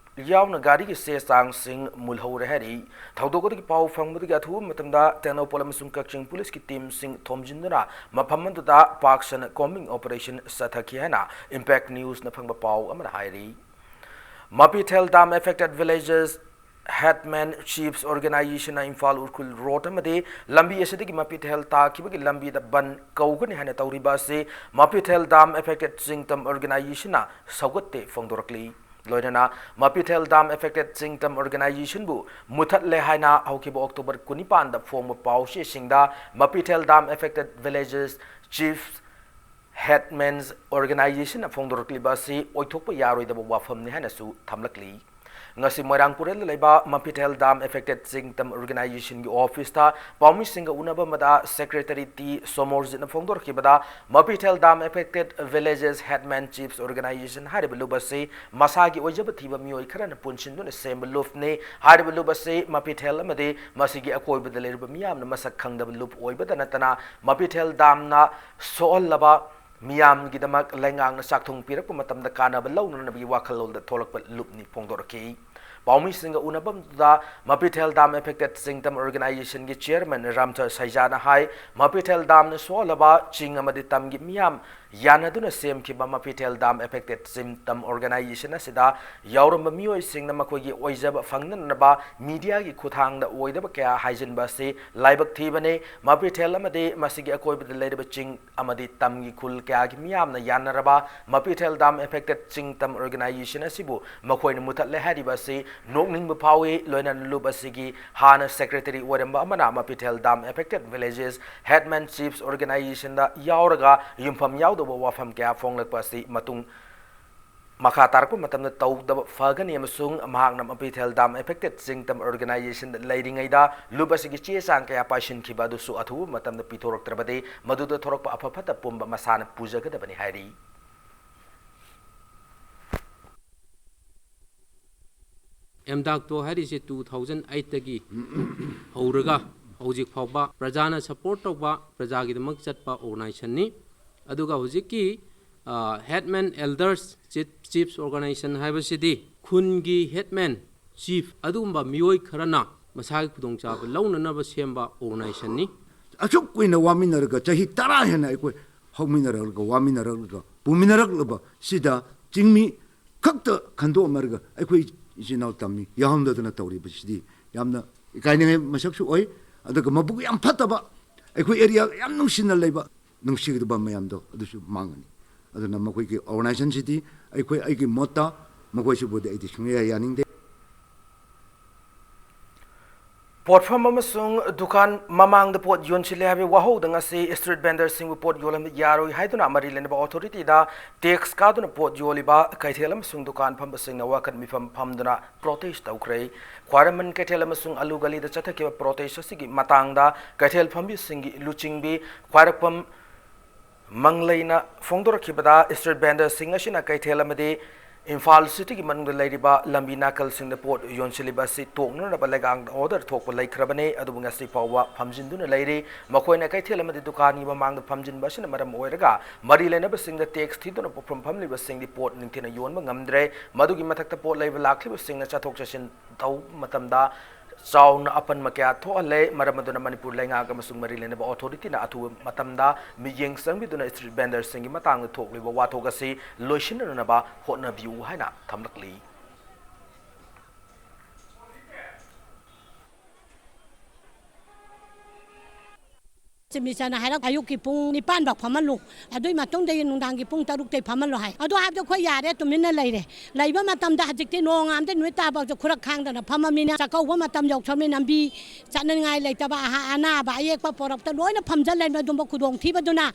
ꯌꯥꯎꯅ ꯒꯥꯔꯤꯒꯤ ꯆꯦ ꯆꯥꯡꯁꯤꯡ ꯃꯨꯜꯍꯧꯔꯦ ꯍꯥꯏꯔꯤ꯫ ꯊꯧꯗꯣꯛ ꯑꯗꯨꯒꯤ ꯄꯥꯎ ꯐꯪꯕꯗꯒꯤ ꯑꯊꯨꯕ ꯃꯇꯝꯗ ꯇꯦꯡꯅꯧꯄꯜ ꯑꯃꯁꯨꯡ ꯀꯛꯆꯤꯡ ꯄꯨꯂꯤꯁꯀꯤ ꯇꯤꯝꯁꯤꯡ ꯊꯣꯝꯖꯤꯟꯗꯨꯅ ꯃꯐꯝ ꯑꯗꯨꯗ ꯄꯥꯛ ꯁꯟꯅ ꯀꯣꯝꯕꯤꯡ ꯑꯣꯄꯔꯦꯁꯟ ꯆꯠꯊꯈꯤ ꯍꯥꯏꯅ ꯏꯝꯄꯦꯛ ꯅ꯭ꯌꯨꯁꯅ ꯐꯪꯕ ꯄꯥꯎ ꯑꯃꯅ ꯍꯥꯏꯔꯤ꯫ ꯃꯄꯤꯊꯦꯜ dam affected villages headmen chiefs ꯑꯣꯔꯒꯅꯥꯏꯖꯦꯁꯟꯅ ꯏꯝꯐꯥꯜ ꯎꯈ꯭ꯔꯨꯜ ꯔꯣꯗ ꯑꯃꯗꯤ ꯂꯝꯕꯤ ꯑꯁꯤꯗꯒꯤ ꯃꯄꯤꯊꯦꯜ ꯇꯥꯈꯤꯕꯒꯤ ꯂꯝꯕꯤꯗ ꯕꯟ ꯀꯧꯒꯅꯤ ꯍꯥꯏꯅ ꯇꯧꯔꯤꯕ ꯑꯁꯤ ꯃꯄꯤꯊꯦꯜ ꯗꯥꯝ ꯑꯦꯐꯦꯛꯇꯦꯗ ꯆꯤꯡꯇꯝ ꯑꯣꯔꯒꯅꯥꯏꯖꯦꯁꯟꯅ ꯁꯧꯒꯠꯇꯦ ꯐꯣꯡꯗꯣꯔꯛꯂꯤ꯫ ꯂꯣꯏꯅꯅ ꯃꯄꯤꯊꯦꯜ ꯗꯥꯝ ꯑꯦꯐꯦꯛꯇꯦꯗ ꯆꯤꯡꯇꯝ ꯑꯣꯔꯒꯅꯥꯏꯖꯦꯁꯟꯕꯨ ꯃꯨꯊꯠꯂꯦ ꯍꯥꯏꯅ ꯍꯧꯈꯤꯕ ꯑꯣꯛꯇꯣꯕꯔ ꯀꯨꯟꯅꯤꯄꯥꯟꯗ ꯐꯣꯡꯕ ꯄꯥꯎꯆꯦꯁꯤꯡꯗ ꯃꯄꯤꯊꯦꯜ ꯗꯥꯝ ꯑꯦꯐꯦꯛꯇꯦꯗ ꯚꯤꯂꯦꯖꯦꯁ ꯆꯤꯐ ꯍꯦꯗꯃꯦꯟꯁ ꯑꯣꯔꯒꯅꯥꯏꯖꯦꯁꯟꯅ ꯐꯣꯡꯗꯣꯔꯛꯂꯤꯕ ꯑꯁꯤ ꯑꯣꯏꯊꯣꯛꯄ ꯌꯥꯔꯣꯏꯗꯕ ꯋꯥꯐꯝꯅꯤ ꯍꯥꯏꯅꯁꯨ ꯊꯝꯂꯛꯂꯤ꯫ ꯉꯁꯤ ꯃꯣꯏꯔꯥꯡ ꯄꯨꯔꯦꯜꯗ ꯂꯩꯕ ꯃꯄꯤꯊꯦꯜ ꯗꯥꯝ ꯑꯦꯐꯦꯛꯇꯦꯗ ꯆꯤꯡꯇꯝ ꯑꯣꯔꯒꯅꯥꯏꯖꯦꯁꯟꯒꯤ ꯑꯣꯐꯤꯁꯇ ꯄꯥꯎꯃꯤꯁꯤꯡꯒ ꯎꯅꯕ ꯑꯃꯗ ꯁꯦꯀ꯭ꯔꯦꯇꯔꯤ ꯇꯤ ꯁꯣꯃꯣꯔꯖꯤꯠꯅ ꯐꯣꯡꯗꯣꯔꯛꯈꯤꯕꯗ ꯃꯄꯤꯊꯦꯜ dam affected villages headmen chiefs organisation ꯍꯥꯏꯔꯤꯕ ꯂꯨꯞ ꯑꯁꯤ ꯃꯁꯥꯒꯤ ꯑꯣꯏꯖꯕ ꯊꯤꯕ ꯃꯤꯑꯣꯏ ꯈꯔꯅ ꯄꯨꯟꯁꯤꯟꯗꯨꯅ ꯁꯦꯝꯕ ꯂꯨꯞꯅꯤ꯫ ꯍꯥꯏꯔꯤꯕ ꯂꯨꯞ ꯑꯁꯤ ꯃꯄꯤꯊꯦꯜ ꯑꯃꯗꯤ ꯃꯁꯤꯒꯤ ꯑꯀꯣꯏꯕꯗ ꯂꯩꯔꯤꯕ ꯃꯤꯌꯥꯝꯅ ꯃꯁꯛ ꯈꯪꯗꯕ ꯂꯨꯞ ꯑꯣꯏꯕꯗ ꯅꯠꯇꯅ ꯃꯄꯤꯊꯦꯜ ꯗꯥꯝꯅ ꯁꯣꯛꯍꯜꯂꯕ ꯃꯤꯌꯥꯝꯒꯤꯗꯃꯛ ꯂꯩꯉꯥꯛꯅ ꯆꯥꯛꯊꯨꯡ ꯄꯤꯔꯛꯄ ꯃꯇꯝꯗ ꯀꯥꯟꯅꯕ ꯂꯧꯅꯅꯕꯒꯤ ꯋꯥꯈꯜꯂꯣꯟꯗ ꯊꯣꯛꯂꯛꯄ ꯂꯨꯞꯅꯤ ꯐꯣꯡꯗꯣꯔꯛꯈꯤ꯫ ꯄꯥꯎꯃꯤꯁꯤꯡꯒ ꯎꯅꯐꯝꯗꯨꯗ ꯃꯄꯤꯊꯦꯜ ꯗꯥꯝ ꯑꯦꯐꯦꯛꯇꯦꯗ ꯆꯤꯡꯇꯝ ꯑꯣꯔꯒꯅꯥꯏꯖꯦꯁꯟꯒꯤ ꯆꯤꯌꯔꯃꯦꯟ ꯔꯥꯝꯊꯔ ꯁꯩꯖꯥꯅ ꯍꯥꯏ, ꯃꯄꯤꯊꯦꯜ ꯗꯥꯝꯅ ꯁꯣꯛꯍꯜꯂꯕ ꯆꯤꯡ ꯑꯃꯗꯤ ꯇꯝꯒꯤ ꯃꯤꯌꯥꯝ ꯌꯥꯅꯗꯨꯅ ꯁꯦꯝꯈꯤꯕ ꯃꯄꯤꯊꯦꯜ ꯗꯥꯝ ꯑꯦꯐꯦꯛꯇꯦꯗ ꯆꯤꯡꯇꯝ ꯑꯣꯔꯒꯅꯥꯏꯖꯦꯁꯟ ꯑꯁꯤꯗ ꯌꯥꯎꯔꯝꯕ ꯃꯤꯑꯣꯏꯁꯤꯡꯅ ꯃꯈꯣꯏꯒꯤ ꯑꯣꯏꯖꯕ ꯐꯪꯅꯅꯕ ꯃꯤꯗꯤꯌꯥꯒꯤ ꯈꯨꯠꯊꯥꯡꯗ ꯑꯣꯏꯗꯕ ꯀꯌꯥ ꯍꯥꯏꯖꯤꯟꯕ ꯑꯁꯤ ꯂꯥꯏꯕꯛ ꯊꯤꯕꯅꯤ꯫ ꯃꯄꯤꯊꯦꯜ ꯑꯃꯗꯤ ꯃꯁꯤꯒꯤ ꯑꯀꯣꯏꯕꯗ ꯂꯩꯔꯤꯕ ꯆꯤꯡ ꯑꯃꯗꯤ ꯇꯝꯒꯤ ꯈꯨꯜ ꯀꯌꯥꯒꯤ ꯃꯤꯌꯥꯝꯅ ꯌꯥꯅꯔꯕ ꯃꯄꯤꯊꯦꯜ ꯗꯥꯝ ꯑꯦꯐꯦꯛꯇꯦꯗ ꯆꯤꯡꯇꯝ ꯑꯣꯔꯒꯅꯥꯏꯖꯦꯁꯟ ꯑꯁꯤꯕꯨ ꯃꯈꯣꯏꯅ ꯃꯨꯊꯠꯂꯦ ꯍꯥꯏꯔꯤꯕ ꯑꯁꯤ ꯅꯣꯛꯅꯤꯡꯕ ꯐꯥꯎꯏ꯫ ꯂꯣꯏꯅꯅ ꯂꯨꯞ ꯑꯁꯤꯒꯤ ꯍꯥꯟꯅ ꯁꯦꯀ꯭ꯔꯦꯇꯔꯤ ꯑꯣꯏꯔꯝꯕ ꯑꯃꯅ ꯃꯄꯤꯊꯦꯜ ꯗꯥꯝ ꯑꯦꯐꯦꯛꯇꯦꯗ ꯚꯤꯂꯦꯖꯦꯁ ꯍꯦꯗꯃꯦꯟ ꯆꯤꯐꯁ ꯑꯣꯔꯒꯅꯥꯏꯖꯦꯁꯟꯗ ꯌꯥꯎꯔꯒ ꯌꯨꯝꯐꯝ ꯌꯥꯎꯗꯕ ꯋꯥꯐꯝ ꯀꯌꯥ ꯐꯣꯡꯂꯛꯄ ꯑꯁꯤ ꯃꯇꯨꯡ ꯃꯈꯥ ꯇꯥꯔꯛꯄ ꯃꯇꯝꯗ ꯇꯧꯗꯕ ꯐꯒꯅꯤ ꯑꯃꯁꯨꯡ ꯃꯍꯥꯛꯅ ꯃꯄꯤꯊꯦꯜ ꯗꯥꯝ ꯑꯦꯐꯦꯛꯇꯦꯗ ꯆꯤꯡꯇꯝ ꯑꯣꯔꯒꯅꯥꯏꯖꯦꯁꯟꯗ ꯂꯩꯔꯤꯉꯩꯗ ꯂꯨꯞ ꯑꯁꯤꯒꯤ ꯆꯦ ꯆꯥꯡ ꯀꯌꯥ ꯄꯥꯏꯁꯤꯟꯈꯤꯕ ꯑꯗꯨꯁꯨ ꯑꯊꯨꯕ ꯃꯇꯝꯗ ꯄꯤꯊꯣꯔꯛꯇ꯭ꯔꯕꯗꯤ ꯃꯗꯨꯗ ꯊꯣꯔꯛꯄ ꯑꯐ ꯐꯠꯇ ꯄꯨꯝꯕ ꯃꯁꯥꯅ ꯄꯨꯖꯒꯗꯕꯅꯤ ꯍꯥꯏꯔꯤ꯫ ꯑꯦꯝꯗꯥꯛꯇꯣ ꯍꯥꯏꯔꯤꯁꯦ ꯇꯨ ꯊꯥꯎꯖꯟ ꯑꯩꯠꯇꯒꯤ ꯍꯧꯔꯒ ꯍꯧꯖꯤꯛ ꯐꯥꯎꯕ ꯄ꯭ꯔꯖꯥꯅ ꯁꯄꯣꯔꯠ ꯇꯧꯕ, ꯄ꯭ꯔꯖꯥꯒꯤꯗꯃꯛ ꯆꯠꯄ ꯑꯣꯔꯒꯅꯥꯏꯖꯦꯁꯟꯅꯤ꯫ ꯑꯗꯨꯒ ꯍꯧꯖꯤꯛꯀꯤ, ꯑ, ꯍꯦꯗꯃꯦꯟ ꯑꯦꯜꯗꯔꯁ ꯆꯤꯐ, ꯆꯤꯐꯁ ꯑꯣꯔꯒꯅꯥꯏꯖꯦꯁꯟ ꯍꯥꯏꯕꯁꯤꯗꯤ ꯈꯨꯟꯒꯤ ꯍꯦꯗꯃꯦꯟ, ꯆꯤꯐ ꯑꯗꯨꯒꯨꯝꯕ ꯃꯤꯑꯣꯏ ꯈꯔꯅ ꯃꯁꯥꯒꯤ ꯈꯨꯗꯣꯡꯆꯥꯕ ꯂꯧꯅꯅꯕ ꯁꯦꯝꯕ ꯑꯣꯔꯒꯅꯥꯏꯖꯦꯁꯟꯅꯤ꯫ ꯑꯁꯨꯛ ꯀꯨꯏꯅ ꯋꯥꯃꯤꯟꯅꯔꯒ, ꯆꯍꯤ ꯇꯔꯥ ꯍꯦꯟꯅ ꯑꯩꯈꯣꯏ ꯍꯧꯃꯤꯟꯅꯔꯛꯂꯒ, ꯋꯥꯃꯤꯟꯅꯔꯛꯂꯒ, ꯄꯨꯃꯤꯟꯅꯔꯛꯂꯕ ꯁꯤꯗ ꯆꯤꯡꯃꯤ ꯈꯛꯇ ꯈꯟꯗꯣꯛꯅꯔꯒ ꯑꯩꯈꯣꯏ ꯏꯆꯤꯟ ꯏꯅꯥꯎ ꯇꯝꯃꯤ ꯌꯥꯎꯍꯟꯗꯗꯅ ꯇꯧꯔꯤꯕꯁꯤꯗꯤ ꯌꯥꯝꯅ ꯏꯀꯥꯏꯅꯤꯡꯉꯥꯏ ꯃꯁꯛꯁꯨ ꯑꯣꯏ꯫ ꯑꯗꯨꯒ ꯃꯕꯨꯛ ꯌꯥꯝ ꯐꯠꯇꯕ, ꯑꯩꯈꯣꯏ ꯑꯦꯔꯤꯌꯥ ꯌꯥꯝ ꯅꯨꯡꯁꯤꯅ ꯂꯩꯕ, ꯅꯨꯡꯁꯤꯒꯗꯕ ꯃꯌꯥꯝꯗꯣ ꯑꯗꯨꯁꯨ ꯃꯥꯡꯒꯅꯤ꯫ ꯑꯗꯨꯅ ꯃꯈꯣꯏꯒꯤ ꯑꯣꯔꯒꯅꯥꯏꯖꯦꯁꯟꯁꯤꯗꯤ ꯑꯩꯈꯣꯏ, ꯑꯩꯒꯤ ꯃꯣꯠꯇ, ꯃꯈꯣꯏꯁꯤꯕꯨꯗꯤ ꯑꯩꯗꯤ ꯁꯨꯡꯌꯥ ꯌꯥꯅꯤꯡꯗꯦ꯫ ꯄꯣꯠꯐꯝ ꯑꯃꯁꯨꯡ ꯗꯨꯀꯥꯟ ꯃꯃꯥꯡꯗ ꯄꯣꯠ ꯌꯣꯟꯁꯤꯜꯂꯦ ꯍꯥꯏꯕꯒꯤ ꯋꯥꯍꯧꯗ ꯉꯁꯤ street vendorꯁꯤꯡꯕꯨ ꯄꯣꯠ ꯌꯣꯜꯍꯟꯕ ꯌꯥꯔꯣꯏ ꯍꯥꯏꯗꯨꯅ ꯃꯔꯤ ꯂꯩꯅꯕ authorityꯗ tax ꯀꯥꯗꯨꯅ ꯄꯣꯠ ꯌꯣꯜꯂꯤꯕ ꯀꯩꯊꯦꯜ ꯑꯃꯁꯨꯡ ꯗꯨꯀꯥꯟ ꯐꯝꯕꯁꯤꯡꯅ ꯋꯥꯀꯠ ꯃꯤꯐꯝ ꯐꯝꯗꯨꯅ protest ꯇꯧꯈ꯭ꯔꯦ꯫ ꯈ꯭ꯋꯥꯏꯔꯝꯕꯟ ꯀꯩꯊꯦꯜ ꯑꯃꯁꯨꯡ ꯑꯂꯨ ꯒꯂꯤꯗ ꯆꯠꯊꯈꯤꯕ protest ꯑꯁꯤꯒꯤ ꯃꯇꯥꯡꯗ ꯀꯩꯊꯦꯜ ꯐꯝꯕꯤꯁꯤꯡꯒꯤ ꯂꯨꯆꯤꯡꯕꯤ ꯈ꯭ꯋꯥꯏꯔꯥꯛꯄꯝ ꯃꯪꯂꯩꯅ ꯐꯣꯡꯗꯣꯔꯛꯈꯤꯕꯗ, street vendorꯁꯤꯡ ꯑꯁꯤꯅ ꯀꯩꯊꯦꯜ ꯑꯃꯗꯤ ꯏꯝꯐꯥꯜ cityꯒꯤ ꯃꯅꯨꯡꯗ ꯂꯩꯔꯤꯕ ꯂꯝꯕꯤ ꯅꯥꯀꯜꯁꯤꯡꯗ ꯄꯣꯠ ꯌꯣꯟꯁꯤꯜꯂꯤꯕ ꯑꯁꯤ ꯇꯣꯛꯅꯅꯕ ꯂꯩꯉꯥꯛꯇ order ꯊꯣꯛꯄ ꯂꯩꯈ꯭ꯔꯕꯅꯤ, ꯑꯗꯨꯕꯨ ꯉꯁꯤ ꯐꯥꯎꯕ ꯐꯝꯖꯤꯟꯗꯨꯅ ꯂꯩꯔꯤ꯫ ꯃꯈꯣꯏꯅ ꯀꯩꯊꯦꯜ ꯑꯃꯗꯤ ꯗꯨꯀꯥꯟꯒꯤ ꯃꯃꯥꯡꯗ ꯐꯝꯖꯤꯟꯕ ꯑꯁꯤꯅ ꯃꯔꯝ ꯑꯣꯏꯔꯒ ꯃꯔꯤ ꯂꯩꯅꯕꯁꯤꯡꯗ tax ꯊꯤꯗꯨꯅ ꯄꯣꯠꯐꯝ ꯐꯝꯂꯤꯕꯁꯤꯡꯗꯤ ꯄꯣꯠ ꯅꯤꯡꯊꯤꯅ ꯌꯣꯟꯕ ꯉꯝꯗ꯭ꯔꯦ꯫ ꯃꯗꯨꯒꯤ ꯃꯊꯛꯇ ꯄꯣꯠ ꯂꯩꯕ ꯂꯥꯛꯂꯤꯕꯁꯤꯡꯅ ꯆꯠꯊꯣꯛ ꯆꯠꯁꯤꯟ ꯇꯧꯕ ꯃꯇꯝꯗ ꯆꯥꯎꯅ ꯑꯄꯟꯕ ꯀꯌꯥ ꯊꯣꯛꯍꯜꯂꯦ꯫ ꯃꯔꯝ ꯑꯗꯨꯅ ꯃꯅꯤꯄꯨꯔ ꯂꯩꯉꯥꯛ ꯑꯃꯁꯨꯡ ꯃꯔꯤ ꯂꯩꯅꯕ authorityꯅ ꯑꯊꯨꯕ ꯃꯇꯝꯗ ꯃꯤꯠꯌꯦꯡ ꯆꯪꯕꯤꯗꯨꯅ street vendorꯁꯤꯡꯒꯤ ꯃꯇꯥꯡꯗ ꯊꯣꯛꯂꯤꯕ ꯋꯥꯊꯣꯛ ꯑꯁꯤ ꯂꯣꯏꯁꯤꯟꯅꯅꯕ ꯍꯣꯠꯅꯕꯤꯌꯨ ꯍꯥꯏꯅ ꯊꯝꯂꯛꯂꯤ꯫ ꯆꯤꯃꯤꯆꯅ ꯍꯥꯏꯔꯛ ꯑꯌꯨꯛꯀꯤ ꯄꯨꯡ ꯅꯤꯄꯥꯟ ꯐꯥꯎ ꯐꯝꯍꯜꯂꯨ, ꯑꯗꯨꯏ ꯃꯇꯨꯡꯗꯒꯤ ꯅꯨꯡꯗꯥꯡꯒꯤ ꯄꯨꯡ ꯇꯔꯨꯛꯇꯩ ꯐꯝꯍꯜꯂꯣ ꯍꯥꯏ꯫ ꯑꯗꯨ ꯍꯥꯏꯕꯗ ꯑꯩꯈꯣꯏ ꯌꯥꯔꯦ, ꯇꯨꯃꯤꯟꯅ ꯂꯩꯔꯦ꯫ ꯂꯩꯕ ꯃꯇꯝꯗ ꯍꯧꯖꯤꯛꯇꯤ ꯅꯣꯡꯉꯥꯝꯗ ꯅꯨꯃꯤꯠ ꯇꯥꯐꯥꯎꯁꯨ ꯈꯨꯔꯛ ꯈꯥꯡꯗꯅ ꯐꯝꯃꯃꯤꯅ ꯆꯥꯛꯀꯧꯕ ꯃꯇꯝ ꯌꯧꯁ꯭ꯔꯃꯤ, ꯂꯝꯕꯤ ꯆꯠꯅꯤꯡꯉꯥꯏ ꯂꯩꯇꯕ, ꯑꯍ-, ꯑꯅꯥꯕ ꯑꯌꯦꯛꯄ ꯄꯣꯔꯛꯇ ꯂꯣꯏꯅ ꯐꯝꯖꯜꯂꯦ꯫ ꯑꯗꯨꯝꯕ ꯈꯨꯗꯣꯡꯊꯤꯕꯗꯨꯅ,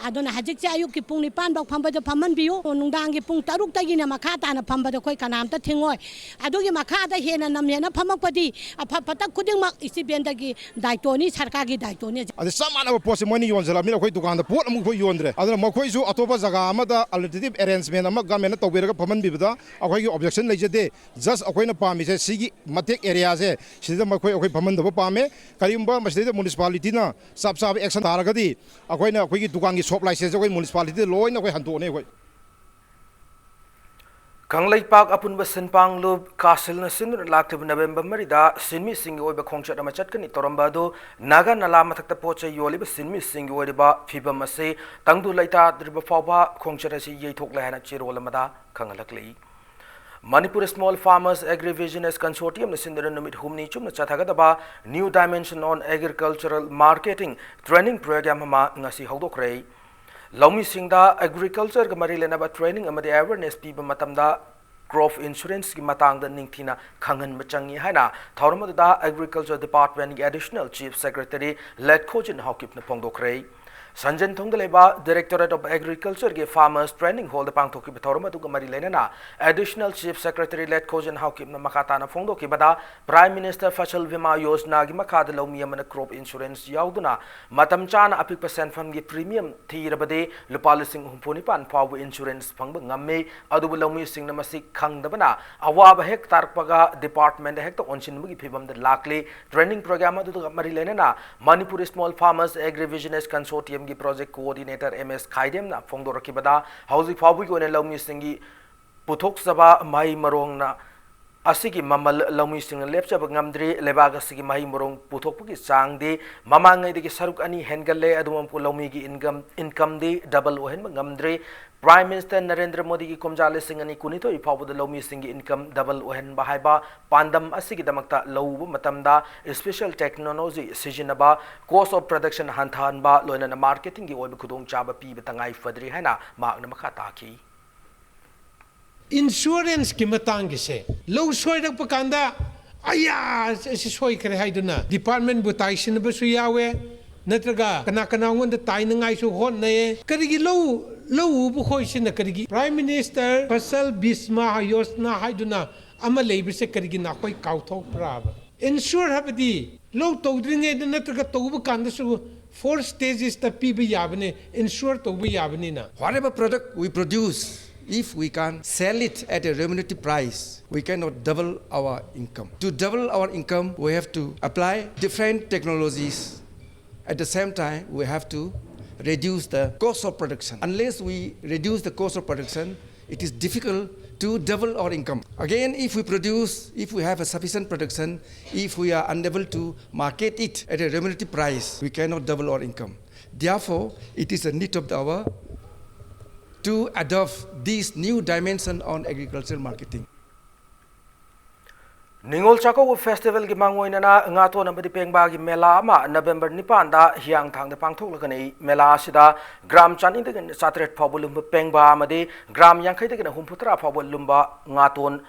ꯑꯗꯨꯅ ꯍꯧꯖꯤꯛꯁꯦ ꯑꯌꯨꯛꯀꯤ ꯄꯨꯡ ꯅꯤꯄꯥꯟ ꯐꯥꯎ ꯐꯝꯕꯗꯣ ꯐꯝꯍꯟꯕꯤꯌꯨ꯫ ꯅꯨꯡꯗꯥꯡꯒꯤ ꯄꯨꯡ ꯇꯔꯨꯛꯇꯒꯤꯅ ꯃꯈꯥ ꯇꯥꯅ ꯐꯝꯕꯗꯣ ꯑꯩꯈꯣꯏ ꯀꯅꯥꯝꯇ ꯊꯤꯡꯉꯣꯏ꯫ ꯑꯗꯨꯒꯤ ꯃꯈꯥꯗ ꯍꯦꯟꯅ ꯅꯝ ꯍꯦꯟꯅ ꯐꯝꯃꯛꯄꯗꯤ ꯑꯐ ꯐꯠꯇ ꯈꯨꯗꯤꯡꯃꯛ ꯏꯁꯇꯤ ꯕꯦꯟꯗꯒꯤ ꯗꯥꯏꯇꯣꯅꯤ, ꯁꯔꯀꯥꯔꯒꯤ ꯗꯥꯏꯇꯣꯅꯤ꯫ ꯑꯗ ꯆꯞ ꯃꯥꯟꯅꯕ ꯄꯣꯠꯁꯦ ꯃꯣꯏꯅ ꯌꯣꯟꯁꯤꯜꯂꯛꯑꯃꯤꯅ ꯑꯩꯈꯣꯏ ꯗꯨꯀꯥꯟꯗ ꯄꯣꯠ ꯑꯃꯨꯛ ꯑꯩꯈꯣꯏ ꯌꯣꯟꯗ꯭ꯔꯦ꯫ ꯑꯗꯨꯅ ꯃꯈꯣꯏꯁꯨ ꯑꯇꯣꯞꯄ ꯖꯒꯥ ꯑꯃꯗ alternative arrangement ꯑꯃ governmentꯅ ꯇꯧꯕꯤꯔꯒ ꯐꯝꯍꯟꯕꯤꯕꯗ ꯑꯩꯈꯣꯏꯒꯤ objection ꯂꯩꯖꯗꯦ꯫ Just ꯑꯩꯈꯣꯏꯅ ꯄꯥꯝꯃꯤꯁꯦ ꯁꯤꯒꯤ ꯃꯇꯦꯛ areaꯁꯦ ꯁꯤꯗ ꯃꯈꯣꯏ ꯑꯩꯈꯣꯏ ꯐꯝꯍꯟꯗꯕ ꯄꯥꯝꯃꯦ꯫ ꯀꯔꯤꯒꯨꯝꯕ ꯃꯁꯤꯗꯩꯗ municipalityꯅ ꯆꯞ ꯆꯥꯕ action ꯇꯥꯔꯒꯗꯤ ꯑꯩꯈꯣꯏꯅ ꯑꯩꯈꯣꯏꯒꯤ ꯗꯨꯀꯥꯟꯒꯤ shop licenceꯁꯦ ꯑꯩꯈꯣꯏ municipalityꯗ ꯂꯣꯏꯅ ꯑꯩꯈꯣꯏ ꯍꯟꯗꯣꯛꯑꯅꯤ ꯑꯩꯈꯣꯏ꯫ ꯀꯪꯂꯩꯄꯥꯛ ꯑꯄꯨꯟꯕ ꯁꯤꯟꯄꯥꯡꯂꯨꯞ ꯀꯥꯁꯤꯜꯅ ꯁꯤꯟꯗꯨꯅ ꯂꯥꯛꯂꯤꯕ ꯅꯕꯦꯝꯕꯔ ꯃꯔꯤꯗ ꯁꯤꯟꯃꯤꯁꯤꯡꯒꯤ ꯑꯣꯏꯕ ꯈꯣꯡꯆꯠ ꯑꯃ ꯆꯠꯀꯅꯤ ꯇꯧꯔꯝꯕ ꯑꯗꯨ ꯅꯥꯒꯥ ꯅꯂꯥ ꯃꯊꯛꯇ ꯄꯣꯠ ꯆꯩ ꯌꯣꯜꯂꯤꯕ ꯁꯤꯟꯃꯤꯁꯤꯡꯒꯤ ꯑꯣꯏꯔꯤꯕ ꯐꯤꯕꯝ ꯑꯁꯤ ꯇꯪꯗꯨ ꯂꯩꯇꯥꯗ꯭ꯔꯤꯕ ꯐꯥꯎꯕ ꯈꯣꯡꯆꯠ ꯑꯁꯤ ꯌꯩꯊꯣꯛꯂꯦ ꯍꯥꯏꯅ ꯆꯦꯔꯣꯜ ꯑꯃꯗ ꯈꯪꯍꯜꯂꯛꯂꯤ꯫ Manipur Small Farmers Agri Business Consortiumꯅ ꯁꯤꯟꯗꯨꯅ ꯅꯨꯃꯤꯠ ꯍꯨꯝꯅꯤ ꯆꯨꯞꯅ ꯆꯠꯊꯒꯗꯕ New Dimension on Agricultural Marketing training program ꯑꯃ ꯉꯁꯤ ꯍꯧꯗꯣꯛꯈ꯭ꯔꯦ꯫ ꯂꯧꯃꯤꯁꯤꯡꯗ agricultureꯒ ꯃꯔꯤ ꯂꯩꯅꯕ training ꯑꯃꯗꯤ awareness ꯄꯤꯕ ꯃꯇꯝꯗ ꯀ꯭ꯔꯣꯞ ꯏꯟꯁꯨꯔꯦꯟꯁꯀꯤ ꯃꯇꯥꯡꯗ ꯅꯤꯡꯊꯤꯅ ꯈꯪꯍꯟꯕ ꯆꯪꯏ ꯍꯥꯏꯅ ꯊꯧꯔꯝ ꯑꯗꯨꯗ ꯑꯦꯒ꯭ꯔꯤꯀꯜꯆꯔ ꯗꯤꯄꯥꯔꯠꯃꯦꯟꯒꯤ ꯑꯦꯗꯤꯁꯅꯦꯜ ꯆꯤꯐ ꯁꯦꯀ꯭ꯔꯦꯇꯔꯤ ꯂꯦꯠꯈꯣꯖꯤꯟ ꯍꯥꯎꯀꯤꯞꯅ ꯐꯣꯡꯗꯣꯛꯈ꯭ꯔꯦ꯫ ꯁꯟꯖꯦꯟꯊꯣꯡꯗ ꯂꯩꯕ Directorate of Agricultureꯒꯤ Farmers Training Hallꯗ ꯄꯥꯡꯊꯣꯛꯈꯤꯕ ꯊꯧꯔꯝ ꯑꯗꯨꯒ ꯃꯔꯤ ꯂꯩꯅꯅ ꯑꯦꯗꯤꯁꯅꯦꯜ ꯆꯤꯐ ꯁꯦꯀ꯭ꯔꯦꯇꯔꯤ ꯂꯦꯠꯈꯣꯖꯤꯟ ꯍꯥꯎꯀꯤꯞꯅ ꯃꯈꯥ ꯇꯥꯅ ꯐꯣꯡꯗꯣꯛꯈꯤꯕꯗ, Prime Minister Fasal Bima Yojanagꯤ ꯃꯈꯥꯗ ꯂꯧꯃꯤ ꯑꯃꯅ ꯀ꯭ꯔꯣꯞ ꯏꯟꯁꯨꯔꯦꯟꯁ ꯌꯥꯎꯗꯨꯅ ꯃꯇꯝ ꯆꯥꯅ ꯑꯄꯤꯛꯄ ꯁꯦꯟꯐꯝꯒꯤ ꯄ꯭ꯔꯤꯃꯤꯌꯝ ꯊꯤꯔꯕꯗꯤ ꯂꯨꯄꯥ ꯂꯤꯁꯤꯡ ꯍꯨꯝꯐꯨ ꯅꯤꯄꯥꯟ ꯐꯥꯎꯕ ꯏꯟꯁꯨꯔꯦꯟꯁ ꯐꯪꯕ ꯉꯝꯃꯤ꯫ ꯑꯗꯨꯕꯨ ꯂꯧꯃꯤꯁꯤꯡꯅ ꯃꯁꯤ ꯈꯪꯗꯕꯅ ꯑꯋꯥꯕ ꯍꯦꯛ ꯇꯥꯔꯛꯄꯒ ꯗꯤꯄꯥꯔꯠꯃꯦꯟꯗ ꯍꯦꯛꯇ ꯑꯣꯟꯁꯤꯟꯕꯒꯤ ꯐꯤꯕꯝꯗ ꯂꯥꯛꯂꯤ꯫ ꯇ꯭ꯔꯦꯅꯤꯡ ꯄ꯭ꯔꯣꯒ꯭ꯔꯥꯝ ꯑꯗꯨꯒ ꯃꯔꯤ ꯂꯩꯅꯅ Manipur small farmers agri business ꯀꯟꯁꯣꯔꯇꯤꯌꯝꯒꯤ ꯄ꯭ꯔꯣꯖꯦꯛ ꯀꯣꯑꯣꯔꯗꯤꯅꯦꯇꯔ ꯑꯦꯝ ꯑꯦꯁ ꯈꯥꯏꯗꯦꯝꯅ ꯐꯣꯡꯗꯣꯔꯛꯈꯤꯕꯗ, ꯍꯧꯖꯤꯛ ꯐꯥꯎꯕꯒꯤ ꯑꯣꯏꯅ ꯂꯧꯃꯤꯁꯤꯡꯒꯤ ꯄꯨꯊꯣꯛꯆꯕ ꯃꯍꯩ ꯃꯔꯣꯡꯅ ꯑꯁꯤꯒꯤ ꯃꯃꯜ ꯂꯧꯃꯤꯁꯤꯡꯅ ꯂꯦꯞꯆꯕ ꯉꯝꯗ꯭ꯔꯤ꯫ ꯂꯩꯕꯥꯛ ꯑꯁꯤꯒꯤ ꯃꯍꯩ ꯃꯔꯣꯡ ꯄꯨꯊꯣꯛꯄꯒꯤ ꯆꯥꯡꯗꯤ ꯃꯃꯥꯡꯉꯩꯗꯒꯤ ꯁꯔꯨꯛ ꯑꯅꯤ ꯍꯦꯟꯒꯠꯂꯦ, ꯑꯗꯨꯃꯛꯄꯨ ꯂꯧꯃꯤꯒꯤ ꯏꯟꯀꯝ, ꯏꯟꯀꯝꯗꯤ ꯗꯕꯜ ꯑꯣꯏꯍꯟꯕ ꯉꯝꯗ꯭ꯔꯤ꯫ ꯄ꯭ꯔꯥꯏꯝ ꯃꯤꯅꯤꯁꯇꯔ ꯅꯔꯦꯟꯗ꯭ꯔ ꯃꯣꯗꯤꯒꯤ ꯀꯨꯝꯖꯥ ꯂꯤꯁꯤꯡ ꯑꯅꯤ ꯀꯨꯟꯅꯤꯊꯣꯏ ꯐꯥꯎꯕꯗ ꯂꯧꯃꯤꯁꯤꯡꯒꯤ ꯏꯟꯀꯝ ꯗꯕꯜ ꯑꯣꯏꯍꯟꯕ ꯍꯥꯏꯕ ꯄꯥꯟꯗꯝ ꯑꯁꯤꯒꯤꯗꯃꯛꯇ ꯂꯧ ꯎꯕ ꯃꯇꯝꯗ ꯏꯁꯄꯦꯁꯦꯜ ꯇꯦꯛꯅꯣꯂꯣꯖꯤ ꯁꯤꯖꯤꯟꯅꯕ, ꯀꯣꯁ ꯑꯣꯐ ꯄ꯭ꯔꯗꯛꯁꯟ ꯍꯟꯊꯍꯟꯕ, ꯂꯣꯏꯅꯅ ꯃꯥꯔꯀꯦꯇꯤꯡꯒꯤ ꯑꯣꯏꯕ ꯈꯨꯗꯣꯡꯆꯥꯕ ꯄꯤꯕ ꯇꯉꯥꯏ ꯐꯗ꯭ꯔꯤ ꯍꯥꯏꯅ ꯃꯍꯥꯛꯅ ꯃꯈꯥ ꯇꯥꯈꯤ꯫ ꯏꯟꯁꯨꯔꯦꯟꯁꯀꯤ ꯃꯇꯥꯡꯒꯤꯁꯦ, ꯂꯧ ꯁꯣꯏꯔꯛꯄ ꯀꯥꯟꯗ, "ꯑꯌꯥ, ꯑꯁꯤ ꯁꯣꯏꯈ꯭ꯔꯦ" ꯍꯥꯏꯗꯨꯅ ꯗꯤꯄꯥꯔꯠꯃꯦꯟꯕꯨ ꯇꯥꯏꯁꯤꯟꯅꯕꯁꯨ ꯌꯥꯎꯋꯦ, ꯅꯠꯇ꯭ꯔꯒ ꯀꯅꯥ ꯀꯅꯥꯉꯣꯟꯗ ꯇꯥꯏꯅꯉꯥꯏꯁꯨ ꯍꯣꯠꯅꯩꯌꯦ꯫ ꯀꯔꯤꯒꯤ ꯂꯧ, ꯂꯧ ꯎꯕ ꯈꯣꯏꯁꯤꯅ ꯀꯔꯤꯒꯤ ꯄ꯭ꯔꯥꯏꯝ ꯃꯤꯅꯤꯁꯇꯔ ꯐꯁꯜ ꯕꯤꯁꯃꯥ ꯌꯣꯖꯅꯥ ꯍꯥꯏꯗꯨꯅ ꯑꯃ ꯂꯩꯕꯁꯦ ꯀꯔꯤꯒꯤ ꯅꯈꯣꯏ ꯀꯥꯎꯊꯣꯛꯄ꯭ꯔꯥꯕ? ꯏꯟꯁꯨꯔ ꯍꯥꯏꯕꯗꯤ ꯂꯧ ꯇꯧꯗ꯭ꯔꯤꯉꯩꯗ ꯅꯠꯇ꯭ꯔꯒ ꯇꯧꯕ ꯀꯥꯟꯗꯁꯨ ꯐꯣꯔ ꯁ꯭ꯇꯦꯖꯦꯁꯇ ꯄꯤꯕ ꯌꯥꯕꯅꯦ, ꯏꯟꯁꯨꯔ ꯇꯧꯕ ꯌꯥꯕꯅꯤꯅ꯫ Whatever product we produce, if we can't sell it at a remunerative price, we cannot double our income. To double our income, we have to apply different technologies. At the same time, we have to reduce the cost of production. Unless we reduce the cost of production, it is difficult to double our income. Again, if we produce, if we have a sufficient production, if we are unable to market it at a remunerative price, we cannot double our income. Therefore, it is a need of the hour to adopt this new dimension on agricultural marketing. Ningol Chakkouba ꯐꯦꯁꯇꯤꯚꯦꯜꯒꯤ ꯃꯥꯡꯑꯣꯏꯅꯅ ꯉꯥꯇꯣꯟ ꯑꯃꯗꯤ ꯄꯦꯡꯕꯥꯒꯤ ꯃꯦꯂꯥ ꯑꯃ November ꯅꯤꯄꯥꯟꯗ ꯍꯤꯌꯥꯡꯊꯥꯡꯗ ꯄꯥꯡꯊꯣꯛꯂꯒꯅꯤ꯫ ꯃꯦꯂꯥ ꯑꯁꯤꯗ gram ꯆꯅꯤꯗꯒꯤ ꯆꯥꯇ꯭ꯔꯦꯠ ꯐꯥꯎꯕ ꯂꯨꯝꯕ ꯄꯦꯡꯕꯥ ꯑꯃꯗꯤ ꯒ꯭ꯔꯥꯝ ꯌꯥꯡꯈꯩꯗꯒꯤꯅ ꯍꯨꯝꯐꯨꯇꯔꯥ ꯐꯥꯎꯕ ꯂꯨꯝꯕ ꯉꯥꯇꯣꯟ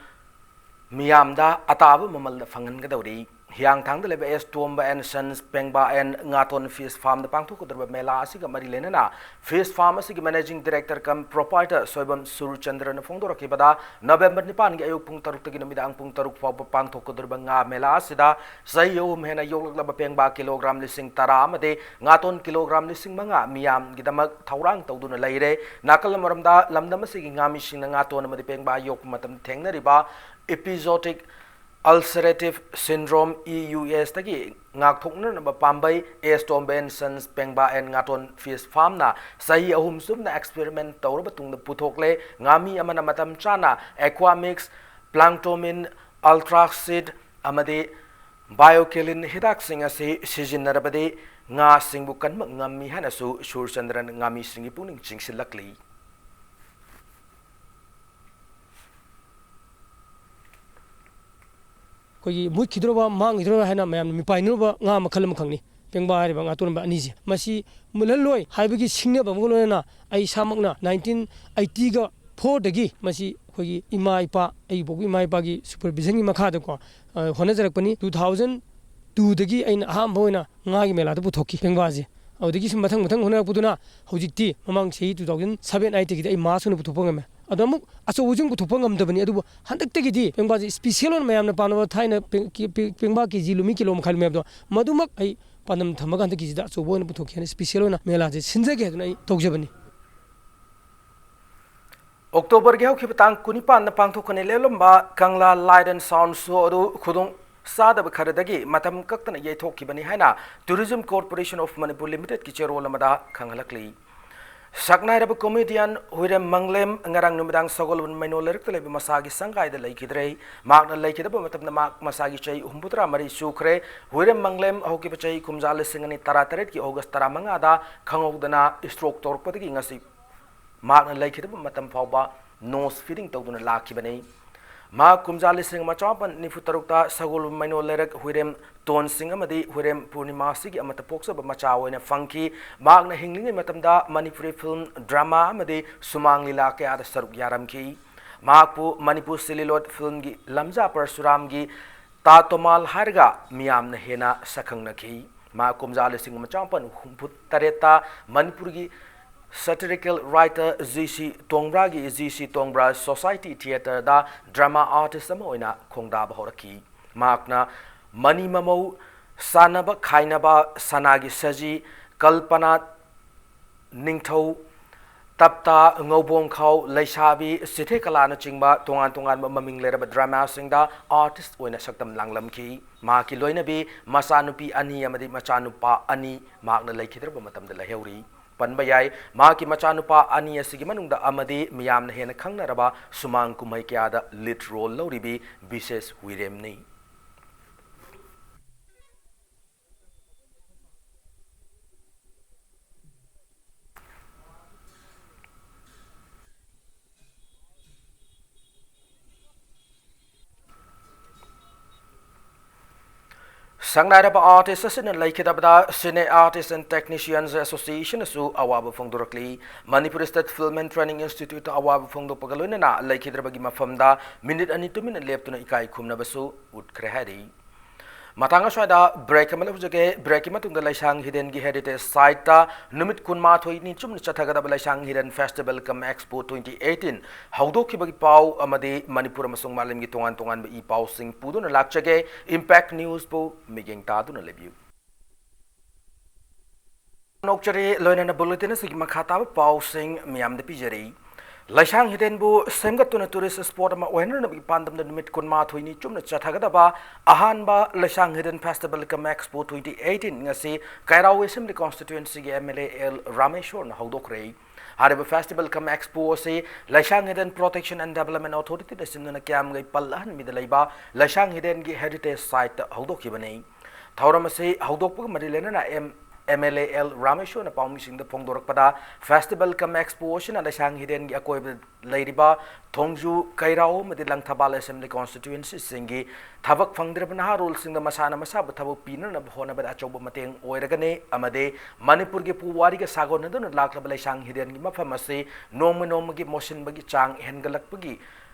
ꯃꯤꯌꯥꯝꯗ ꯑꯇꯥꯕ ꯃꯃꯜꯗ ꯐꯪꯍꯟꯒꯗꯧꯔꯤ꯫ ꯍꯤꯌꯥꯡꯊꯥꯡꯗ ꯂꯩꯕ ꯑꯦꯁ ꯇꯣꯝꯕ and Sons ꯄꯦꯡꯕꯥ and ꯉꯥꯇꯣꯟ ꯐꯤꯁ ꯐꯥꯔꯝꯗ ꯄꯥꯡꯊꯣꯛꯀꯗꯧꯔꯤꯕ ꯃꯦꯂꯥ ꯑꯁꯤꯒ ꯃꯔꯤ ꯂꯩꯅꯅ ꯐꯤꯁ ꯐꯥꯔꯝ ꯑꯁꯤꯒꯤ ꯃꯦꯅꯦꯖꯤꯡ ꯗꯤꯔꯦꯛꯇꯔ ꯀꯝ ꯄ꯭ꯔꯣꯄꯥꯏꯇꯔ ꯁꯣꯏꯕꯝ ꯁꯨꯔꯆꯟꯗ꯭ꯔꯅ ꯐꯣꯡꯗꯣꯔꯛꯈꯤꯕꯗ, ꯅꯕꯦꯝꯕꯔ ꯅꯤꯄꯥꯟꯒꯤ ꯑꯌꯨꯛ ꯄꯨꯡ ꯇꯔꯨꯛꯇꯒꯤ ꯅꯨꯃꯤꯗꯥꯡ ꯄꯨꯡ ꯇꯔꯨꯛ ꯐꯥꯎꯕ ꯄꯥꯡꯊꯣꯛꯀꯗꯧꯔꯤꯕ ꯉꯥ ꯃꯦꯂꯥ ꯑꯁꯤꯗ ꯆꯍꯤ ꯑꯍꯨꯝ ꯍꯦꯟꯅ ꯌꯣꯛꯂꯛꯂꯕ ꯄꯦꯡꯕꯥ ꯀꯤꯂꯣꯒ꯭ꯔꯥꯝ ꯂꯤꯁꯤꯡ ꯇꯔꯥ ꯑꯃꯗꯤ ꯉꯥꯇꯣꯟ ꯀꯤꯂꯣꯒ꯭ꯔꯥꯝ ꯂꯤꯁꯤꯡ ꯃꯉꯥ ꯃꯤꯌꯥꯝꯒꯤꯗꯃꯛ ꯊꯧꯔꯥꯡ ꯇꯧꯗꯨꯅ ꯂꯩꯔꯦ꯫ ꯅꯥꯀꯜ ꯑꯃꯔꯣꯝꯗ, ꯂꯝꯗꯝ ꯑꯁꯤꯒꯤ ꯉꯥꯃꯤꯁꯤꯡꯅ ꯉꯥꯇꯣꯟ ꯑꯃꯗꯤ ꯄꯦꯡꯕꯥ ꯌꯣꯛꯄ ꯃꯇꯝꯗ ꯊꯦꯡꯅꯔꯤꯕ ꯏꯄꯤꯖꯣꯇꯤꯛ ꯑꯜꯁꯔꯦꯇꯤꯚ ꯁꯤꯟꯗ꯭ꯔꯣꯝ, ꯏ ꯌꯨ ꯑꯦꯁꯇꯒꯤ ꯉꯥꯛꯊꯣꯛꯅꯅꯕ ꯄꯥꯝꯕꯩ ꯑꯦꯁ ꯇꯣꯝꯕ and Sons ꯄꯦꯡꯕꯥ and ꯉꯥꯇꯣꯟ ꯐꯤꯁ ꯐꯥꯔꯝꯅ ꯆꯍꯤ ꯑꯍꯨꯝ ꯆꯨꯞꯅ ꯑꯦꯛꯁꯄꯦꯔꯤꯃꯦꯟ ꯇꯧꯔꯕ ꯇꯨꯡꯗ ꯄꯨꯊꯣꯛꯂꯦ꯫ ꯉꯥꯃꯤ ꯑꯃꯅ ꯃꯇꯝ ꯆꯥꯅ ꯑꯦꯀ꯭ꯋꯥꯃꯤꯛꯁ, ꯄ꯭ꯂꯥꯡꯇꯣꯃꯤꯟ, ꯑꯜꯇ꯭ꯔꯥꯛꯁꯤꯗ ꯑꯃꯗꯤ ꯕꯥꯏꯑꯣꯀꯦꯂꯤꯟ ꯍꯤꯗꯥꯛꯁꯤꯡ ꯑꯁꯤ ꯁꯤꯖꯤꯟꯅꯔꯕꯗꯤ ꯉꯥꯁꯤꯡꯕꯨ ꯀꯟꯕ ꯉꯝꯃꯤ ꯍꯥꯏꯅꯁꯨ ꯁꯨꯔꯆꯟꯗ꯭ꯔꯟ ꯉꯥꯃꯤꯁꯤꯡꯒꯤ ꯄꯨꯛꯅꯤꯡ ꯆꯤꯡꯁꯤꯜꯂꯛꯂꯤ꯫ ꯑꯩꯈꯣꯏꯒꯤ ꯃꯨꯠꯈꯤꯗꯧꯔꯕ, ꯃꯥꯡꯈꯤꯗꯧꯔꯕ ꯍꯥꯏꯅ ꯃꯌꯥꯝꯅ ꯃꯤꯄꯥꯏꯅꯔꯨꯕ ꯉꯥ ꯃꯈꯜ ꯑꯃꯈꯛꯅꯤ ꯄꯦꯡꯕꯥ ꯍꯥꯏꯔꯤꯕ ꯉꯥꯇꯣꯟꯕ ꯑꯅꯤꯁꯦ꯫ ꯃꯁꯤ ꯃꯨꯠꯍꯜꯂꯣꯏ ꯍꯥꯏꯕꯒꯤ ꯁꯤꯡꯅꯕ ꯑꯃꯒ ꯂꯣꯏꯅꯅ ꯑꯩ ꯏꯁꯥꯃꯛꯅ ꯅꯥꯏꯟꯇꯤꯟ ꯑꯩꯠꯇꯤꯒ ꯐꯣꯔꯗꯒꯤ ꯃꯁꯤ ꯑꯩꯈꯣꯏꯒꯤ ꯏꯃꯥ ꯏꯄꯥ, ꯑꯩꯒꯤ ꯄꯣꯛꯄ ꯏꯃꯥ ꯏꯄꯥꯒꯤ ꯁꯨꯄꯔꯚꯤꯖꯟꯒꯤ ꯃꯈꯥꯗꯀꯣ, ꯑ, ꯍꯣꯠꯅꯖꯔꯛꯄꯅꯤ꯫ ꯇꯨ ꯊꯥꯎꯖꯟ ꯇꯨꯗꯒꯤ ꯑꯩꯅ ꯑꯍꯥꯟꯕ ꯑꯣꯏꯅ ꯉꯥꯒꯤ ꯃꯦꯂꯥꯗ ꯄꯨꯊꯣꯛꯈꯤ ꯄꯦꯡꯕꯥꯁꯦ꯫ ꯑꯗꯨꯗꯒꯤ ꯁꯨꯝ ꯃꯊꯪ ꯃꯊꯪ ꯍꯣꯠꯅꯔꯛꯄꯗꯨꯅ ꯍꯧꯖꯤꯛꯇꯤ ꯃꯃꯥꯡ ꯆꯍꯤ ꯇꯨ ꯊꯥꯎꯖꯟ ꯁꯚꯦꯟ ꯑꯩꯠꯇꯒꯤꯗꯤ ꯑꯩ ꯃꯥꯁ ꯑꯣꯏꯅ ꯄꯨꯊꯣꯛꯄ ꯉꯝꯃꯦ꯫ ꯑꯗꯣ ꯑꯃꯨꯛ ꯑꯆꯧꯕꯁꯤꯡ ꯄꯨꯊꯣꯛꯄ ꯉꯝꯗꯕꯅꯤ꯫ ꯑꯗꯨꯕꯨ ꯍꯟꯗꯛꯇꯒꯤꯗꯤ ꯄꯦꯡꯕꯥꯁꯦ ꯏꯁꯄꯤꯁꯦꯜ ꯑꯣꯏꯅ ꯃꯌꯥꯝꯅ ꯄꯥꯝꯅꯕ ꯊꯥꯏꯅ ꯄꯦꯡ-, ꯀꯤ-, ꯄꯦꯡ-, ꯄꯦꯡꯕꯥ ꯀꯦ ꯖꯤ ꯂꯨꯝꯃꯤ ꯀꯤꯂꯣ ꯃꯈꯥꯏ ꯂꯨꯝꯃꯤ ꯍꯥꯏꯕꯗꯣ, ꯃꯗꯨꯃꯛ ꯑꯩ ꯄꯥꯟꯗꯝ ꯊꯝꯃꯒ ꯍꯟꯗꯛꯀꯤꯁꯤꯗ ꯑꯆꯧꯕ ꯑꯣꯏꯅ ꯄꯨꯊꯣꯛꯀꯦ ꯍꯥꯏꯅ, ꯏꯁꯄꯤꯁꯦꯜ ꯑꯣꯏꯅ ꯃꯦꯂꯥꯁꯦ ꯁꯤꯟꯖꯒꯦ ꯍꯥꯏꯗꯨꯅ ꯑꯩ ꯇꯧꯖꯕꯅꯤ꯫ ꯑꯣꯛꯇꯣꯕꯔꯒꯤ ꯍꯧꯈꯤꯕ ꯇꯥꯡ ꯀꯨꯟꯅꯤꯄꯥꯟꯗ ꯄꯥꯡꯊꯣꯛꯀꯅꯤ ꯂꯦꯞꯂꯝꯕ ꯀꯪꯂꯥ Light and Sound Show ꯑꯗꯨ ꯈꯨꯗꯣꯡ ꯆꯥꯗꯕ ꯈꯔꯗꯒꯤ ꯃꯇꯝ ꯀꯛꯇꯅ ꯌꯩꯊꯣꯛꯈꯤꯕꯅꯤ ꯍꯥꯏꯅ Tourism Corporation of Manipur Limitedꯀꯤ ꯆꯦꯔꯣꯜ ꯑꯃꯗ ꯈꯪꯍꯜꯂꯛꯂꯤ꯫ ꯁꯛꯅꯥꯏꯔꯕ comedian ꯍꯨꯏꯔꯦꯝ ꯃꯪꯂꯦꯝ ꯉꯔꯥꯡ ꯅꯨꯃꯤꯗꯥꯡ ꯁꯒꯣꯜꯕꯟ ꯃꯩꯅꯣ ꯂꯩꯔꯛꯇ ꯂꯩꯕ ꯃꯁꯥꯒꯤ ꯁꯪꯒꯥꯏꯗ ꯂꯩꯈꯤꯗ꯭ꯔꯦ꯫ ꯃꯍꯥꯛꯅ ꯂꯩꯈꯤꯗꯕ ꯃꯇꯝꯗ ꯃꯍꯥꯛ ꯃꯁꯥꯒꯤ ꯆꯍꯤ ꯍꯨꯝꯐꯨꯇꯔꯥ ꯃꯔꯤ ꯁꯨꯈ꯭ꯔꯦ꯫ ꯍꯨꯏꯔꯦꯝ ꯃꯪꯂꯦꯝ ꯍꯧꯈꯤꯕ ꯆꯍꯤ ꯀꯨꯝꯖꯥ ꯂꯤꯁꯤꯡ ꯑꯅꯤ ꯇꯔꯥꯇꯔꯦꯠꯀꯤ ꯑꯣꯒꯁ ꯇꯔꯥꯃꯉꯥꯗ ꯈꯪꯍꯧꯗꯅ stroke ꯇꯧꯔꯛꯄꯗꯒꯤ ꯉꯁꯤ ꯃꯍꯥꯛꯅ ꯂꯩꯈꯤꯗꯕ ꯃꯇꯝ ꯐꯥꯎꯕ nose feeding ꯇꯧꯗꯨꯅ ꯂꯥꯛꯈꯤꯕꯅꯤ꯫ ꯃꯍꯥꯛ ꯀꯨꯝꯖꯥ ꯂꯤꯁꯤꯡ ꯑꯃ ꯆꯃꯥꯄꯟ ꯅꯤꯐꯨ ꯇꯔꯨꯛꯇ ꯁꯒꯣꯜꯕꯟ ꯃꯩꯅꯣ ꯂꯩꯔꯛ ꯍꯨꯏꯔꯦꯝ ꯇꯣꯟꯁꯤꯡ ꯑꯃꯗꯤ ꯍꯨꯏꯔꯦꯝ ꯄꯨꯔꯅꯤꯃꯥꯁꯤꯒꯤ ꯑꯃꯠꯇ ꯄꯣꯛꯆꯕ ꯃꯆꯥ ꯑꯣꯏꯅ ꯐꯪꯈꯤ꯫ ꯃꯍꯥꯛꯅ ꯍꯤꯡꯂꯤꯉꯩ ꯃꯇꯝꯗ ꯃꯅꯤꯄꯨꯔꯤ ꯐꯤꯂꯝ, ꯗ꯭ꯔꯃꯥ ꯑꯃꯗꯤ ꯁꯨꯃꯥꯡ ꯂꯤꯂꯥ ꯀꯌꯥꯗ ꯁꯔꯨꯛ ꯌꯥꯔꯝꯈꯤ꯫ ꯃꯍꯥꯛꯄꯨ ꯃꯅꯤꯄꯨꯔ ꯁꯤꯂꯤꯂꯣꯠ ꯐꯤꯂꯝꯒꯤ ꯂꯝꯖꯥ ꯄꯔꯁꯨꯔꯥꯝꯒꯤ ꯇꯥ ꯇꯣꯃꯥꯜ ꯍꯥꯏꯔꯒ ꯃꯤꯌꯥꯝꯅ ꯍꯦꯟꯅ ꯁꯛꯈꯪꯅꯈꯤ꯫ ꯃꯍꯥꯛ ꯀꯨꯝꯖꯥ ꯂꯤꯁꯤꯡ ꯑꯃ ꯆꯃꯥꯄꯟ ꯍꯨꯝꯐꯨ ꯇꯔꯦꯠꯇ ꯃꯅꯤꯄꯨꯔꯒꯤ satirical writer G C ꯇꯣꯡꯕ꯭ꯔꯥꯒꯤ G C ꯇꯣꯡꯕ꯭ꯔꯥ Society Theatre ꯗ drama artist ꯑꯃ ꯑꯣꯏꯅ ꯈꯣꯡꯗꯥꯕ ꯍꯧꯔꯛꯈꯤ꯫ ꯃꯍꯥꯛꯅ ꯃꯅꯤ ꯃꯃꯧ, ꯁꯥꯟꯅꯕ ꯈꯥꯏꯅꯕ, ꯁꯅꯥꯒꯤ ꯁꯖꯤ, ꯀꯜꯄꯅꯥ ꯅꯤꯡꯊꯧ, ꯇꯞꯇꯥ, ꯉꯧꯕꯣꯡꯈꯥꯎ, ꯂꯩꯁꯥꯕꯤ, ꯁꯤꯊꯦ ꯀꯂꯥꯅꯆꯤꯡꯕ ꯇꯣꯉꯥꯟ ꯇꯣꯉꯥꯟꯕ ꯃꯃꯤꯡ ꯂꯩꯔꯕ drama ꯁꯤꯡꯗ artist ꯑꯣꯏꯅ ꯁꯛꯇꯝ ꯂꯥꯡꯂꯝꯈꯤ꯫ ꯃꯍꯥꯛꯀꯤ ꯂꯣꯏꯅꯕꯤ ꯃꯆꯥꯅꯨꯄꯤ ꯑꯅꯤ ꯑꯃꯗꯤ ꯃꯆꯥꯅꯨꯄꯥ ꯑꯅꯤ ꯃꯍꯥꯛꯅ ꯂꯩꯈꯤꯗ꯭ꯔꯕ ꯃꯇꯝꯗ ꯂꯩꯍꯧꯔꯤ꯫ ꯄꯟꯕ ꯌꯥꯏ, ꯃꯍꯥꯛꯀꯤ ꯃꯆꯥꯅꯨꯄꯥ ꯑꯅꯤ ꯑꯁꯤꯒꯤ ꯃꯅꯨꯡꯗ ꯑꯃꯗꯤ ꯃꯤꯌꯥꯝꯅ ꯍꯦꯟꯅ ꯈꯪꯅꯔꯕ ꯁꯨꯃꯥꯡ ꯀꯨꯝꯍꯩ ꯀꯌꯥꯗ lead role ꯂꯧꯔꯤꯕꯤ ꯕꯤꯁꯦꯁ ꯍꯨꯏꯔꯦꯝꯅꯤ꯫ ꯁꯪꯅꯥꯏꯔꯕ artist ꯑꯁꯤꯅ ꯂꯩꯈꯤꯗꯕꯗ Cine Artists and Technicians Association ꯅꯁꯨ ꯑꯋꯥꯕ ꯐꯣꯡꯗꯣꯔꯛꯂꯤ꯫ Manipur State Film and Training Institute ꯇ ꯑꯋꯥꯕ ꯐꯣꯡꯗꯣꯛꯄꯒ ꯂꯣꯏꯅꯅ ꯂꯩꯈꯤꯗ꯭ꯔꯕꯒꯤ ꯃꯐꯝꯗ ꯃꯤꯅꯤꯠ ꯑꯅꯤ ꯇꯨꯃꯤꯟꯅ ꯂꯦꯞꯇꯨꯅ ꯏꯀꯥꯏ ꯈꯨꯝꯅꯕꯁꯨ ꯎꯠꯈ꯭ꯔꯦ ꯍꯥꯏꯔꯤ꯫ ꯃꯇꯥꯡ ꯑꯁ꯭ꯋꯥꯏꯗ break ꯑꯃ ꯂꯧꯖꯒꯦ꯫ Break ꯀꯤ ꯃꯇꯨꯡꯗ ꯂꯩꯁꯥꯡ ꯍꯤꯗꯦꯟꯒꯤ heritage site ꯇ ꯅꯨꯃꯤꯠ ꯀꯨꯟꯃꯥꯊꯣꯏꯅꯤ ꯆꯨꯝꯅ ꯆꯠꯊꯒꯗꯕ ꯂꯩꯁꯥꯡ ꯍꯤꯗꯦꯟ Festival cum Expo twenty eighteen ꯍꯧꯗꯣꯛꯈꯤꯕꯒꯤ ꯄꯥꯎ ꯑꯃꯗꯤ ꯃꯅꯤꯄꯨꯔ ꯑꯃꯁꯨꯡ ꯃꯥꯂꯦꯝꯒꯤ ꯇꯣꯉꯥꯟ ꯇꯣꯉꯥꯟꯕ ꯏ ꯄꯥꯎꯁꯤꯡ ꯄꯨꯗꯨꯅ ꯂꯥꯛꯆꯒꯦ꯫ Impact News ꯄꯨ ꯃꯤꯠꯌꯦꯡ ꯇꯥꯗꯨꯅ ꯂꯩꯕꯤꯌꯨ꯫ ꯅꯣꯛꯆꯔꯤ, ꯂꯣꯏꯅꯅ bulletin ꯑꯁꯤꯒꯤ ꯃꯈꯥ ꯇꯥꯕ ꯄꯥꯎꯁꯤꯡ ꯃꯤꯌꯥꯝꯗ ꯄꯤꯖꯔꯤ꯫ ꯂꯩꯁꯥꯡ ꯍꯤꯗꯦꯟꯕꯨ ꯁꯦꯝꯒꯠꯇꯨꯅ tourist spot ꯑꯃ ꯑꯣꯏꯍꯟꯅꯕꯒꯤ ꯄꯥꯟꯗꯝꯗ ꯅꯨꯃꯤꯠ ꯀꯨꯟꯃꯥꯊꯣꯏꯅꯤ ꯆꯨꯝꯅ ꯆꯠꯊꯒꯗꯕ ꯑꯍꯥꯟꯕ ꯂꯩꯁꯥꯡ ꯍꯤꯗꯦꯟ Festival cum Expo twenty eighteen ꯉꯁꯤ ꯀꯩꯔꯥꯎ Assembly Constituency ꯒꯤ M L A L ꯔꯥꯃꯦꯁꯣꯔꯅ ꯍꯧꯗꯣꯛꯈ꯭ꯔꯦ꯫ ꯍꯥꯏꯔꯤꯕ Festival cum Expo ꯑꯁꯤ ꯂꯩꯁꯥꯡ ꯍꯤꯗꯦꯟ Protection and Development Authority ꯅ ꯁꯤꯟꯗꯨꯅ ꯀꯤꯌꯥꯝꯒꯩ ꯄꯜ ꯑꯍꯟꯕꯤꯗ ꯂꯩꯕ ꯂꯩꯁꯥꯡ ꯍꯤꯗꯦꯟꯒꯤ heritage site ꯇ ꯍꯧꯗꯣꯛꯈꯤꯕꯅꯤ꯫ ꯊꯧꯔꯝ ꯑꯁꯤ ꯍꯧꯗꯣꯛꯄꯒ ꯃꯔꯤ ꯂꯩꯅꯅ M M L A L ꯔꯥꯃꯦꯁꯣꯔꯅ ꯄꯥꯎꯃꯤꯁꯤꯡꯗ ꯐꯣꯡꯗꯣꯔꯛꯄꯗ, ꯐꯦꯁꯇꯤꯚꯦꯜ ꯀꯝ ꯑꯦꯛꯁꯄꯣ ꯑꯁꯤꯅ ꯂꯩꯁꯥꯡ ꯍꯤꯔꯦꯟꯒꯤ ꯑꯀꯣꯏꯕꯗ ꯂꯩꯔꯤꯕ ꯊꯣꯡꯖꯨ, ꯀꯩꯔꯥꯎ ꯑꯃꯗꯤ ꯂꯪꯊꯕꯥꯜ ꯑꯦꯁꯦꯝꯕ꯭ꯂꯤ ꯀꯣꯟꯁꯇꯤꯇ꯭ꯌꯨꯑꯦꯟꯁꯤꯁꯤꯡꯒꯤ ꯊꯕꯛ ꯐꯪꯗ꯭ꯔꯕ ꯅꯍꯥꯔꯣꯜꯁꯤꯡꯗ ꯃꯁꯥꯅ ꯃꯁꯥꯕꯨ ꯊꯕꯛ ꯄꯤꯅꯅꯕ ꯍꯣꯠꯅꯕꯗ ꯑꯆꯧꯕ ꯃꯇꯦꯡ ꯑꯣꯏꯔꯒꯅꯤ ꯑꯃꯗꯤ ꯃꯅꯤꯄꯨꯔꯒꯤ ꯄꯨꯋꯥꯔꯤꯒ ꯁꯥꯒꯣꯟꯅꯗꯨꯅ ꯂꯥꯛꯂꯕ ꯂꯩꯁꯥꯡ ꯍꯤꯔꯦꯟꯒꯤ ꯃꯐꯝ ꯑꯁꯤ ꯅꯣꯡꯃ ꯅꯣꯡꯃꯒꯤ ꯃꯣꯠꯁꯤꯟꯕꯒꯤ ꯆꯥꯡ ꯍꯦꯟꯒꯠꯂꯛꯄꯒꯤ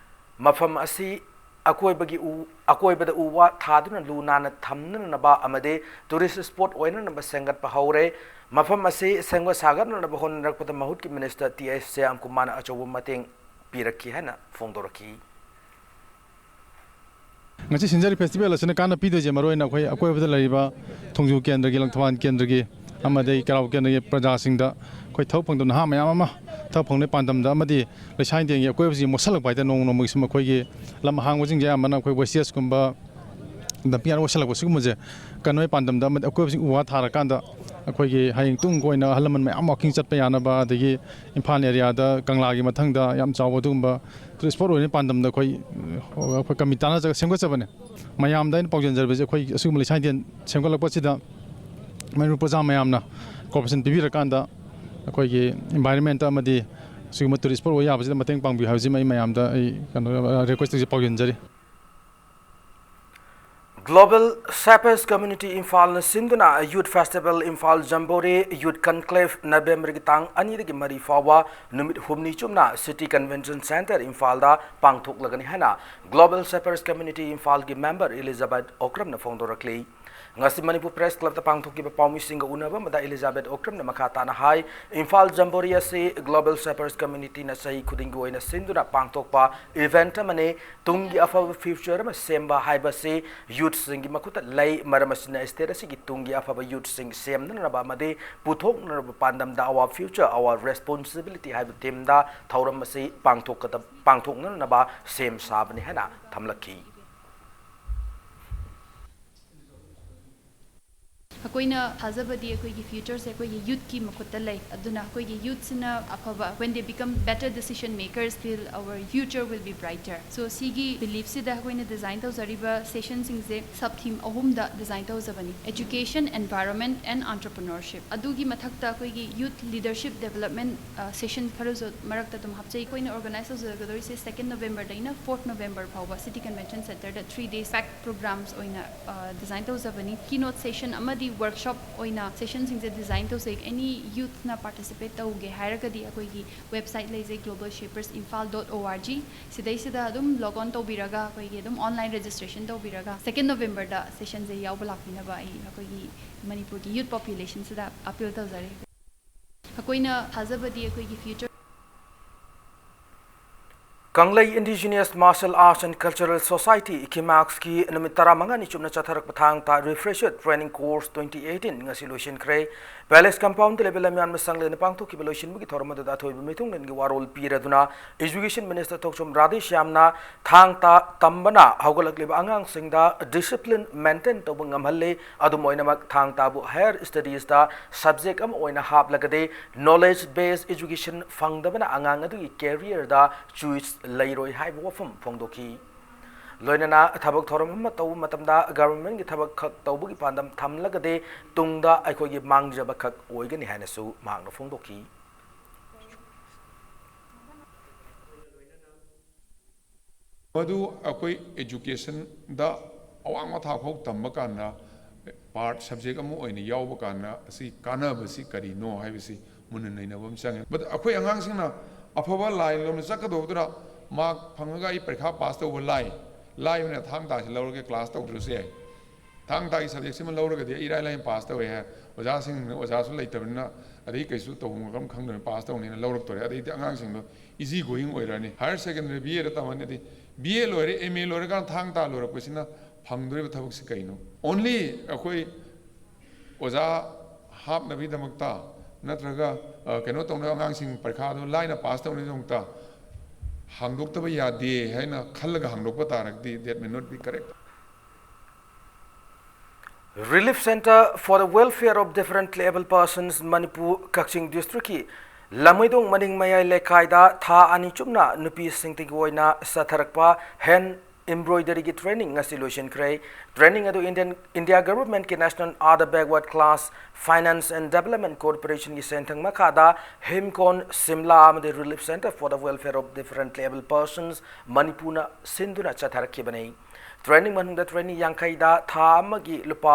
ꯃꯐꯝ ꯑꯁꯤ ꯑꯀꯣꯏꯕꯒꯤ ꯎ, ꯑꯀꯣꯏꯕꯗ ꯎ ꯋꯥ ꯊꯥꯗꯨꯅ ꯂꯨ ꯅꯥꯟꯅ ꯊꯝꯅꯅꯕ ꯑꯃꯗꯤ ꯇꯨꯔꯤꯁ ꯁ꯭ꯄꯣꯠ ꯑꯣꯏꯅꯅꯕ ꯁꯦꯝꯒꯠꯄ ꯍꯧꯔꯦ꯫ ꯃꯐꯝ ꯑꯁꯤ ꯁꯦꯝꯒꯠ ꯁꯥꯒꯠꯅꯅꯕ ꯍꯣꯠꯅꯔꯛꯄꯗ ꯃꯍꯨꯠꯀꯤ ꯃꯤꯅꯤꯁꯇꯔ ꯇꯤ ꯑꯦꯁ ꯁ꯭ꯌꯥꯝꯀꯨꯃꯥꯔꯅ ꯑꯆꯧꯕ ꯃꯇꯦꯡ ꯄꯤꯔꯛꯈꯤ ꯍꯥꯏꯅ ꯐꯣꯡꯗꯣꯔꯛꯈꯤ꯫ ꯉꯁꯤ ꯁꯤꯟꯖꯔꯤꯕ ꯐꯦꯁꯇꯤꯚꯦꯜ ꯑꯁꯤꯅ ꯀꯥꯟꯅ ꯄꯤꯗꯣꯏꯁꯦ ꯃꯔꯨꯑꯣꯏꯅ ꯑꯩꯈꯣꯏ ꯑꯀꯣꯏꯕꯗ ꯂꯩꯔꯤꯕ ꯊꯣꯡꯖꯨ ꯀꯦꯟꯗ꯭ꯔꯒꯤ, ꯂꯪꯊꯕꯥꯜ ꯀꯦꯟꯗ꯭ꯔꯒꯤ ꯑꯃꯗꯤ ꯀꯩꯔꯥꯎ ꯀꯦꯟꯗ꯭ꯔꯒꯤ ꯄ꯭ꯔꯖꯥꯁꯤꯡꯗ ꯑꯩꯈꯣꯏ ꯊꯕꯛ ꯐꯪꯗꯕ ꯅꯍꯥ ꯃꯌꯥꯝ ꯑꯃ ꯊꯕꯛ ꯐꯪꯅꯕꯒꯤ ꯄꯥꯟꯗꯝꯗ ꯑꯃꯗꯤ ꯂꯩꯁꯥꯡ ꯍꯤꯔꯦꯟꯒꯤ ꯑꯀꯣꯏꯕꯁꯤ ꯃꯣꯠꯁꯜꯂꯛꯄ ꯍꯥꯏꯇꯥꯔꯦ, ꯅꯣꯡꯃ ꯅꯣꯡꯃꯒꯤ ꯁꯨꯝ ꯑꯩꯈꯣꯏꯒꯤ ꯂꯝ ꯑꯍꯥꯡꯕꯁꯤꯡꯁꯦ ꯑꯌꯥꯝꯕꯅ ꯑꯩꯈꯣꯏ ꯋꯦꯁꯇꯦꯖꯀꯨꯝꯕ, ꯗꯝꯄꯤꯡ ꯌꯥꯔꯗ ꯃꯣꯠꯁꯜꯂꯛꯄ ꯁꯤꯒꯨꯝꯕꯁꯦ ꯀꯟꯅꯕꯒꯤ ꯄꯥꯟꯗꯝꯗ ꯑꯃꯗꯤ ꯑꯀꯣꯏꯕꯁꯤꯡ ꯎ ꯋꯥ ꯊꯥꯔꯀꯥꯟꯗ ꯑꯩꯈꯣꯏꯒꯤ ꯍꯌꯦꯡ ꯇꯨꯡ ꯀꯣꯏꯅ ꯑꯍꯜ ꯂꯃꯟ ꯃꯌꯥꯝ ꯋꯥꯀꯤꯡ ꯆꯠꯄ ꯌꯥꯅꯕ, ꯑꯗꯒꯤ ꯏꯝꯐꯥꯜ ꯑꯦꯔꯤꯌꯥꯗ ꯀꯪꯂꯥꯒꯤ ꯃꯊꯪꯗ ꯌꯥꯝ ꯆꯥꯎꯕ ꯑꯗꯨꯒꯨꯝꯕ ꯇꯨꯔꯤꯁ ꯁ꯭ꯄꯣꯠ ꯑꯣꯏꯅꯕꯒꯤ ꯄꯥꯟꯗꯝꯗ ꯑꯩꯈꯣꯏ, ꯑꯩꯈꯣꯏ ꯀꯃꯤꯇꯤ ꯇꯥꯟꯅꯖꯔꯒ ꯁꯦꯝꯒꯠꯆꯕꯅꯦ꯫ ꯃꯌꯥꯝꯗ ꯑꯩꯅ ꯄꯥꯎꯖꯦꯜꯖꯔꯤꯕꯁꯦ, ꯑꯩꯈꯣꯏ ꯑꯁꯤꯒꯨꯝꯕ ꯂꯩꯁꯥꯡ ꯍꯤꯔꯦꯟ ꯁꯦꯝꯒꯠꯂꯛꯄꯁꯤꯗ ꯃꯅꯤꯄꯨꯔ ꯄ꯭ꯔꯖꯥ ꯃꯌꯥꯝꯅ ꯀꯣꯑꯣꯄꯔꯦꯁꯟ ꯄꯤꯕꯤꯔꯀꯥꯟꯗ ꯑꯩꯈꯣꯏꯒꯤ ꯏꯟꯚꯥꯏꯔꯟꯃꯦꯟꯇ ꯑꯃꯗꯤ ꯑꯁꯤꯒꯨꯝꯕ ꯇꯨꯔꯤꯁ ꯁ꯭ꯄꯣꯠ ꯑꯣꯏ ꯌꯥꯕꯁꯤꯗ ꯃꯇꯦꯡ ꯄꯥꯡꯕꯤꯌꯨ ꯍꯥꯏꯕꯁꯤꯃ ꯑꯩ ꯃꯌꯥꯝꯗ ꯑꯩ ꯀꯩꯅꯣ, ꯔꯤꯀ꯭ꯋꯦꯁ ꯇꯧꯖꯩ, ꯄꯥꯎꯖꯦꯜꯖꯔꯤ꯫ Global Shepherds Community ꯏꯝꯐꯥꯜꯅ ꯁꯤꯟꯗꯨꯅ Youth Festival Imphal ꯖꯝꯕꯣꯔꯤ Youth Conclave ꯅꯕꯦꯝꯕꯔꯒꯤ ꯇꯥꯡ ꯑꯅꯤꯗꯒꯤ ꯃꯔꯤ ꯐꯥꯎꯕ ꯅꯨꯃꯤꯠ ꯍꯨꯝꯅꯤ ꯆꯨꯞꯅ City Convention Centre ꯏꯝꯐꯥꯜꯗ ꯄꯥꯡꯊꯣꯛꯂꯒꯅꯤ ꯍꯥꯏꯅ Global Shepherds Community ꯏꯝꯐꯥꯜꯒꯤ ꯃꯦꯝꯕꯔ ꯏꯂꯤꯖꯥꯕꯦꯊ ꯑꯣꯀ꯭ꯔꯝꯅ ꯐꯣꯡꯗꯣꯔꯛꯂꯤ꯫ ꯉꯁꯤ ꯃꯅꯤꯄꯨꯔ ꯄ꯭ꯔꯦꯁ ꯀ꯭ꯂꯕꯇ ꯄꯥꯡꯊꯣꯛꯈꯤꯕ ꯄꯥꯎꯃꯤꯁꯤꯡꯒ ꯎꯅꯕ ꯑꯃꯗ ꯏꯂꯤꯖꯥꯕꯦꯊ ꯑꯣꯀ꯭ꯔꯝꯅ ꯃꯈꯥ ꯇꯥꯅ ꯍꯥꯏ, ꯏꯝꯐꯥꯜ ꯖꯝꯕꯣꯔꯤ ꯑꯁꯤ Global Shepherds Communityꯅ ꯆꯍꯤ ꯈꯨꯗꯤꯡꯒꯤ ꯑꯣꯏꯅ ꯁꯤꯟꯗꯨꯅ ꯄꯥꯡꯊꯣꯛꯄ ꯏꯚꯦꯟꯠ ꯑꯃꯅꯤ꯫ ꯇꯨꯡꯒꯤ ꯑꯐꯕ ꯐ꯭ꯌꯨꯆꯔ ꯑꯃ ꯁꯦꯝꯕ ꯍꯥꯏꯕꯁꯤ ꯌꯨꯊꯁꯤꯡꯒꯤ ꯃꯈꯨꯠꯇ ꯂꯩ꯫ ꯃꯔꯝ ꯑꯁꯤꯅ ꯁ꯭ꯇꯦꯠ ꯑꯁꯤꯒꯤ ꯇꯨꯡꯒꯤ ꯑꯐꯕ ꯌꯨꯊꯁꯤꯡ ꯁꯦꯝꯅꯅꯕ ꯑꯃꯗꯤ ꯄꯨꯊꯣꯛꯅꯅꯕ ꯄꯥꯟꯗꯝꯗ Our Future, Our Responsibility ꯍꯥꯏꯕ ꯊꯤꯝꯗ ꯊꯧꯔꯝ ꯑꯁꯤ ꯄꯥꯡꯊꯣꯛꯀꯗ-, ꯄꯥꯡꯊꯣꯛꯅꯅꯕ ꯁꯦꯝ ꯁꯥꯕꯅꯤ ꯍꯥꯏꯅ ꯊꯝꯂꯛꯈꯤ꯫ ꯑꯩꯈꯣꯏꯅ ꯊꯥꯖꯕꯗꯤ ꯑꯩꯈꯣꯏꯒꯤ future ꯁꯦ ꯑꯩꯈꯣꯏꯒꯤ youth ꯀꯤ ꯃꯈꯨꯠꯇ ꯂꯩ꯫ ꯑꯗꯨꯅ ꯑꯩꯈꯣꯏꯒꯤ youth ꯁꯤꯅ ꯑꯐꯕ, when they become better decision makers, will, our future will be brighter. So ꯁꯤꯒꯤ belief ꯁꯤꯗ ꯑꯩꯈꯣꯏꯅ design ꯇꯧꯖꯔꯤꯕ session ꯁꯤꯡꯁꯦ sub theme ꯑꯍꯨꯝꯗ design ꯇꯧꯖꯕꯅꯤ: education, environment and entrepreneurship꯫ ꯑꯗꯨꯒꯤ ꯃꯊꯛꯇ ꯑꯩꯈꯣꯏꯒꯤ youth leadership development session ꯈꯔꯁꯨ ꯃꯔꯛꯇ ꯑꯗꯨꯝ ꯍꯥꯞꯆꯩ꯫ ꯑꯩꯈꯣꯏꯅ organize ꯇꯧꯖꯒꯗꯧꯔꯤꯁꯦ second November ꯗꯩꯅ fourth November ꯐꯥꯎꯕ City Convention Center ꯗ three days packed programs ꯑꯣꯏꯅ design ꯇꯧꯖꯕꯅꯤ꯫ Keynote session ꯑꯃꯗꯤ workshop ꯑꯣꯏꯅ session ꯁꯤꯡꯁꯦ design ꯇꯧꯖꯩ꯫ Any youth ꯅ participate ꯇꯧꯒꯦ ꯍꯥꯏꯔꯒꯗꯤ ꯑꯩꯈꯣꯏꯒꯤ website ꯂꯩꯖꯩ, global shapers imphal dot org꯫ ꯁꯤꯗꯩꯁꯤꯗ ꯑꯗꯨꯝ log on ꯇꯧꯕꯤꯔꯒ, ꯑꯩꯈꯣꯏꯒꯤ ꯑꯗꯨꯝ online registration ꯇꯧꯕꯤꯔꯒ second November ꯗ session ꯁꯦ ꯌꯥꯎꯕ ꯂꯥꯛꯄꯤꯅꯕ ꯑꯩ ꯑꯩꯈꯣꯏꯒꯤ ꯃꯅꯤꯄꯨꯔꯒꯤ youth population ꯁꯤꯗ appeal ꯇꯧꯖꯔꯤ꯫ ꯑꯩꯈꯣꯏꯅ ꯊꯥꯖꯕꯗꯤ ꯑꯩꯈꯣꯏꯒꯤ future ꯀꯪꯂꯩ Indigenous Martial Arts and Cultural Society, ꯀꯤꯃꯥꯛꯁꯀꯤ ꯅꯨꯃꯤꯠ ꯇꯔꯥꯃꯉꯥꯅꯤ ꯆꯨꯞꯅ ꯆꯠꯊꯔꯛꯄ ꯊꯥꯡ ꯇꯥ Refresher Training Course twenty eighteen ꯉꯁꯤ ꯂꯣꯏꯁꯤꯟꯈ꯭ꯔꯦ꯫ Palace Compound ꯗ ꯂꯩꯕ ꯂꯝꯌꯥꯟꯕ ꯁꯪꯂꯦꯟꯗ ꯄꯥꯡꯊꯣꯛꯈꯤꯕ ꯂꯣꯏꯁꯤꯟꯕꯒꯤ ꯊꯧꯔꯝ ꯑꯗꯨꯗ ꯑꯊꯣꯏꯕ ꯃꯤꯊꯨꯡꯂꯦꯟꯒꯤ ꯋꯥꯔꯣꯜ ꯄꯤꯔꯗꯨꯅ Education Minister ꯊꯣꯛꯆꯣꯝ ꯔꯥꯙꯦꯁ꯭ꯌꯥꯝꯅ ꯊꯥꯡ ꯇꯥ ꯇꯝꯕꯅ ꯍꯧꯒꯠꯂꯛꯂꯤꯕ ꯑꯉꯥꯡꯁꯤꯡꯗ discipline maintain ꯇꯧꯕ ꯉꯝꯍꯜꯂꯤ꯫ ꯑꯗꯨꯝ ꯑꯣꯏꯅꯃꯛ, ꯊꯥꯡ ꯇꯥꯕꯨ higher studies ꯇ subject ꯑꯃ ꯑꯣꯏꯅ ꯍꯥꯞꯂꯒꯗꯤ knowledge based education ꯐꯪꯗꯕꯅ ꯑꯉꯥꯡ ꯑꯗꯨꯒꯤ career ꯗ choice ꯂꯩꯔꯣꯏ ꯍꯥꯏꯕ ꯋꯥꯐꯝ ꯐꯣꯡꯗꯣꯛꯈꯤ꯫ ꯂꯣꯏꯅꯅ ꯊꯕꯛ ꯊꯧꯔꯝ ꯑꯃ ꯇꯧꯕ ꯃꯇꯝꯗ government ꯀꯤ ꯊꯕꯛ ꯈꯛ ꯇꯧꯕꯒꯤ ꯄꯥꯟꯗꯝ ꯊꯝꯂꯒꯗꯤ ꯇꯨꯡꯗ ꯑꯩꯈꯣꯏꯒꯤ ꯃꯥꯡꯖꯕ ꯈꯛ ꯑꯣꯏꯒꯅꯤ ꯍꯥꯏꯅꯁꯨ ꯃꯍꯥꯛꯅ ꯐꯣꯡꯗꯣꯛꯈꯤ꯫ ꯃꯗꯨ ꯑꯩꯈꯣꯏ education ꯗ ꯑꯋꯥꯡꯕ ꯊꯥꯛ ꯐꯥꯎ ꯇꯝꯕ ꯀꯥꯟꯗ part subject ꯑꯃ ꯑꯣꯏꯅ ꯌꯥꯎꯕ ꯀꯥꯟꯗ ꯑꯁꯤ ꯀꯥꯟꯅꯕꯁꯤ ꯀꯔꯤꯅꯣ ꯍꯥꯏꯕꯁꯤ ꯃꯨꯟꯅ ꯅꯩꯅꯕ ꯑꯃ ꯆꯪꯉꯦ꯫ But ꯑꯩꯈꯣꯏ ꯑꯉꯥꯡꯁꯤꯡꯅ ꯑꯐꯕ line ꯂꯣꯝꯗ ꯆꯠꯀꯗꯧꯕꯗꯨꯅ mark ꯐꯪꯉꯒ ꯑꯩ ꯄꯔꯤꯈꯥ pass ꯇꯧꯕ ꯂꯥꯏ, ꯂꯥꯏꯕꯅ ꯊꯥꯡ ꯇꯥꯁꯤ ꯂꯧꯔꯒ class ꯇꯧꯗ꯭ꯔꯁꯨ ꯌꯥꯏ꯫ ꯊꯥꯡ ꯇꯥꯒꯤ subject ꯁꯤꯃ ꯂꯧꯔꯒꯗꯤ ꯑꯩ ꯏꯔꯥꯏ ꯂꯥꯏꯅ pass ꯇꯧꯋꯦ ꯍꯥꯏ꯫ ꯑꯣꯖꯥꯁꯤꯡꯅ, ꯑꯣꯖꯥꯁꯨ ꯂꯩꯇꯕꯅꯤꯅ ꯑꯗꯩ ꯀꯩꯁꯨ ꯇꯧꯐꯝ ꯈꯪꯗꯕꯅꯤꯅ pass ꯇꯧꯅꯤꯅ ꯂꯧꯔꯛꯇꯣꯔꯦ꯫ ꯑꯗꯩꯗꯤ ꯑꯉꯥꯡꯁꯤꯡꯗꯣ easy going ꯑꯣꯏꯔꯛꯑꯅꯤ꯫ Higher secondary B A the ꯇꯝꯍꯟꯒꯗꯤ B A ꯂꯣꯏꯔꯦ, M A ꯂꯣꯏꯔꯀꯥꯟꯗ ꯊꯥꯡ ꯇꯥ ꯂꯣꯏꯔꯛꯄꯁꯤꯅ ꯐꯪꯗꯣꯔꯤꯕ ꯊꯕꯛꯁꯤ ꯀꯩꯅꯣ? Only ꯑꯩꯈꯣꯏ ꯑꯣꯖꯥ ꯍꯥꯞꯅꯕꯒꯤꯗꯃꯛꯇ ꯅꯠꯇ꯭ꯔꯒ ꯀꯩꯅꯣ ꯇꯧꯅꯕ ꯑꯉꯥꯡꯁꯤꯡ ꯄꯔꯤꯈꯥꯗꯣ ꯂꯥꯏꯅ pass ꯇꯧꯅꯕꯒꯤꯗꯃꯛꯇ ꯍꯥꯡꯗꯣꯛꯇꯕ ꯌꯥꯗꯦ ꯍꯥꯏꯅ ꯈꯜꯂꯒ ꯍꯥꯡꯗꯣꯛꯄ ꯇꯥꯔꯒꯗꯤ that may not be correct꯫ Relief Centre for the Welfare of Differently Abled Persons Manipur ꯀꯛꯆꯤꯡ ꯗꯤꯁꯇ꯭ꯔꯤꯛꯀꯤ ꯂꯝꯃꯩꯗꯣꯡ ꯃꯅꯤꯡ ꯃꯌꯥꯏ ꯂꯩꯀꯥꯏꯗ ꯊꯥ ꯑꯅꯤ ꯆꯨꯞꯅ ꯅꯨꯄꯤꯁꯤꯡꯇꯒꯤ ꯑꯣꯏꯅ ꯆꯠꯊꯔꯛꯄ ꯍꯦꯟ ꯏꯝꯕ꯭ꯔꯣꯏꯗꯔꯤꯒꯤ ꯇ꯭ꯔꯦꯅꯤꯡ ꯉꯁꯤ ꯂꯣꯏꯁꯤꯟꯈ꯭ꯔꯦ꯫ ꯇ꯭ꯔꯦꯅꯤꯡ ꯑꯗꯨ ꯏꯟꯗꯤꯌꯟ, ꯏꯟꯗꯤꯌꯥ ꯒꯚꯔꯟꯃꯦꯟꯠꯀꯤ National Other Backward Class Finance and Development Corporationꯒꯤ ꯁꯦꯟꯊꯪ ꯃꯈꯥꯗ ꯍꯤꯝꯀꯣꯟ ꯁꯤꯝꯂꯥ ꯑꯃꯗꯤ Relief Centre for the Welfare of Differently Abled Persons ꯃꯅꯤꯄꯨꯔꯅ ꯁꯤꯟꯗꯨꯅ ꯆꯠꯊꯔꯛꯈꯤꯕꯅꯤ꯫ ꯇ꯭ꯔꯦꯅꯤꯡ ꯃꯅꯨꯡꯗ ꯇ꯭ꯔꯦꯅꯤ ꯌꯥꯡꯈꯩꯗ ꯊꯥ ꯑꯃꯒꯤ ꯂꯨꯄꯥ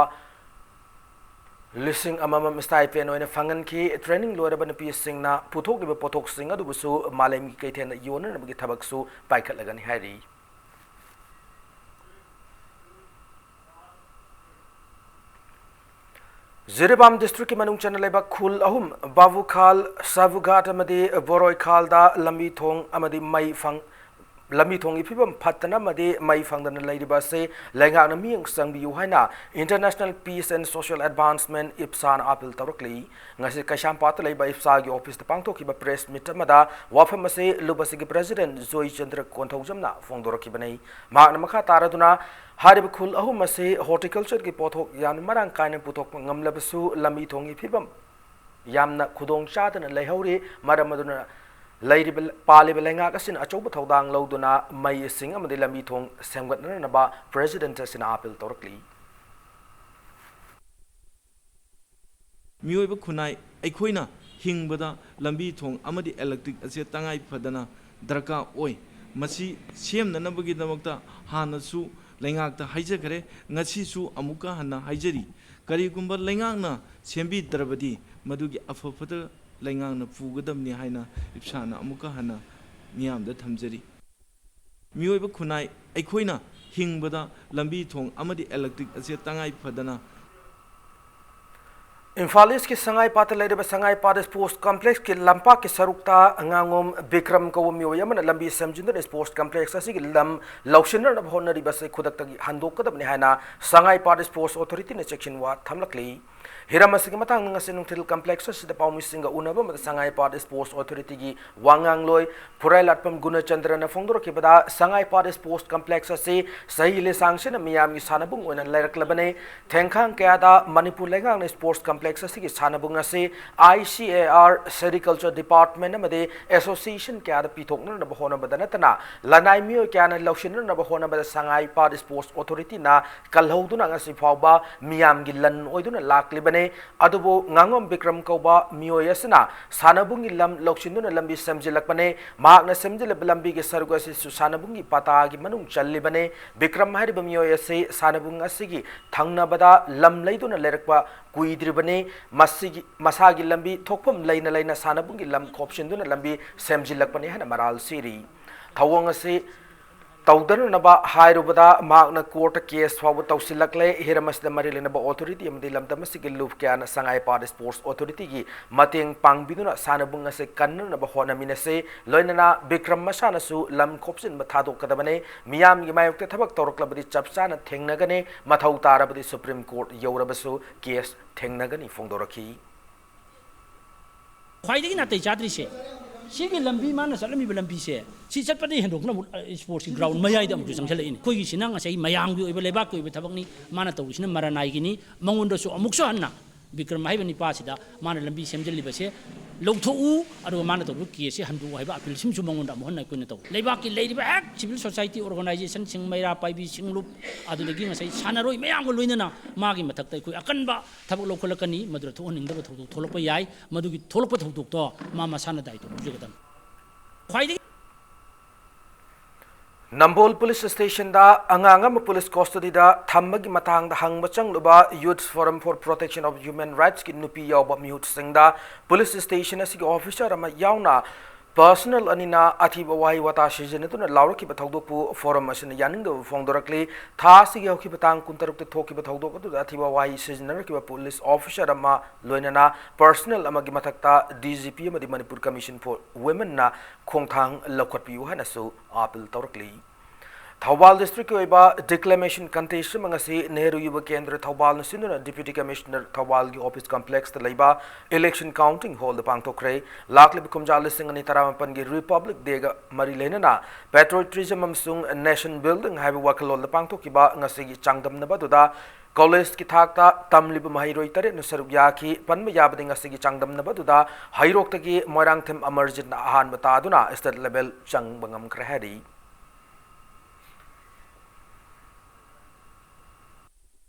ꯂꯤꯁꯤꯡ ꯑꯃꯃꯝ ꯁ꯭ꯇꯥꯏꯄꯦꯟ ꯑꯣꯏꯅ ꯐꯪꯍꯟꯈꯤ꯫ ꯇ꯭ꯔꯦꯅꯤꯡ ꯂꯣꯏꯔꯕ ꯅꯨꯄꯤꯁꯤꯡꯅ ꯄꯨꯊꯣꯛꯂꯤꯕ ꯄꯣꯠꯊꯣꯛꯁꯤꯡ ꯑꯗꯨꯕꯨꯁꯨ ꯃꯥꯂꯦꯝꯒꯤ ꯀꯩꯊꯦꯜꯗ ꯌꯣꯟꯅꯅꯕꯒꯤ ꯊꯕꯛꯁꯨ ꯄꯥꯏꯈꯠꯂꯒꯅꯤ ꯍꯥꯏꯔꯤ꯫ ꯖꯤꯔꯤꯕꯥꯝ ꯗꯤꯁꯇ꯭ꯔꯤꯛꯀꯤ ꯃꯅꯨꯡ ꯆꯟꯅ ꯂꯩꯕ ꯈꯨꯜ ꯑꯍꯨꯝ, ꯕꯥꯕꯨꯈꯥꯜ, ꯁꯥꯕꯨꯒꯥꯠ ꯑꯃꯗꯤ ꯕꯣꯔꯣꯏꯈꯥꯜꯗ ꯂꯝꯕꯤ ꯊꯣꯡ ꯑꯃꯗꯤ ꯃꯩ ꯐꯪ-, ꯂꯝꯕꯤ ꯊꯣꯡꯒꯤ ꯐꯤꯕꯝ ꯐꯠꯇꯅ ꯑꯃꯗꯤ ꯃꯩ ꯐꯪꯗꯅ ꯂꯩꯔꯤꯕ ꯑꯁꯤ ꯂꯩꯉꯥꯛꯅ ꯃꯤꯠꯌꯦꯡ ꯆꯪꯕꯤꯌꯨ ꯍꯥꯏꯅ International Peace and Social Advancement, ꯏꯞꯁꯥꯅ ꯑꯥꯄꯤꯜ ꯇꯧꯔꯛꯂꯤ꯫ ꯉꯁꯤ ꯀꯩꯁꯥꯝꯄꯥꯠꯇ ꯂꯩꯕ ꯏꯞꯁꯥꯒꯤ ꯑꯣꯐꯤꯁꯇ ꯄꯥꯡꯊꯣꯛꯈꯤꯕ ꯄ꯭ꯔꯦꯁ ꯃꯤꯠ ꯑꯃꯗ ꯋꯥꯐꯝ ꯑꯁꯤ ꯂꯨꯞ ꯑꯁꯤꯒꯤ ꯄ꯭ꯔꯦꯁꯤꯗꯦꯟꯠ ꯖꯣꯏꯆꯟꯗ꯭ꯔ ꯀꯣꯟꯊꯧꯖꯝꯅ ꯐꯣꯡꯗꯣꯔꯛꯈꯤꯕꯅꯤ꯫ ꯃꯍꯥꯛꯅ ꯃꯈꯥ ꯇꯥꯔꯗꯨꯅ ꯍꯥꯏꯔꯤꯕ ꯈꯨꯜ ꯑꯍꯨꯝ ꯑꯁꯤ ꯍꯣꯔꯇꯤꯀꯜꯆꯔꯒꯤ ꯄꯣꯠꯊꯣꯛ ꯌꯥꯝꯅ ꯃꯔꯥꯡ ꯀꯥꯏꯅ ꯄꯨꯊꯣꯛꯄ ꯉꯝꯂꯕꯁꯨ ꯂꯝꯕꯤ ꯊꯣꯡꯒꯤ ꯐꯤꯕꯝ ꯌꯥꯝꯅ ꯈꯨꯗꯣꯡ ꯆꯥꯗꯅ ꯂꯩꯍꯧꯔꯤ꯫ ꯃꯔꯝ ꯑꯗꯨꯅ ꯂꯩꯔꯤꯕ, ꯄꯥꯜꯂꯤꯕ ꯂꯩꯉꯥꯛ ꯑꯁꯤꯅ ꯑꯆꯧꯕ ꯊꯧꯗꯥꯡ ꯂꯧꯗꯨꯅ ꯃꯩ ꯏꯁꯤꯡ ꯑꯃꯗꯤ ꯂꯝꯕꯤ ꯊꯣꯡ ꯁꯦꯝꯒꯠꯅꯅꯕ ꯄ꯭ꯔꯦꯁꯤꯗꯦꯟꯠ ꯑꯁꯤꯅ ꯑꯥꯄꯤꯜ ꯇꯧꯔꯛꯂꯤ꯫ ꯃꯤꯑꯣꯏꯕ ꯈꯨꯟꯅꯥꯏ ꯑꯩꯈꯣꯏꯅ ꯍꯤꯡꯕꯗ ꯂꯝꯕꯤ ꯊꯣꯡ ꯑꯃꯗꯤ ꯏꯂꯦꯛꯇ꯭ꯔꯤꯛ ꯑꯁꯤ ꯇꯉꯥꯏ ꯐꯗꯅ ꯗꯔꯀꯥꯔ ꯑꯣꯏ꯫ ꯃꯁꯤ ꯁꯦꯝꯅꯅꯕꯒꯤꯗꯃꯛꯇ ꯍꯥꯟꯅꯁꯨ ꯂꯩꯉꯥꯛꯇ ꯍꯥꯏꯖꯈ꯭ꯔꯦ, ꯉꯁꯤꯁꯨ ꯑꯃꯨꯛꯀ ꯍꯟꯅ ꯍꯥꯏꯖꯔꯤ꯫ ꯀꯔꯤꯒꯨꯝꯕ ꯂꯩꯉꯥꯛꯅ ꯁꯦꯝꯕꯤꯗ꯭ꯔꯕꯗꯤ ꯃꯗꯨꯒꯤ ꯑꯐ ꯐꯠꯇ ꯂꯩꯉꯥꯛꯅ ꯄꯨꯒꯗꯕꯅꯤ ꯍꯥꯏꯅ ꯏꯞꯁꯥꯅ ꯑꯃꯨꯛꯀ ꯍꯟꯅ ꯃꯤꯌꯥꯝꯗ ꯊꯝꯖꯔꯤ꯫ ꯃꯤꯑꯣꯏꯕ ꯈꯨꯟꯅꯥꯏ ꯑꯩꯈꯣꯏꯅ ꯍꯤꯡꯕꯗ ꯂꯝꯕꯤ ꯊꯣꯡ ꯑꯃꯗꯤ ꯏꯂꯦꯛꯇ꯭ꯔꯤꯛ ꯑꯁꯤ ꯇꯉꯥꯏ ꯐꯗꯅ ꯏꯝꯐꯥꯜ ꯏꯁꯀꯤ ꯁꯉꯥꯏꯄꯥꯠꯇ ꯂꯩꯔꯤꯕ ꯁꯉꯥꯏꯄꯥꯠ ꯁ꯭ꯄꯣꯔꯠꯁ ꯀꯝꯄ꯭ꯂꯦꯛꯁꯀꯤ ꯂꯝꯄꯥꯛꯀꯤ ꯁꯔꯨꯛꯇ ꯉꯥꯉꯣꯝ ꯕꯤꯀ꯭ꯔꯝ ꯀꯧꯕ ꯃꯤꯑꯣꯏ ꯑꯃꯅ ꯂꯝꯕꯤ ꯁꯦꯝꯖꯤꯟꯗꯨꯅ ꯁ꯭ꯄꯣꯔꯠꯁ ꯀꯝꯄ꯭ꯂꯦꯛꯁ ꯑꯁꯤꯒꯤ ꯂꯝ ꯂꯧꯁꯤꯟꯅꯅꯕ ꯍꯣꯠꯅꯔꯤꯕ ꯑꯁꯤ ꯈꯨꯗꯛꯇꯒꯤ ꯍꯟꯗꯣꯛꯀꯗꯕꯅꯤ ꯍꯥꯏꯅ ꯁꯉꯥꯏꯄꯥꯠ ꯁ꯭ꯄꯣꯔꯠꯁ ꯑꯣꯊꯣꯔꯤꯇꯤꯅ ꯆꯦꯛꯁꯤꯟ ꯋꯥ ꯊꯝꯂꯛꯂꯤ꯫ ꯍꯤꯔꯝ ꯑꯁꯤꯒꯤ ꯃꯇꯥꯡꯗ ꯉꯁꯤ ꯅꯨꯡꯊꯤꯜ complex ꯑꯁꯤꯗ ꯄꯥꯎꯃꯤꯁꯤꯡꯒ ꯎꯅꯕ ꯑꯃꯗ ꯁꯉꯥꯏ ꯄꯥꯠ Sports Authorityꯒꯤ ꯋꯥ ꯉꯥꯡꯂꯣꯏ ꯐꯨꯔꯥꯏꯂꯥꯠꯄꯝ ꯒꯨꯅꯆꯟꯗ꯭ꯔꯅ ꯐꯣꯡꯗꯣꯔꯛꯈꯤꯕꯗ, ꯁꯉꯥꯏ ꯄꯥꯠ Sports Complex ꯑꯁꯤ ꯆꯍꯤ ꯂꯤꯁꯥꯡꯁꯤꯟꯅ ꯃꯤꯌꯥꯝꯒꯤ ꯁꯥꯟꯅꯕꯨꯡ ꯑꯣꯏꯅ ꯂꯩꯔꯛꯂꯕꯅꯤ꯫ ꯊꯦꯡꯈꯥꯡ ꯀꯌꯥꯗ ꯃꯅꯤꯄꯨꯔ ꯂꯩꯉꯥꯛꯅ Sports Complex ꯑꯁꯤꯒꯤ ꯁꯥꯟꯅꯕꯨꯡ ꯑꯁꯤ I C A R, Sericulture Department ꯑꯃꯗꯤ association ꯀꯌꯥꯗ ꯄꯤꯊꯣꯛꯅꯅꯕ ꯍꯣꯠꯅꯕꯗ ꯅꯠꯇꯅ, ꯂꯅꯥꯏ ꯃꯤꯑꯣꯏ ꯀꯌꯥꯅ ꯂꯧꯁꯤꯟꯅꯅꯕ ꯍꯣꯠꯅꯕꯗ ꯁꯉꯥꯏ ꯄꯥꯠ Sports Authorityꯅ ꯀꯜꯍꯧꯗꯨꯅ ꯉꯁꯤ ꯐꯥꯎꯕ ꯃꯤꯌꯥꯝꯒꯤ ꯂꯟ ꯑꯣꯏꯗꯨꯅ ꯂꯥꯛꯂꯤꯕꯅꯤ꯫ ꯑꯗꯨꯕꯨ ꯉꯥꯉꯣꯝ ꯕꯤꯀ꯭ꯔꯝ ꯀꯧꯕ ꯃꯤꯑꯣꯏ ꯑꯁꯤꯅ ꯁꯥꯟꯅꯕꯨꯡꯒꯤ ꯂꯝ ꯂꯧꯁꯤꯟꯗꯨꯅ ꯂꯝꯕꯤ ꯁꯦꯝꯖꯤꯜꯂꯛꯄꯅꯤ꯫ ꯃꯍꯥꯛꯅ ꯁꯦꯝꯖꯤꯜꯂꯤꯕ ꯂꯝꯕꯤꯒꯤ ꯁꯔꯨꯛ ꯑꯁꯤꯁꯨ ꯁꯥꯟꯅꯕꯨꯡꯒꯤ ꯄꯇꯥꯒꯤ ꯃꯅꯨꯡ ꯆꯜꯂꯤꯕꯅꯤ꯫ ꯕꯤꯀ꯭ꯔꯝ ꯍꯥꯏꯔꯤꯕ ꯃꯤꯑꯣꯏ ꯑꯁꯤ ꯁꯥꯟꯅꯕꯨꯡ ꯑꯁꯤꯒꯤ ꯊꯪꯅꯕꯗ ꯂꯝ ꯂꯩꯗꯨꯅ ꯂꯩꯔꯛꯄ ꯀꯨꯏꯗ꯭ꯔꯤꯕꯅꯤ꯫ ꯃꯁꯤꯒꯤ, ꯃꯁꯥꯒꯤ ꯂꯝꯕꯤ ꯊꯣꯛꯐꯝ ꯂꯩꯅ ꯂꯩꯅ ꯁꯥꯟꯅꯕꯨꯡꯒꯤ ꯂꯝ ꯈꯣꯞꯁꯤꯟꯗꯨꯅ ꯂꯝꯕꯤ ꯁꯦꯝꯖꯤꯜꯂꯛꯄꯅꯤ ꯍꯥꯏꯅ ꯃꯔꯥꯜ ꯁꯤꯔꯤ꯫ ꯊꯧꯑꯣꯡ ꯑꯁꯤ ꯇꯧꯗꯅꯅꯕ ꯍꯥꯏꯔꯨꯕꯗ ꯃꯍꯥꯛꯅ courtꯇ case ꯐꯥꯎꯕ ꯇꯧꯁꯤꯜꯂꯛꯂꯦ꯫ ꯍꯤꯔꯝ ꯑꯁꯤꯗ ꯃꯔꯤ ꯂꯩꯅꯕ authority ꯑꯃꯗꯤ ꯂꯝꯗꯝ ꯑꯁꯤꯒꯤ ꯂꯨꯞ ꯀꯌꯥꯅ ꯁꯉꯥꯏ ꯄꯥꯠ Sports Authorityꯒꯤ ꯃꯇꯦꯡ ꯄꯥꯡꯕꯤꯗꯨꯅ ꯁꯥꯟꯅꯕꯨꯡ ꯑꯁꯤ ꯀꯟꯅꯅꯕ ꯍꯣꯠꯅꯃꯤꯟꯅꯁꯤ꯫ ꯂꯣꯏꯅꯅ ꯕꯤꯀ꯭ꯔꯝ ꯃꯁꯥꯅꯁꯨ ꯂꯝ ꯈꯣꯞꯆꯤꯟꯕ ꯊꯥꯗꯣꯛꯀꯗꯕꯅꯤ꯫ ꯃꯤꯌꯥꯝꯒꯤ ꯃꯥꯌꯣꯛꯇ ꯊꯕꯛ ꯇꯧꯔꯛꯂꯕꯗꯤ ꯆꯞ ꯆꯥꯅ ꯊꯦꯡꯅꯒꯅꯤ꯫ ꯃꯊꯧ ꯇꯥꯔꯕꯗꯤ Supreme Court ꯌꯧꯔꯕꯁꯨ case ꯊꯦꯡꯅꯒꯅꯤ ꯐꯣꯡꯗꯣꯔꯛꯈꯤ꯫ ꯈ꯭ꯋꯥꯏꯗꯒꯤ ꯅꯥꯇꯩ ꯆꯥꯗ꯭ꯔꯤꯁꯦ ꯁꯤꯒꯤ ꯂꯝꯕꯤ, ꯃꯥꯅ ꯆꯠꯂꯝꯃꯤꯕ ꯂꯝꯕꯤꯁꯦ, ꯁꯤ ꯆꯠꯄꯗꯒꯤ ꯍꯦꯟꯗꯣꯛꯇꯅ ꯑꯃꯨꯛ sportsꯀꯤ ground ꯃꯌꯥꯏꯗ ꯑꯃꯨꯛꯁꯨ ꯆꯪꯁꯤꯜꯂꯛꯏꯅꯤ꯫ ꯑꯩꯈꯣꯏꯒꯤꯁꯤꯅ ꯉꯁꯥꯏ ꯃꯌꯥꯝꯒꯤ ꯑꯣꯏꯕ, ꯂꯩꯕꯥꯛꯀꯤ ꯑꯣꯏꯕ ꯊꯕꯛꯅꯤ꯫ ꯃꯥꯅ ꯇꯧꯔꯤꯁꯤꯅ ꯃꯔꯥꯅꯥꯏꯒꯤꯅꯤ꯫ ꯃꯉꯣꯟꯗꯁꯨ ꯑꯃꯨꯛꯁꯨ ꯍꯟꯅ ꯕꯤꯀ꯭ꯔꯝ ꯍꯥꯏꯕ ꯅꯤꯄꯥꯁꯤꯗ ꯃꯥꯅ ꯂꯝꯕꯤ ꯁꯦꯝꯖꯤꯜꯂꯤꯕꯁꯦ ꯂꯧꯊꯣꯛꯎ, ꯑꯗꯨꯒ ꯃꯥꯅ ꯇꯧꯔꯤꯕ caseꯁꯦ ꯍꯟꯗꯣꯛꯎ ꯍꯥꯏꯕ appealꯁꯤꯃꯁꯨ ꯃꯉꯣꯟꯗ ꯑꯃꯨꯛ ꯍꯟꯅ ꯑꯩꯈꯣꯏꯅ ꯇꯧꯏ꯫ ꯂꯩꯕꯥꯛꯀꯤ ꯂꯩꯔꯤꯕ ꯍꯦꯛ civil society organizationꯁꯤꯡ, ꯃꯩꯔꯥ ꯄꯥꯏꯕꯤ, ꯁꯤꯡꯂꯨꯞ, ꯑꯗꯨꯗꯒꯤ ꯉꯁꯥꯏ ꯁꯥꯟꯅꯔꯣꯏ ꯃꯌꯥꯝꯒ ꯂꯣꯏꯅꯅ ꯃꯥꯒꯤ ꯃꯊꯛꯇ ꯑꯩꯈꯣꯏ ꯑꯀꯟꯕ ꯊꯕꯛ ꯂꯧꯈꯠꯂꯛꯀꯅꯤ꯫ ꯃꯗꯨꯗ ꯊꯣꯛꯍꯟꯅꯤꯡꯗꯕ ꯊꯧꯗꯣꯛ ꯊꯣꯛꯂꯛꯄ ꯌꯥꯏ꯫ ꯃꯗꯨꯒꯤ ꯊꯣꯛꯂꯛꯄ ꯊꯧꯗꯣꯛꯇꯣ ꯃꯥ ꯃꯁꯥꯅ ꯗꯥꯏꯇꯣ ꯂꯧꯖꯒꯗꯕꯅꯤ꯫ ꯈ꯭ꯋꯥꯏꯗꯒꯤ ꯅꯝꯕꯣꯜ police stationꯗ ꯑꯉꯥꯡ ꯑꯃ police custodyꯗ ꯊꯝꯕꯒꯤ ꯃꯇꯥꯡꯗ ꯍꯪꯕ ꯆꯪꯂꯨꯕ Youth Forum for Protection of Human Rightsꯀꯤ ꯅꯨꯄꯤ ꯌꯥꯎꯕ ꯃꯤꯍꯨꯠꯁꯤꯡꯗ police station ꯑꯁꯤꯒꯤ officer ꯑꯃ ꯌꯥꯎꯅ personnel ꯑꯅꯤꯅ ꯑꯊꯤꯕ ꯋꯥꯍꯩ ꯋꯥꯇꯥ ꯁꯤꯖꯤꯟꯅꯗꯨꯅ ꯂꯥꯎꯔꯛꯈꯤꯕ ꯊꯧꯗꯣꯛꯄꯨ forum ꯑꯁꯤꯅ ꯌꯥꯅꯤꯡꯗꯕ ꯐꯣꯡꯗꯣꯔꯛꯂꯤ꯫ ꯊꯥ ꯑꯁꯤꯒꯤ ꯍꯧꯈꯤꯕ ꯇꯥꯡ ꯀꯨꯟꯇꯔꯨꯛꯇ ꯊꯣꯛꯈꯤꯕ ꯊꯧꯗꯣꯛ ꯑꯗꯨꯗ ꯑꯊꯤꯕ ꯋꯥꯍꯩ ꯁꯤꯖꯤꯟꯅꯔꯛꯈꯤꯕ police officer ꯑꯃ ꯂꯣꯏꯅꯅ personnel ꯑꯃꯒꯤ ꯃꯊꯛꯇ D G P ꯑꯃꯗꯤ Manipur Commission for Womenꯅ ꯈꯣꯡꯊꯥꯡ ꯂꯧꯈꯠꯄꯤꯌꯨ ꯍꯥꯏꯅꯁꯨ appeal ꯇꯧꯔꯛꯂꯤ꯫ ꯊꯧꯕꯥꯜ ꯗꯤꯁꯇ꯭ꯔꯤꯛꯀꯤ ꯑꯣꯏꯕ ꯗꯤꯀ꯭ꯂꯦꯃꯦꯁꯟ ꯀꯟꯇꯦꯁ ꯑꯃ ꯉꯁꯤ ꯅꯦꯍꯔꯨ ꯌꯨꯕ ꯀꯦꯟꯗ꯭ꯔ ꯊꯧꯕꯥꯜꯅ ꯁꯤꯟꯗꯨꯅ ꯗꯤꯄ꯭ꯌꯨꯇꯤ ꯀꯃꯤꯁꯅꯔ ꯊꯧꯕꯥꯜꯒꯤ ꯑꯣꯐꯤꯁ ꯀꯝꯄ꯭ꯂꯦꯛꯁꯇ ꯂꯩꯕ ꯏꯂꯦꯛꯁꯟ ꯀꯥꯎꯟꯇꯤꯡ ꯍꯣꯜꯗ ꯄꯥꯡꯊꯣꯛꯈ꯭ꯔꯦ꯫ ꯂꯥꯛꯂꯤꯕ ꯀꯨꯝꯖꯥ ꯂꯤꯁꯤꯡ ꯑꯅꯤ ꯇꯔꯥꯃꯥꯄꯟꯒꯤ ꯔꯤꯄꯕ꯭ꯂꯤꯛ ꯗꯦꯒ ꯃꯔꯤ ꯂꯩꯅꯅ ꯄꯦꯇ꯭ꯔꯣꯏꯇ꯭ꯔꯤꯖꯝ ꯑꯃꯁꯨꯡ ꯅꯦꯁꯟ ꯕꯤꯜꯗꯤꯡ ꯍꯥꯏꯕ ꯋꯥꯈꯜꯂꯣꯟꯗ ꯄꯥꯡꯊꯣꯛꯈꯤꯕ ꯉꯁꯤꯒꯤ ꯆꯥꯡꯗꯝꯅꯕ ꯑꯗꯨꯗ ꯀꯣꯂꯦꯖꯀꯤ ꯊꯥꯛꯇ ꯇꯝꯂꯤꯕ ꯃꯍꯩꯔꯣꯏ ꯇꯔꯦꯠꯅ ꯁꯔꯨꯛ ꯌꯥꯈꯤ꯫ ꯄꯟꯕ ꯌꯥꯕꯗꯤ ꯉꯁꯤꯒꯤ ꯆꯥꯡꯗꯝꯅꯕ ꯑꯗꯨꯗ ꯍꯩꯔꯣꯛꯇꯒꯤ ꯃꯣꯏꯔꯥꯡꯊꯦꯝ ꯑꯃꯔꯖꯤꯠꯅ ꯑꯍꯥꯟꯕ ꯇꯥꯗꯨꯅ ꯁ꯭ꯇꯦꯠ ꯂꯦꯚꯦꯜ ꯆꯪꯕ ꯉꯝꯈ꯭ꯔꯦ ꯍꯥꯏꯔꯤ꯫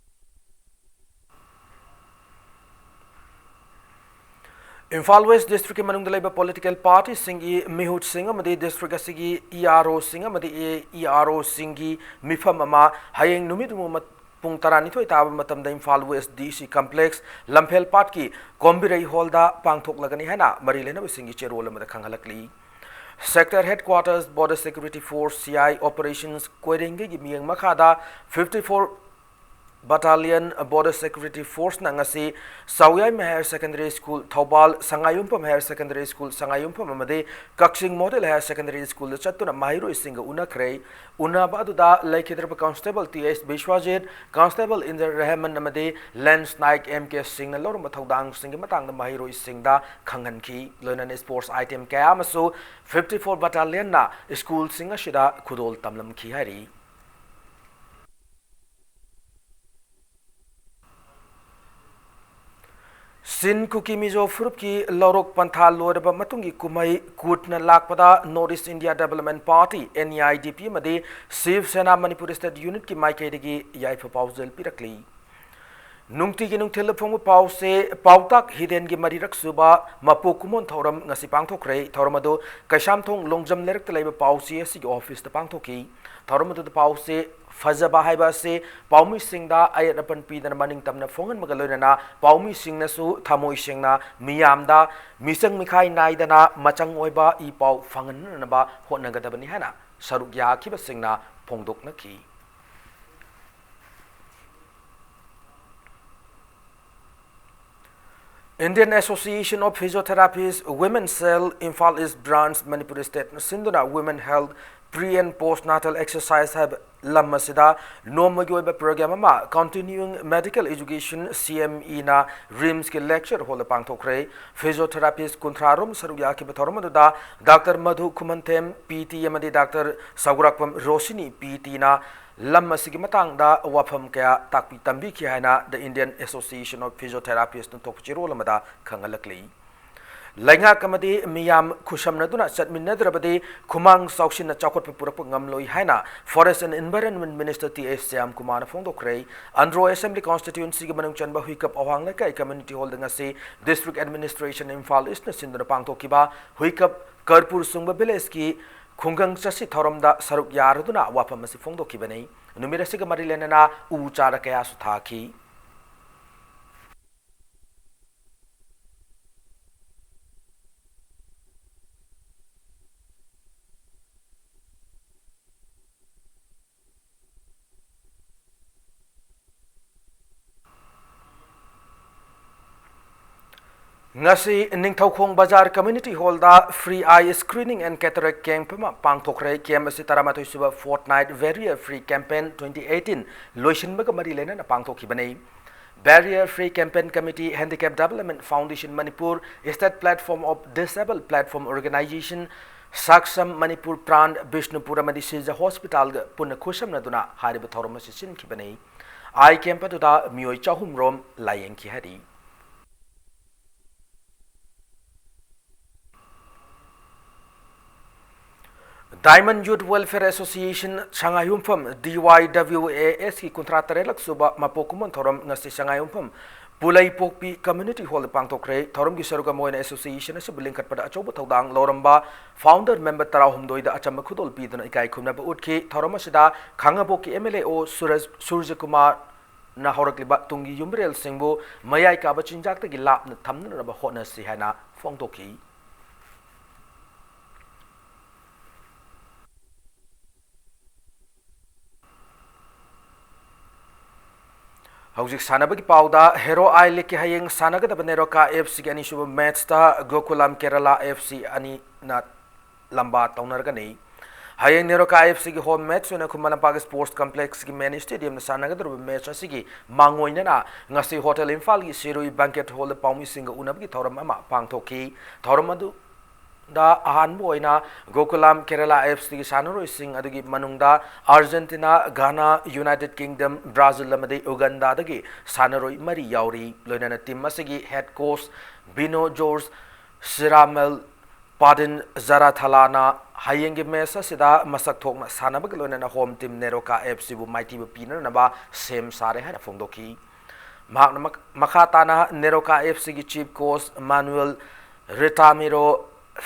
ꯏꯝꯐꯥꯜ ꯋꯦꯁ ꯗꯤꯁꯇ꯭ꯔꯤꯛꯀꯤ ꯃꯅꯨꯡꯗ ꯂꯩꯕ ꯄꯣꯂꯤꯇꯤꯀꯦꯜ ꯄꯥꯔꯇꯤꯁꯤꯡꯒꯤ ꯃꯤꯍꯨꯠꯁꯤꯡ ꯑꯃꯗꯤ ꯗꯤꯁꯇ꯭ꯔꯤꯛ ꯑꯁꯤꯒꯤ ꯏ ꯑꯥꯔ ꯑꯣꯁꯤꯡ ꯑꯃꯗꯤ ꯑꯦ ꯏ ꯑꯥꯔ ꯑꯣꯁꯤꯡꯒꯤ ꯃꯤꯐꯝ ꯑꯃ ꯍꯌꯦꯡ ꯅꯨꯃꯤꯠ ꯑꯃ ꯄꯨꯡ ꯇꯔꯥꯅꯤꯊꯣꯏ ꯇꯥꯕ ꯃꯇꯝꯗ ꯏꯝꯐꯥꯜ ꯋꯦꯁ ꯗꯤ ꯁꯤ ꯀꯝꯄ꯭ꯂꯦꯛꯁ ꯂꯝꯐꯦꯜ ꯄꯥꯠꯀꯤ ꯀꯣꯝꯕꯤꯔꯩ ꯍꯣꯜꯗ ꯄꯥꯡꯊꯣꯛꯂꯒꯅꯤ ꯍꯥꯏꯅ ꯃꯔꯤ ꯂꯩꯅꯕꯁꯤꯡꯒꯤ ꯆꯦꯔꯣꯜ ꯑꯃꯗ ꯈꯪꯍꯜꯂꯛꯂꯤ꯫ Sector headquarters border security force, C I, operations ꯀꯣꯏꯔꯦꯡꯒꯩꯒꯤ ꯃꯤꯠꯌꯦꯡ ꯃꯈꯥꯗ fifty four battalion border security ꯐꯣꯔꯁꯅ ꯉꯁꯤ ꯆꯥꯎꯌꯥꯏꯃ higher secondary school, Thoubal, Sangaiyumpham higher secondary school, ꯁꯉꯥꯏꯌꯨꯝꯐꯝ ꯑꯃꯗꯤ ꯀꯛꯆꯤꯡ ꯃꯣꯗꯦꯜ ꯍꯥꯌꯔ ꯁꯦꯀꯦꯟꯗꯔꯤ ꯁ꯭ꯀꯨꯜꯗ ꯆꯠꯇꯨꯅ ꯃꯍꯩꯔꯣꯏꯁꯤꯡꯒ ꯎꯅꯈ꯭ꯔꯦ꯫ ꯎꯅꯕ ꯑꯗꯨꯗ ꯂꯩꯈꯤꯗ꯭ꯔꯕ ꯀꯟꯁꯇꯦꯕꯜ ꯇꯤ ꯑꯦꯁ ꯕꯤꯁ꯭ꯋꯥꯖꯤꯠ, ꯀꯟꯁꯇꯦꯕꯜ ꯏꯟꯗꯔ ꯔꯍꯃꯟ ꯑꯃꯗꯤ ꯂꯦꯟꯁ ꯅꯥꯏꯛ ꯑꯦꯝ ꯀꯦ ꯁꯤꯡꯅ ꯂꯧꯔꯝꯕ ꯊꯧꯗꯥꯡꯁꯤꯡꯒꯤ ꯃꯇꯥꯡꯗ ꯃꯍꯩꯔꯣꯏꯁꯤꯡꯗ ꯈꯪꯍꯟꯈꯤ꯫ ꯂꯣꯏꯅꯅ ꯁ꯭ꯄꯣꯔꯠꯁ ꯑꯥꯏꯇꯦꯝ ꯀꯌꯥ ꯑꯃꯁꯨ ꯐꯤꯐꯇꯤ ꯐꯣꯔ ꯕꯠꯇꯥꯂꯤꯌꯟꯅ ꯁ꯭ꯀꯨꯜꯁꯤꯡ ꯑꯁꯤꯗ ꯈꯨꯗꯣꯜ ꯇꯝꯂꯝꯈꯤ ꯍꯥꯏꯔꯤ꯫ ꯆꯤꯟ ꯀꯨꯀꯤ ꯃꯤꯖꯣ ꯐꯨꯔꯨꯞꯀꯤ ꯂꯧꯔꯣꯛ ꯄꯟꯊꯥ ꯂꯣꯏꯔꯕ ꯃꯇꯨꯡꯒꯤ ꯀꯨꯝꯍꯩ ꯀꯨꯠꯅ ꯂꯥꯛꯄꯗ North East India Development Party, N E I D P, ꯑꯃꯗꯤ ꯁꯤꯕ ꯁꯦꯅꯥ ꯃꯅꯤꯄꯨꯔ ꯁ꯭ꯇꯦꯠ ꯌꯨꯅꯤꯠꯀꯤ ꯃꯥꯏꯀꯩꯗꯒꯤ ꯌꯥꯏꯐ ꯄꯥꯎꯖꯦꯜ ꯄꯤꯔꯛꯂꯤ꯫ ꯅꯨꯡꯇꯤꯒꯤ ꯅꯨꯡꯊꯤꯜꯗ ꯐꯣꯡꯕ ꯄꯥꯎꯆꯦ ꯄꯥꯎꯇꯥꯛ ꯍꯤꯗꯦꯟꯒꯤ ꯃꯔꯤꯔꯛ ꯁꯨꯕ ꯃꯄꯣꯛ ꯀꯨꯝꯑꯣꯟ ꯊꯧꯔꯝ ꯉꯁꯤ ꯄꯥꯡꯊꯣꯛꯈ꯭ꯔꯦ꯫ ꯊꯧꯔꯝ ꯑꯗꯨ ꯀꯩꯁꯥꯝꯊꯣꯡ ꯂꯣꯡꯖꯝ ꯂꯩꯔꯛꯇ ꯂꯩꯕ ꯄꯥꯎꯆꯦ ꯑꯁꯤꯒꯤ ꯑꯣꯐꯤꯁꯇ ꯄꯥꯡꯊꯣꯛꯈꯤ꯫ ꯊꯧꯔꯝ ꯑꯗꯨꯗ ꯄꯥꯎꯆꯦ ꯐꯖꯕ ꯍꯥꯏꯕ ꯑꯁꯤ ꯄꯥꯎꯃꯤꯁꯤꯡꯗ ꯑꯌꯦꯠ ꯑꯄꯟ ꯄꯤꯗꯅ ꯃꯅꯤꯡ ꯇꯝꯅ ꯐꯣꯡꯍꯟꯕꯒ ꯂꯣꯏꯅꯅ ꯄꯥꯎꯃꯤꯁꯤꯡꯅꯁꯨ ꯊꯃꯣꯏ ꯁꯦꯡꯅ ꯃꯤꯌꯥꯝꯗ ꯃꯤꯆꯪ ꯃꯤꯈꯥꯏ ꯅꯥꯏꯗꯅ ꯃꯆꯪ ꯑꯣꯏꯕ ꯏ ꯄꯥꯎ ꯐꯪꯍꯟꯅꯅꯕ ꯍꯣꯠꯅꯒꯗꯕꯅꯤ ꯍꯥꯏꯅ ꯁꯔꯨꯛ ꯌꯥꯈꯤꯕꯁꯤꯡꯅ ꯐꯣꯡꯗꯣꯛꯅꯈꯤ꯫ Indian Association of Physiotherapists Women Cell, Imphal East Branch, Manipur ꯁ꯭ꯇꯦꯠꯅ ꯁꯤꯟꯗꯨꯅ Women Health Pre and Postnatal Exercise ꯍꯥꯏꯕ ꯂꯝ ꯑꯁꯤꯗ ꯅꯣꯡꯃꯒꯤ ꯑꯣꯏꯕ program ꯑꯃ Continuing Medical Education, C M E ꯅ RIMS ꯀꯤ lecture hall ꯗ ꯄꯥꯡꯊꯣꯛꯈ꯭ꯔꯦ꯫ Physiotherapist ꯀꯨꯟꯊ꯭ꯔꯥ ꯔꯣꯝ ꯁꯔꯨꯛ ꯌꯥꯈꯤꯕ ꯊꯧꯔꯝ ꯑꯗꯨꯗ Doctor ꯃꯙꯨ ꯈꯨꯃꯟꯊꯦꯝ, P T, ꯑꯃꯗꯤ Doctor ꯁꯧꯒ꯭ꯔꯥꯛꯄꯝ ꯔꯣꯁꯤꯅꯤ, P T, ꯅ ꯂꯝ ꯑꯁꯤꯒꯤ ꯃꯇꯥꯡꯗ ꯋꯥꯐꯝ ꯀꯌꯥ ꯇꯥꯛꯄꯤ ꯇꯝꯕꯤꯈꯤ ꯍꯥꯏꯅ The Indian Association of Physiotherapists ꯅ ꯊꯣꯛꯄ ꯆꯦꯔꯣꯜ ꯑꯃꯗ ꯈꯪꯍꯜꯂꯛꯂꯤ꯫ ꯂꯩꯉꯥꯛ ꯑꯃꯗꯤ ꯃꯤꯌꯥꯝ ꯈꯨꯠꯁꯝꯅꯗꯨꯅ ꯆꯠꯃꯤꯟꯅꯗ꯭ꯔꯕꯗꯤ ꯈꯨꯃꯥꯡ ꯆꯥꯎꯁꯤꯟꯅ ꯆꯥꯎꯈꯠꯄ ꯄꯨꯔꯛꯄ ꯉꯝꯂꯣꯏ ꯍꯥꯏꯅ Forest and Environment Minister T S Shyam ꯀꯨꯃꯥꯔꯅ ꯐꯣꯡꯗꯣꯛꯈ꯭ꯔꯦ꯫ ꯑꯟꯗ꯭ꯔꯣ Assembly Constituency ꯒꯤ ꯃꯅꯨꯡ ꯆꯟꯕ ꯍꯨꯏꯀꯞ ꯑꯋꯥꯡ ꯂꯩꯀꯥꯏ Community Hall ꯗ ꯉꯁꯤ District Administration Imphal East ꯅ ꯁꯤꯟꯗꯨꯅ ꯄꯥꯡꯊꯣꯛꯈꯤꯕ ꯍꯨꯏꯀꯞ ꯀꯔꯄꯨꯔ ꯁꯨꯡꯕ village ꯀꯤ ꯈꯨꯡꯒꯪ ꯆꯠꯁꯤ ꯊꯧꯔꯝꯗ ꯁꯔꯨꯛ ꯌꯥꯔꯗꯨꯅ ꯋꯥꯐꯝ ꯑꯁꯤ ꯐꯣꯡꯗꯣꯛꯈꯤꯕꯅꯤ꯫ ꯅꯨꯃꯤꯠ ꯑꯁꯤꯒ ꯃꯔꯤ ꯂꯩꯅꯅ ꯎ ꯆꯥꯔ ꯀꯌꯥꯁꯨ ꯊꯥꯈꯤ꯫ ꯉꯁꯤ ꯅꯤꯡꯊꯧꯈꯣꯡ ꯕꯖꯥꯔ Community Hall the Free Eye Screening and Cataract Camp ꯑꯃ ꯄꯥꯡꯊꯣꯛꯈ꯭ꯔꯦ꯫ Camp ꯑꯁꯤ ꯇꯔꯥꯃꯥꯊꯣꯏ ꯁꯨꯕ Fortnight Barrier Free Campaign twenty eighteen ꯂꯣꯏꯁꯤꯟꯕꯒ ꯃꯔꯤ ꯂꯩꯅꯅ ꯄꯥꯡꯊꯣꯛꯈꯤꯕꯅꯤ꯫ Barrier Free Campaign Committee, Handicap Development Foundation Manipur, State Platform of Disabled Platform Organization, Saksham Manipur, Pran Bishnupur ꯑꯃꯗꯤ ꯁꯤꯖ Hospital ꯒ ꯄꯨꯟꯅ ꯈꯨꯠꯁꯝꯅꯗꯨꯅ ꯍꯥꯏꯔꯤꯕ ꯊꯧꯔꯝ ꯑꯁꯤ ꯁꯤꯟꯈꯤꯕꯅꯤ꯫ Eye camp ꯑꯗꯨꯗ ꯃꯤꯑꯣꯏ ꯆꯍꯨꯝ ꯔꯣꯝ ꯂꯥꯌꯦꯡꯈꯤ ꯍꯥꯏꯔꯤ꯫ Diamond Youth Welfare Association ꯁꯉꯥꯏꯌꯨꯝꯐꯝ, D Y W A S ꯀꯤ ꯀꯨꯟꯊ꯭ꯔꯥ ꯇꯔꯦꯠꯂꯛ ꯁꯨꯕ ꯃꯄꯣꯛ ꯀꯨꯝꯑꯣꯟ ꯊꯧꯔꯝ ꯉꯁꯤ ꯁꯉꯥꯏꯌꯨꯝꯐꯝ ꯄꯨꯂꯩꯄꯣꯛꯄꯤ Community Hall ꯗ ꯄꯥꯡꯊꯣꯛꯈ꯭ꯔꯦ꯫ ꯊꯧꯔꯝꯒꯤ ꯁꯔꯨꯛ ꯑꯃ ꯑꯣꯏꯅ association ꯑꯁꯤꯕꯨ ꯂꯤꯡꯈꯠꯄꯗ ꯑꯆꯧꯕ ꯊꯧꯗꯥꯡ ꯂꯧꯔꯝꯕ founder member ꯇꯔꯥꯍꯨꯝꯗꯣꯏꯗ ꯑꯆꯝꯕ ꯈꯨꯗꯣꯜ ꯄꯤꯗꯨꯅ ꯏꯀꯥꯏ ꯈꯨꯝꯅꯕ ꯎꯠꯈꯤ꯫ ꯊꯧꯔꯝ ꯑꯁꯤꯗ ꯈꯥꯡꯉꯕꯣꯛꯀꯤ M L A O ꯁꯨꯔꯖ, ꯁꯨꯔꯖꯀꯨꯃꯥꯔ ꯅ ꯍꯧꯔꯛꯂꯤꯕ ꯇꯨꯡꯒꯤ ꯌꯨꯝꯕꯤꯔꯦꯜꯁꯤꯡꯕꯨ ꯃꯌꯥꯏ ꯀꯥꯕ ꯆꯤꯟꯖꯥꯛꯇꯒꯤ ꯂꯥꯞꯅ ꯊꯝꯅꯅꯕ ꯍꯣꯠꯅꯁꯤ ꯍꯥꯏꯅ ꯐꯣꯡꯗꯣꯛꯈꯤ꯫ ꯍꯧꯖꯤꯛ ꯁꯥꯟꯅꯕꯒꯤ ꯄꯥꯎꯗ꯫ Hero I League ꯀꯤ ꯍꯌꯦꯡ ꯁꯥꯟꯅꯒꯗꯕ ꯅꯦꯔꯣꯀꯥ F C ꯒꯤ ꯑꯅꯤꯁꯨꯕ match ꯇ ꯒꯣꯀꯨꯂꯝ ꯀꯦꯔꯂꯥ F C ꯑꯅꯤꯅ ꯂꯝꯕꯥ ꯇꯧꯅꯔꯒꯅꯤ꯫ ꯍꯌꯦꯡ ꯅꯦꯔꯣꯀꯥ ꯑꯦꯐ ꯁꯤꯒꯤ ꯍꯣꯝ ꯃꯦꯠꯆ ꯑꯣꯏꯅ ꯈꯨꯃꯟ ꯂꯝꯄꯥꯛ ꯁ꯭ꯄꯣꯔꯠꯁ ꯀꯝꯄ꯭ꯂꯦꯛꯁꯀꯤ ꯃꯦꯟ ꯁ꯭ꯇꯦꯗꯤꯌꯝꯗ ꯁꯥꯟꯅꯒꯗꯧꯔꯤꯕ ꯃꯦꯠꯆ ꯑꯁꯤꯒꯤ ꯃꯥꯡꯑꯣꯏꯅꯅ ꯉꯁꯤ ꯍꯣꯇꯦꯜ ꯏꯝꯐꯥꯜꯒꯤ ꯁꯤꯔꯨꯏ ꯕꯦꯡꯀꯦꯠ ꯍꯣꯜꯗ ꯄꯥꯎꯃꯤꯁꯤꯡꯒ ꯎꯅꯕꯒꯤ ꯊꯧꯔꯝ ꯑꯃ ꯄꯥꯡꯊꯣꯛꯈꯤ꯫ ꯊꯧꯔꯝ ꯑꯗꯨꯗ ꯑꯍꯥꯟꯕ ꯑꯣꯏꯅ ꯒꯣꯀꯨꯂꯥꯝ ꯀꯦꯔꯂꯥ ꯑꯦꯐ ꯁꯤꯒꯤ ꯁꯥꯟꯅꯔꯣꯏꯁꯤꯡ ꯑꯗꯨꯒꯤ ꯃꯅꯨꯡꯗ ꯑꯥꯔꯖꯦꯟꯇꯤꯅꯥ, ꯘꯥꯅꯥ, ꯌꯨꯅꯥꯏꯇꯦꯗ ꯀꯤꯡꯗꯝ, ꯕ꯭ꯔꯥꯖꯤꯜ ꯑꯃꯗꯤ ꯎꯒꯟꯗꯥꯗꯒꯤ ꯁꯥꯟꯅꯔꯣꯏ ꯃꯔꯤ ꯌꯥꯎꯔꯤ꯫ ꯂꯣꯏꯅꯅ ꯇꯤꯝ ꯑꯁꯤꯒꯤ ꯍꯦꯗ ꯀꯣꯆ ꯕꯤꯅꯣ ꯖꯣꯔꯖ ꯁꯤꯔꯥꯃꯦꯜ ꯄꯥꯗꯤꯟ ꯖꯔꯥꯊꯂꯥꯅ ꯍꯌꯦꯡꯒꯤ ꯃꯦꯆ ꯑꯁꯤꯗ ꯃꯁꯛ ꯊꯣꯛꯅ ꯁꯥꯟꯅꯕꯒ ꯂꯣꯏꯅꯅ ꯍꯣꯝ ꯇꯤꯝ ꯅꯦꯔꯣꯀꯥ ꯑꯦꯐ ꯁꯤꯕꯨ ꯃꯥꯏꯊꯤꯕ ꯄꯤꯅꯅꯕ ꯁꯦꯝ ꯁꯥꯔꯦ ꯍꯥꯏꯅ ꯐꯣꯡꯗꯣꯛꯈꯤ꯫ ꯃꯍꯥꯛꯅ ꯃꯛ-, ꯃꯈꯥ ꯇꯥꯅ ꯅꯦꯔꯣꯀꯥ ꯑꯦꯐ ꯁꯤꯒꯤ ꯆꯤꯐ ꯀꯣꯆ ꯃꯥꯅꯨꯑꯦꯜ ꯔꯤꯇꯥꯃꯤꯔꯣ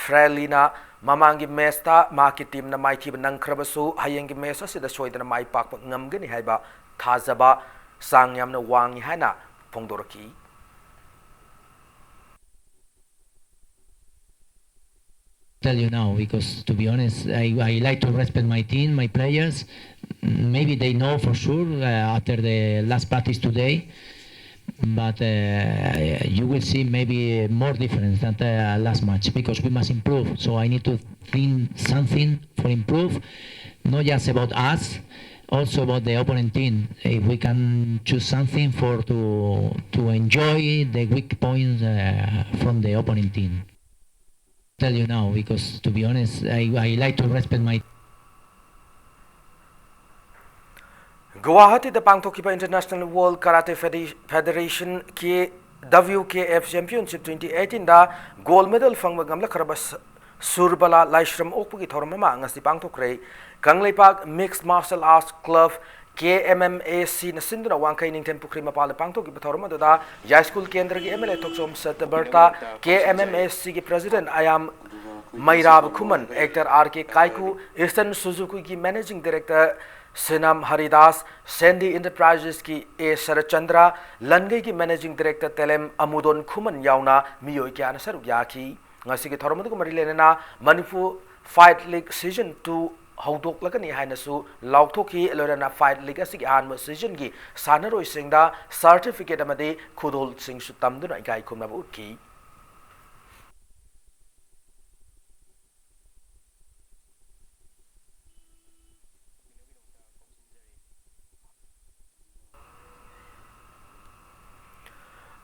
ꯐ꯭ꯔꯦꯂꯤꯅ ꯃꯃꯥꯡꯒꯤ ꯃꯦꯆꯇ ꯃꯍꯥꯛꯀꯤ ꯇꯤꯝꯅ ꯃꯥꯏꯊꯤꯕ ꯅꯪꯈ꯭ꯔꯕꯁꯨ, ꯍꯌꯦꯡꯒꯤ ꯃꯦꯆ ꯑꯁꯤꯗ ꯁꯣꯏꯗꯅ ꯃꯥꯏ ꯄꯥꯛꯄ ꯉꯝꯒꯅꯤ ꯍꯥꯏꯕ ꯊꯥꯖꯕ ꯆꯥꯡ ꯌꯥꯝꯅ ꯋꯥꯡꯏ ꯍꯥꯏꯅ ꯐꯣꯡꯗꯣꯔꯛꯈꯤ꯫ Tell you now, because to be honest, I, I like to respect my team, my players. Maybe they know for sure uh, after the last practice today, but uh, you will see maybe more difference than the last match because we must improve. So I need to think something for improve, not just about us, also about the opponent team. If we can choose something for to to enjoy the weak points uh, from the opponent team. Tell you now, because to be honest, I, I like to respect my ꯒꯨꯋꯥꯍꯥꯇꯤꯗ ꯄꯥꯡꯊꯣꯛꯈꯤꯕ International World Karate Fede-, Federation K-, W K F Championship twenty eighteenꯗ gold medal ꯐꯪꯕ ꯉꯝꯂꯛꯈ꯭ꯔꯕ ꯁ-, ꯁꯨꯔꯕꯂꯥ ꯂꯥꯏꯁ꯭ꯔꯝ ꯑꯣꯛꯄꯒꯤ ꯊꯧꯔꯝ ꯑꯃ ꯉꯁꯤ ꯄꯥꯡꯊꯣꯛꯈ꯭ꯔꯦ꯫ Kangleipak Mixed Martial Arts Club, K M M A Cꯅ ꯁꯤꯟꯗꯨꯅ ꯋꯥꯡꯈꯩ ꯅꯤꯡꯊꯦꯝ ꯄꯨꯈ꯭ꯔꯤ ꯃꯄꯥꯟꯗ ꯄꯥꯡꯊꯣꯛꯈꯤꯕ ꯊꯧꯔꯝ ꯑꯗꯨꯗ ꯌꯥꯏꯁ꯭ꯀꯨꯜ ꯀꯦꯟꯗ꯭ꯔꯒꯤ M L A Thokchom ꯁꯇꯕꯔꯇ, K M M A Cꯒꯤ President ꯑꯌꯥꯝ ꯃꯩꯔꯥꯕ ꯈꯨꯃꯟ, actor R K ꯀꯥꯏꯀꯨ, Eastern Suzukiꯒꯤ Managing Director ꯁꯦꯅꯥꯝ ꯍꯔꯤꯗꯥꯁ, ꯁꯦꯟꯗꯤ Enterprisesꯀꯤ ꯑꯦ ꯁꯔꯠꯆꯟꯗ꯭ꯔ, ꯂꯟꯒꯩꯒꯤ Managing Director ꯇꯦꯂꯦꯝ ꯑꯃꯨꯗꯣꯟ ꯈꯨꯃꯟ ꯌꯥꯎꯅ ꯃꯤꯑꯣꯏ ꯀꯌꯥꯅ ꯁꯔꯨꯛ ꯌꯥꯈꯤ꯫ ꯉꯁꯤꯒꯤ ꯊꯧꯔꯝ ꯑꯗꯨꯒ ꯃꯔꯤ ꯂꯩꯅꯅ Manipur Fight League Season two ꯍꯧꯗꯣꯛꯂꯒꯅꯤ ꯍꯥꯏꯅꯁꯨ ꯂꯥꯎꯊꯣꯛꯈꯤ꯫ ꯂꯣꯏꯅꯅ Fight League ꯑꯁꯤꯒꯤ ꯑꯍꯥꯟꯕ seasonꯒꯤ ꯁꯥꯟꯅꯔꯣꯏꯁꯤꯡꯗ certificate ꯑꯃꯗꯤ ꯈꯨꯗꯣꯜꯁꯤꯡꯁꯨ ꯇꯝꯗꯨꯅ ꯏꯀꯥꯏ ꯈꯨꯝꯅꯕ ꯎꯠꯈꯤ꯫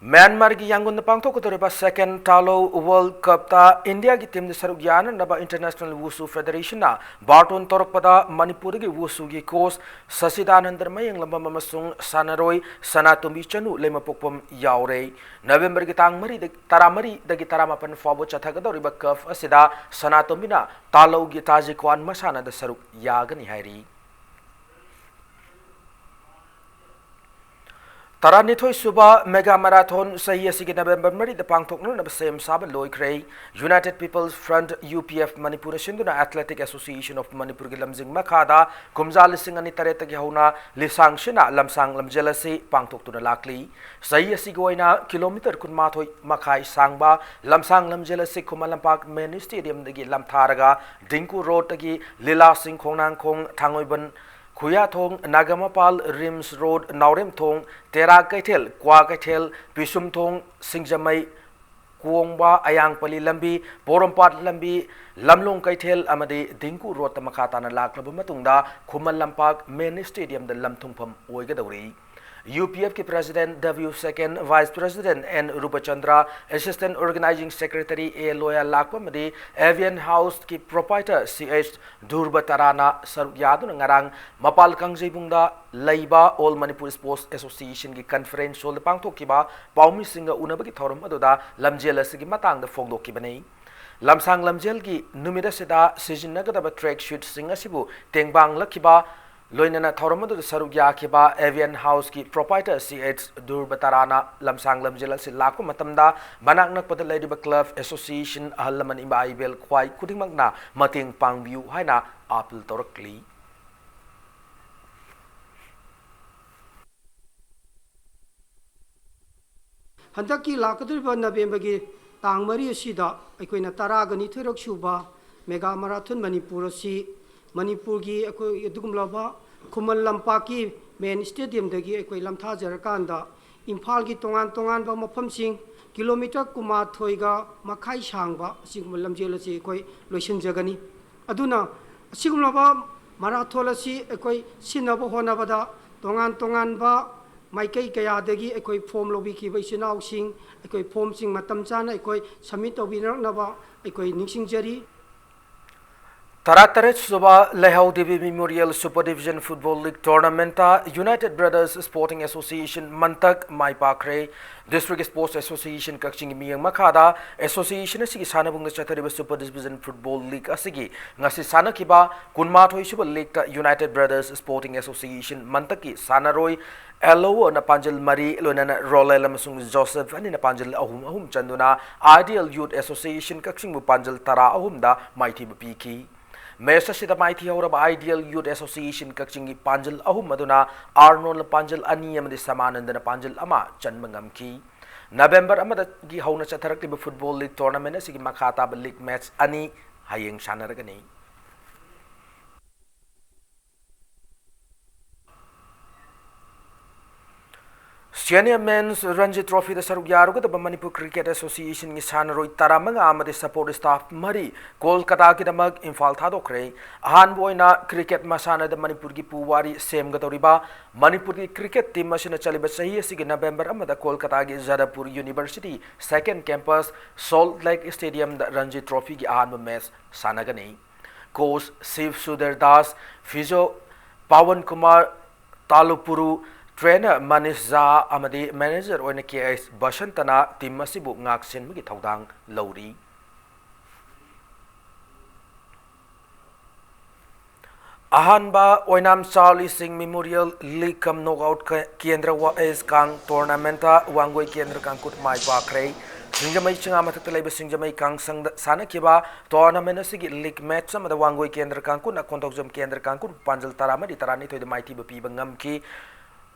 ꯃ꯭ꯌꯥꯟꯃꯥꯔꯒꯤ ꯌꯥꯡꯒꯣꯟꯗ ꯄꯥꯡꯊꯣꯛꯀꯗꯧꯔꯤꯕ Second Thalo World Cupꯇ ꯏꯟꯗꯤꯌꯥꯒꯤ teamꯗ ꯁꯔꯨꯛ ꯌꯥꯅꯅꯕ International Wushu Federationꯅ ꯕꯥꯔꯇꯣꯟ ꯇꯧꯔꯛꯄꯗ ꯃꯅꯤꯄꯨꯔꯗꯒꯤ Wushuꯒꯤ coach ꯁꯁꯤꯗꯥꯅꯟꯗ ꯃꯌꯦꯡꯂꯝꯕꯝ ꯑꯃꯁꯨꯡ ꯁꯥꯟꯅꯔꯣꯏ ꯁꯅꯥꯇꯣꯝꯕꯤ ꯆꯅꯨ ꯂꯩꯃꯄꯣꯛꯄꯝ ꯌꯥꯎꯔꯦ꯫ ꯅꯕꯦꯝꯕꯔꯒꯤ ꯇꯥꯡ ꯃꯔꯤꯗꯒꯤ, ꯇꯔꯥꯃꯔꯤꯗꯒꯤ ꯇꯔꯥꯃꯥꯄꯟ ꯐꯥꯎꯕ ꯆꯠꯊꯒꯗꯧꯔꯤꯕ cup ꯑꯁꯤꯗ ꯁꯅꯥꯇꯣꯝꯕꯤꯅ ꯇꯥꯂꯧꯒꯤ ꯇꯥꯖꯤꯀ꯭ꯋꯥꯟ ꯃꯁꯥꯟꯅꯗ ꯁꯔꯨꯛ ꯌꯥꯒꯅꯤ ꯍꯥꯏꯔꯤ꯫ ꯇꯔꯥꯅꯤꯊꯣꯏ ꯁꯨꯕ Mega Marathon ꯆꯍꯤ ꯑꯁꯤꯒꯤ ꯅꯕꯦꯝꯕꯔ ꯃꯔꯤꯗ ꯄꯥꯡꯊꯣꯛꯅꯅꯕ ꯁꯦꯝ ꯁꯥꯕ ꯂꯣꯏꯈ꯭ꯔꯦ꯫ United People's Front, UPF, ꯃꯅꯤꯄꯨꯔꯅ ꯁꯤꯟꯗꯨꯅ Athletic Association of ꯃꯅꯤꯄꯨꯔꯒꯤ ꯂꯝꯖꯤꯡ ꯃꯈꯥꯗ ꯀꯨꯝꯖꯥ ꯂꯤꯁꯤꯡ ꯑꯅꯤ ꯇꯔꯦꯠꯇꯒꯤ ꯍꯧꯅ ꯂꯤꯁꯥꯡ ꯁꯤꯠꯅ ꯂꯝꯁꯥꯡ ꯂꯝꯖꯦꯜ ꯑꯁꯤ ꯄꯥꯡꯊꯣꯛꯇꯨꯅ ꯂꯥꯛꯂꯤ꯫ ꯆꯍꯤ ꯑꯁꯤꯒꯤ ꯑꯣꯏꯅ kilometre ꯀꯨꯟꯃꯥꯊꯣꯏ ꯃꯈꯥꯏ ꯁꯥꯡꯕ ꯂꯝꯁꯥꯡ ꯂꯝꯖꯦꯜ ꯑꯁꯤ ꯈꯨꯃꯟ ꯂꯝꯄꯥꯛ Mini Stadiumꯗꯒꯤ ꯂꯝꯊꯥꯔꯒ ꯗꯤꯡꯀꯨ Roadꯇꯒꯤ ꯂꯤꯂꯥ ꯁꯤꯡ ꯈꯣꯡꯅꯥꯡꯈꯣꯡ ꯊꯥꯡꯃꯩꯕꯟ ꯈꯨꯌꯥꯊꯣꯡ, ꯅꯥꯒꯥꯃꯄꯥꯜ, RIMS Road, ꯅꯥꯎꯔꯦꯝꯊꯣꯡ, ꯇꯦꯔꯥ ꯀꯩꯊꯦꯜ, ꯀ꯭ꯋꯥ ꯀꯩꯊꯦꯜ, ꯄꯤꯁꯨꯝꯊꯣꯡ, ꯁꯤꯡꯖꯃꯩ, ꯀꯣꯡꯕ, ꯑꯌꯥꯡꯄꯜꯂꯤ ꯂꯝꯕꯤ, ꯄꯣꯔꯣꯝꯄꯥꯠ ꯂꯝꯕꯤ, ꯂꯝꯂꯣꯡ ꯀꯩꯊꯦꯜ ꯑꯃꯗꯤ ꯗꯤꯡꯀꯨ Roadꯇ ꯃꯈꯥ ꯇꯥꯅ ꯂꯥꯛꯂꯕ ꯃꯇꯨꯡꯗ ꯈꯨꯃꯟ ꯂꯝꯄꯥꯛ Mini Stadiumꯗ ꯂꯝ ꯊꯨꯡꯐꯝ ꯑꯣꯏꯒꯗꯧꯔꯤ꯫ UPFꯀꯤ President W Seken, Vice President N Rupachandra, Assistant Organising Secretary A ꯂꯣꯌꯥ ꯂꯥꯛꯄ ꯑꯃꯗꯤ Avian Houseꯀꯤ proprietor C H ꯙ꯭ꯔꯨꯕ ꯇꯔꯥꯅ ꯁꯔꯨꯛ ꯌꯥꯗꯨꯅ ꯉꯔꯥꯡ ꯃꯄꯥꯜ ꯀꯥꯡꯖꯩꯕꯨꯡꯗ ꯂꯩꯕ All Manipur Sports Associationꯒꯤ conference hallꯗ ꯄꯥꯡꯊꯣꯛꯈꯤꯕ ꯄꯥꯎꯃꯤꯁꯤꯡꯒ ꯎꯅꯕꯒꯤ ꯊꯧꯔꯝ ꯑꯗꯨꯗ ꯂꯝꯖꯦꯜ ꯑꯁꯤꯒꯤ ꯃꯇꯥꯡꯗ ꯐꯣꯡꯗꯣꯛꯈꯤꯕꯅꯤ꯫ ꯂꯝꯁꯥꯡ ꯂꯝꯖꯦꯜꯒꯤ ꯅꯨꯃꯤꯠ ꯑꯁꯤꯗ ꯁꯤꯖꯤꯟꯅꯒꯗꯕ track suitꯁꯤꯡ ꯑꯁꯤꯕꯨ ꯇꯦꯡꯕꯥꯡꯂꯛꯈꯤꯕ ꯂꯣꯏꯅꯅ ꯊꯧꯔꯝ ꯑꯗꯨꯗ ꯁꯔꯨꯛ ꯌꯥꯈꯤꯕ Avian Houseꯀꯤ proprietor C H ꯙ꯭ꯔꯨꯕ ꯇꯔꯥꯅ ꯂꯝꯁꯥꯡ ꯂꯝꯖꯦꯜ ꯑꯁꯤ ꯂꯥꯛꯄ ꯃꯇꯝꯗ ꯃꯅꯥꯛ ꯅꯛꯄꯗ ꯂꯩꯔꯤꯕ club, association, ꯑꯍꯜ ꯂꯃꯟ, ꯏꯃꯥ ꯏꯕꯦꯜ ꯈ꯭ꯋꯥꯏ ꯈꯨꯗꯤꯡꯃꯛꯅ ꯃꯇꯦꯡ ꯄꯥꯡꯕꯤꯌꯨ ꯍꯥꯏꯅ appeal ꯇꯧꯔꯛꯂꯤ꯫ ꯍꯟꯗꯛꯀꯤ ꯂꯥꯛꯀꯗꯧꯔꯤꯕ ꯅꯕꯦꯝꯕꯔꯒꯤ ꯇꯥꯡ ꯃꯔꯤ ꯑꯁꯤꯗ ꯑꯩꯈꯣꯏꯅ ꯇꯔꯥꯒ ꯅꯤꯊꯣꯏꯔꯛ ꯁꯨꯕ Mega Marathon ꯃꯅꯤꯄꯨꯔ ꯑꯁꯤ ꯃꯅꯤꯄꯨꯔꯒꯤ ꯑꯩꯈꯣꯏ ꯑꯗꯨꯒꯨꯝꯂꯕ ꯈꯨꯃꯟ ꯂꯝꯄꯥꯛꯀꯤ main stadiumꯗꯒꯤ ꯑꯩꯈꯣꯏ ꯂꯝꯊꯥꯖꯔꯀꯥꯟꯗ ꯏꯝꯐꯥꯜꯒꯤ ꯇꯣꯉꯥꯟ ꯇꯣꯉꯥꯟꯕ ꯃꯐꯝꯁꯤꯡ kilometre ꯀꯨꯟꯃꯥꯊꯣꯏꯒ ꯃꯈꯥꯏ ꯁꯥꯡꯕ ꯑꯁꯤꯒꯨꯝꯕ ꯂꯝꯖꯦꯜ ꯑꯁꯤ ꯑꯩꯈꯣꯏ ꯂꯣꯏꯁꯤꯟꯖꯒꯅꯤ꯫ ꯑꯗꯨꯅ ꯑꯁꯤꯒꯨꯝꯂꯕ marathon ꯑꯁꯤ ꯑꯩꯈꯣꯏ ꯁꯤꯟꯅꯕ ꯍꯣꯠꯅꯕꯗ ꯇꯣꯉꯥꯟ ꯇꯣꯉꯥꯟꯕ ꯃꯥꯏꯀꯩ ꯀꯌꯥꯗꯒꯤ ꯑꯩꯈꯣꯏ ꯐꯣꯝ ꯂꯧꯕꯤꯈꯤꯕ ꯏꯆꯤꯟ ꯏꯅꯥꯎꯁꯤꯡ, ꯑꯩꯈꯣꯏ ꯐꯣꯝꯁꯤꯡ ꯃꯇꯝ ꯆꯥꯅ ꯑꯩꯈꯣꯏ ꯁꯕꯃꯤꯠ ꯇꯧꯕꯤꯔꯛꯅꯕ ꯑꯩꯈꯣꯏ ꯅꯤꯡꯁꯤꯡꯖꯔꯤ꯫ ꯇꯔꯥꯇꯔꯦꯠ ꯁꯨꯕ Leihou Devi memorial super division football league ꯇꯣꯔꯅꯥꯃꯦꯟꯠꯇ ꯌꯨꯅꯥꯏꯇꯦꯗ ꯕ꯭ꯔꯗꯔꯁ ꯁ꯭ꯄꯣꯔꯇꯤꯡ ꯑꯦꯁꯣꯁꯤꯌꯦꯁꯟ ꯃꯟꯇꯛ ꯃꯥꯏ ꯄꯥꯛꯈ꯭ꯔꯦ꯫ ꯗꯤꯁꯇ꯭ꯔꯤꯛ ꯁ꯭ꯄꯣꯔꯠꯁ ꯑꯦꯁꯣꯁꯤꯌꯦꯁꯟ ꯀꯛꯆꯤꯡꯒꯤ ꯃꯤꯠꯌꯦꯡ ꯃꯈꯥꯗ ꯑꯦꯁꯣꯁꯤꯌꯦꯁꯟ ꯑꯁꯤꯒꯤ ꯁꯥꯟꯅꯕꯨꯡꯗ ꯆꯠꯊꯔꯤꯕ ꯁꯨꯄꯔ ꯗꯤꯕꯤꯖꯟ ꯐꯨꯠꯕꯣꯜ ꯂꯤꯒ ꯑꯁꯤꯒꯤ ꯉꯁꯤ ꯁꯥꯟꯅꯈꯤꯕ ꯀꯨꯟꯃꯥꯊꯣꯏ ꯁꯨꯕ ꯂꯤꯒꯇ ꯌꯨꯅꯥꯏꯇꯦꯗ ꯕ꯭ꯔꯗꯔꯁ ꯁ꯭ꯄꯣꯔꯇꯤꯡ ꯑꯦꯁꯣꯁꯤꯌꯦꯁꯟ ꯃꯟꯇꯛꯀꯤ ꯁꯥꯟꯅꯔꯣꯏ ꯑꯦꯂꯣꯅ ꯄꯥꯟꯖꯜ ꯃꯔꯤ, ꯂꯣꯏꯅꯅ ꯔꯣꯂꯦꯜ ꯑꯃꯁꯨꯡ ꯖꯣꯁꯦꯐ ꯑꯅꯤꯅ ꯄꯥꯟꯖꯜ ꯑꯍꯨꯝ ꯑꯍꯨꯝ ꯆꯟꯗꯨꯅ ꯑꯥꯏꯗꯤꯌꯦꯜ ꯌꯨꯠ ꯑꯦꯁꯣꯁꯤꯌꯦꯁꯟ ꯀꯛꯆꯤꯡꯕꯨ ꯄꯥꯟꯖꯜ ꯇꯔꯥ ꯑꯍꯨꯝꯗ ꯃꯥꯏꯊꯤꯕ ꯄꯤꯈꯤ꯫ ꯃꯦꯆ ꯑꯁꯤꯗ ꯃꯥꯏꯊꯤꯍꯧꯔꯕ ꯑꯥꯏꯗꯤꯌꯦꯜ ꯌꯨꯠ ꯑꯦꯁꯣꯁꯤꯌꯦꯁꯟ ꯀꯛꯆꯤꯡꯒꯤ ꯄꯥꯟꯖꯜ ꯑꯍꯨꯝ ꯑꯗꯨꯅ ꯑꯥꯔꯅꯣꯜꯅ ꯄꯥꯟꯖꯜ ꯑꯅꯤ ꯑꯃꯗꯤ ꯁꯃꯥꯅꯟꯗꯅ ꯄꯥꯟꯖꯜ ꯑꯃ ꯆꯟꯕ ꯉꯝꯈꯤ꯫ ꯅꯕꯦꯝꯕꯔ ꯑꯃꯗꯒꯤ ꯍꯧꯅ ꯆꯠꯊꯔꯛꯂꯤꯕ ꯐꯨꯠꯕꯣꯜ ꯂꯤꯒ ꯇꯣꯔꯅꯥꯃꯦꯟꯠ ꯑꯁꯤꯒꯤ ꯃꯈꯥ ꯇꯥꯕ ꯂꯤꯒ ꯃꯦꯆ ꯑꯅꯤ ꯍꯌꯦꯡ ꯁꯥꯟꯅꯔꯒꯅꯤ꯫ ꯁꯤꯅꯤꯌꯔ ꯃꯦꯟꯁ ꯔꯟꯖꯤ ꯇ꯭ꯔꯣꯐꯤꯗ ꯁꯔꯨꯛ ꯌꯥꯔꯨꯒꯗꯕ ꯃꯅꯤꯄꯨꯔ ꯀ꯭ꯔꯤꯀꯦꯠ ꯑꯦꯁꯣꯁꯤꯌꯦꯁꯟꯒꯤ ꯁꯥꯟꯅꯔꯣꯏ ꯇꯔꯥꯃꯉꯥ ꯑꯃꯗꯤ ꯁꯄꯣꯔꯠ ꯁ꯭ꯇꯥꯐ ꯃꯔꯤ ꯀꯣꯜꯀꯇꯥꯒꯤꯗꯃꯛ ꯏꯝꯐꯥꯜ ꯊꯥꯗꯣꯛꯈ꯭ꯔꯦ꯫ ꯑꯍꯥꯟꯕ ꯑꯣꯏꯅ ꯀ꯭ꯔꯤꯀꯦꯠ ꯃꯁꯥꯟꯅꯗ ꯃꯅꯤꯄꯨꯔꯒꯤ ꯄꯨꯋꯥꯔꯤ ꯁꯦꯝꯒꯗꯧꯔꯤꯕ ꯃꯅꯤꯄꯨꯔꯒꯤ ꯀ꯭ꯔꯤꯀꯦꯠ ꯇꯤꯝ ꯑꯁꯤꯅ ꯆꯠꯂꯤꯕ ꯆꯍꯤ ꯑꯁꯤꯒꯤ ꯅꯕꯦꯝꯕꯔ ꯑꯃꯗ ꯀꯣꯜꯀꯇꯥꯒꯤ ꯖꯗꯄꯨꯔ ꯌꯨꯅꯤꯚꯔꯁꯤꯇꯤ ꯁꯦꯀꯦꯟ ꯀꯦꯝꯄꯁ ꯁꯣꯜꯠ ꯂꯦꯛ ꯁ꯭ꯇꯦꯗꯤꯌꯝꯗ ꯔꯟꯖꯤ ꯇ꯭ꯔꯣꯐꯤꯒꯤ ꯑꯍꯥꯟꯕ ꯃꯦꯆ ꯁꯥꯟꯅꯒꯅꯤ꯫ ꯀꯣꯆ ꯁꯤꯕ ꯁꯨꯗꯔ ꯗꯥꯁ, ꯐꯤꯖꯣ ꯄꯥꯋꯟ ꯀꯨꯃꯥꯔ ꯇꯥꯂꯨꯄꯨꯔꯨ, ꯇ꯭ꯔꯦꯅꯔ ꯃꯅꯤꯁ ꯖꯥ ꯑꯃꯗꯤ ꯃꯦꯅꯦꯖꯔ ꯑꯣꯏꯅ ꯀꯦ ꯑꯩꯆ ꯕꯁꯟꯇꯅ ꯇꯤꯝ ꯑꯁꯤꯕꯨ ꯉꯥꯛꯁꯦꯟꯕꯒꯤ ꯊꯧꯗꯥꯡ ꯂꯧꯔꯤ꯫ ꯑꯍꯥꯟꯕ ꯑꯣꯏꯅꯥꯝ ꯆꯥꯔꯂꯤ ꯁꯤꯡ ꯃꯦꯃꯣꯔꯤꯌꯦꯜ ꯂꯤꯒ ꯀꯝ ꯅꯣꯛꯑꯥꯎꯠ ꯀ-, ꯀꯦꯟꯗ꯭ꯔ ꯋꯥ-, ꯑꯦꯁ ꯀꯥꯡ ꯇꯣꯔꯅꯥꯃꯦꯟꯠꯇ ꯋꯥꯡꯒꯣꯏ ꯀꯦꯟꯗ꯭ꯔ ꯀꯥꯡꯀꯨꯠ ꯃꯥꯏ ꯄꯥꯛꯈ꯭ꯔꯦ꯫ ꯁꯤꯡꯖꯃꯩ ꯆꯤꯉꯥ ꯃꯊꯛꯇ ꯂꯩꯕ ꯁꯤꯡꯖꯃꯩ ꯀꯥꯡꯁꯪꯗ ꯁꯥꯟꯅꯈꯤꯕ ꯇꯣꯔꯅꯥꯃꯦꯟꯠ ꯑꯁꯤꯒꯤ ꯂꯤꯒ ꯃꯦꯆ ꯑꯃꯗ ꯋꯥꯡꯒꯣꯏ ꯀꯦꯟꯗ꯭ꯔ ꯀꯥꯡꯀꯨꯠꯅ ꯀꯣꯟꯊꯧꯖꯝ ꯀꯦꯟꯗ꯭ꯔ ꯀꯥꯡꯀꯨꯠ ꯄꯥꯟꯖꯜ ꯇꯔꯥꯃꯔꯤ ꯇꯔꯥꯅꯤꯊꯣꯏꯗ ꯃꯥꯏꯊꯤꯕ ꯄꯤꯕ ꯉꯝꯈꯤ꯫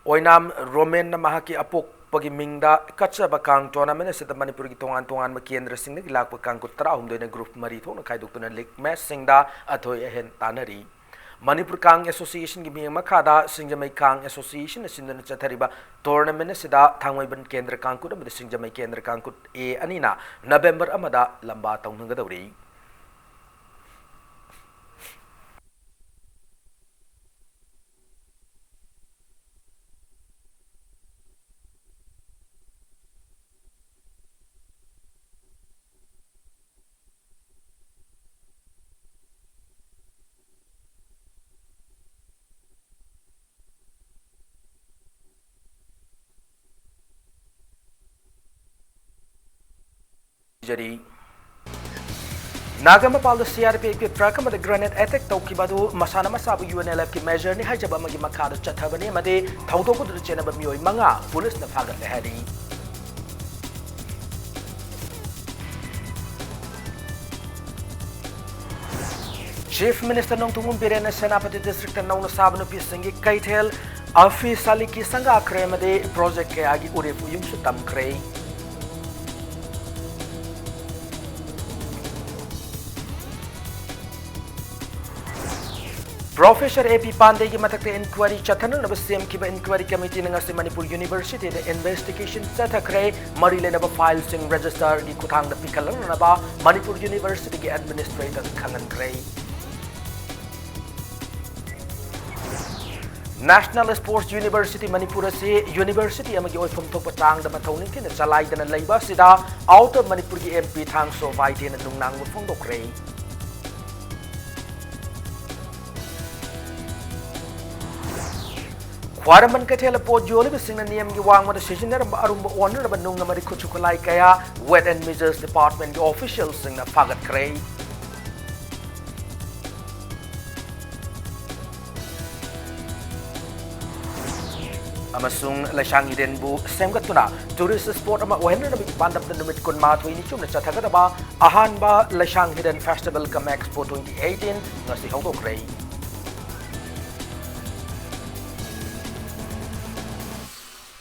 ꯑꯣꯏꯅꯥꯝ ꯔꯣꯃꯦꯟꯅ ꯃꯍꯥꯛꯀꯤ ꯑꯄꯣꯛꯄꯒꯤ ꯃꯤꯡꯗ ꯀꯠꯆꯕ ꯀꯥꯡ ꯇꯣꯔꯅꯥꯃꯦꯟꯠ ꯑꯁꯤꯗ ꯃꯅꯤꯄꯨꯔꯒꯤ ꯇꯣꯉꯥꯟ ꯇꯣꯉꯥꯟꯕ ꯀꯦꯟꯗ꯭ꯔꯁꯤꯡꯗꯒꯤ ꯂꯥꯛꯄ ꯀꯥꯡꯀꯨꯠ ꯇꯔꯥꯍꯨꯝꯗꯣꯏꯅ ꯒ꯭ꯔꯨꯞ ꯃꯔꯤ ꯊꯣꯛꯅ ꯈꯥꯏꯗꯣꯛꯇꯨꯅ ꯂꯤꯒ ꯃꯦꯆꯁꯤꯡꯗ ꯑꯊꯣꯏ ꯑꯍꯦꯟ ꯇꯥꯟꯅꯔꯤ꯫ ꯃꯅꯤꯄꯨꯔ ꯀꯥꯡ ꯑꯦꯁꯣꯁꯤꯌꯦꯁꯟꯒꯤ ꯃꯤꯠꯌꯦꯡ ꯃꯈꯥꯗ ꯁꯤꯡꯖꯃꯩ ꯀꯥꯡ ꯑꯦꯁꯣꯁꯤꯌꯦꯁꯟꯅ ꯁꯤꯟꯗꯨꯅ ꯆꯠꯊꯔꯤꯕ ꯇꯣꯔꯅꯥꯃꯦꯟꯠ ꯑꯁꯤꯗ ꯊꯥꯡꯃꯩꯕꯟ ꯀꯦꯟꯗ꯭ꯔ ꯀꯥꯡꯀꯨꯠ ꯑꯃꯗꯤ ꯁꯤꯡꯖꯃꯩ ꯀꯦꯟꯗ꯭ꯔ ꯀꯥꯡꯀꯨꯠ ꯑꯦ ꯑꯅꯤꯅ ꯅꯕꯦꯝꯕꯔ ꯑꯃꯗ ꯂꯝꯕꯥ ꯇꯧꯅꯒꯗꯧꯔꯤ꯫ ꯄꯤꯖꯔꯤ꯫ ꯅꯥꯒꯥ ꯃꯄꯥꯜꯗ C R P F ꯀꯤ ꯇ꯭ꯔꯛ ꯑꯃꯗ grenade attack ꯇꯧꯈꯤꯕ ꯑꯗꯨ ꯃꯁꯥꯅ ꯃꯁꯥꯕꯨ U N L F ꯀꯤ major ꯅꯤ ꯍꯥꯏꯖꯕ ꯑꯃꯒꯤ ꯃꯈꯥꯗ ꯆꯠꯊꯕꯅꯤ ꯑꯃꯗꯤ ꯊꯧꯗꯣꯛ ꯑꯗꯨꯗ ꯆꯦꯟꯅꯕ ꯃꯤꯑꯣꯏ ꯃꯉꯥ ꯄꯨꯂꯤꯁꯅ ꯐꯥꯒꯠꯂꯦ ꯍꯥꯏꯔꯤ꯫ Chief Minister Nongthombam ꯕꯤꯔꯦꯟꯅ Senapati district ꯇ ꯅꯧꯅ ꯁꯥꯕ ꯅꯨꯄꯤꯁꯤꯡꯒꯤ ꯀꯩꯊꯦꯜ ꯑꯐꯤ ꯁꯥꯂꯤꯀꯤ ꯁꯪꯒꯥꯈ꯭ꯔꯦ ꯑꯃꯗꯤ project ꯀꯌꯥꯒꯤ ꯎꯔꯤꯐ ꯎꯌꯨꯡꯁꯨ ꯇꯝꯈ꯭ꯔꯦ꯫ Professor A P ꯄꯥꯟꯗꯦꯒꯤ ꯃꯊꯛꯇ inquiry ꯆꯠꯊꯅꯅꯕ ꯁꯦꯝꯈꯤꯕ inquiry committee ꯅ ꯉꯁꯤ ꯃꯅꯤꯄꯨꯔ University ꯗ investigation ꯆꯠꯊꯈ꯭ꯔꯦ꯫ ꯃꯔꯤ ꯂꯩꯅꯕ file ꯁꯤꯡ registrar ꯒꯤ ꯈꯨꯠꯊꯥꯡꯗ ꯄꯤꯈꯠꯂꯛꯅꯅꯕ ꯃꯅꯤꯄꯨꯔ University ꯒꯤ administrator ꯗ ꯈꯪꯍꯟꯈ꯭ꯔꯦ꯫ National Sports University ꯃꯅꯤꯄꯨꯔ ꯑꯁꯤ university ꯑꯃꯒꯤ ꯑꯣꯏꯐꯝ ꯊꯣꯛꯄ ꯆꯥꯡꯗ ꯃꯊꯧ ꯅꯤꯡꯊꯤꯅ ꯆꯂꯥꯏꯗꯅ ꯂꯩꯕ ꯑꯁꯤꯗ Outer ꯃꯅꯤꯄꯨꯔꯒꯤ M P ꯊꯥꯡꯁꯣ ꯕꯥꯏꯗꯦꯅ ꯅꯨꯡꯅꯥꯡꯕ ꯐꯣꯡꯗꯣꯛꯈ꯭ꯔꯦ꯫ ꯈ꯭ꯋꯥꯏꯔꯝꯕꯟ ꯀꯩꯊꯦꯜꯗ ꯄꯣꯠ ꯌꯣꯜꯂꯤꯕꯁꯤꯡꯅ ꯅꯤꯌꯝꯒꯤ ꯋꯥꯡꯃꯗ ꯁꯤꯖꯤꯟꯅꯔꯝꯕ ꯑꯔꯨꯝꯕ ꯑꯣꯟꯅꯔꯕ ꯅꯨꯡ ꯑꯃꯗꯤ ꯈꯨꯠꯁꯨ ꯈꯨꯠꯂꯥꯏ ꯀꯌꯥ Weights and Measures Department ꯀꯤ official ꯁꯤꯡꯅ ꯐꯥꯒꯠꯈ꯭ꯔꯦ꯫ ꯑꯃꯁꯨꯡ ꯂꯩꯁꯥꯡ ꯍꯤꯔꯦꯟꯕꯨ ꯁꯦꯝꯒꯠꯇꯨꯅ tourist spot ꯑꯃ ꯑꯣꯏꯍꯟꯅꯕꯒꯤ ꯄꯥꯟꯗꯝꯗ ꯅꯨꯃꯤꯠ ꯀꯨꯟꯃꯥꯊꯣꯏꯅꯤ ꯆꯨꯞꯅ ꯆꯠꯊꯒꯗꯕ ꯑꯍꯥꯟꯕ ꯂꯩꯁꯥꯡ ꯍꯤꯔꯦꯟ Festival cum Expo twenty eighteen ꯉꯁꯤ ꯍꯧꯗꯣꯛꯈ꯭ꯔꯦ꯫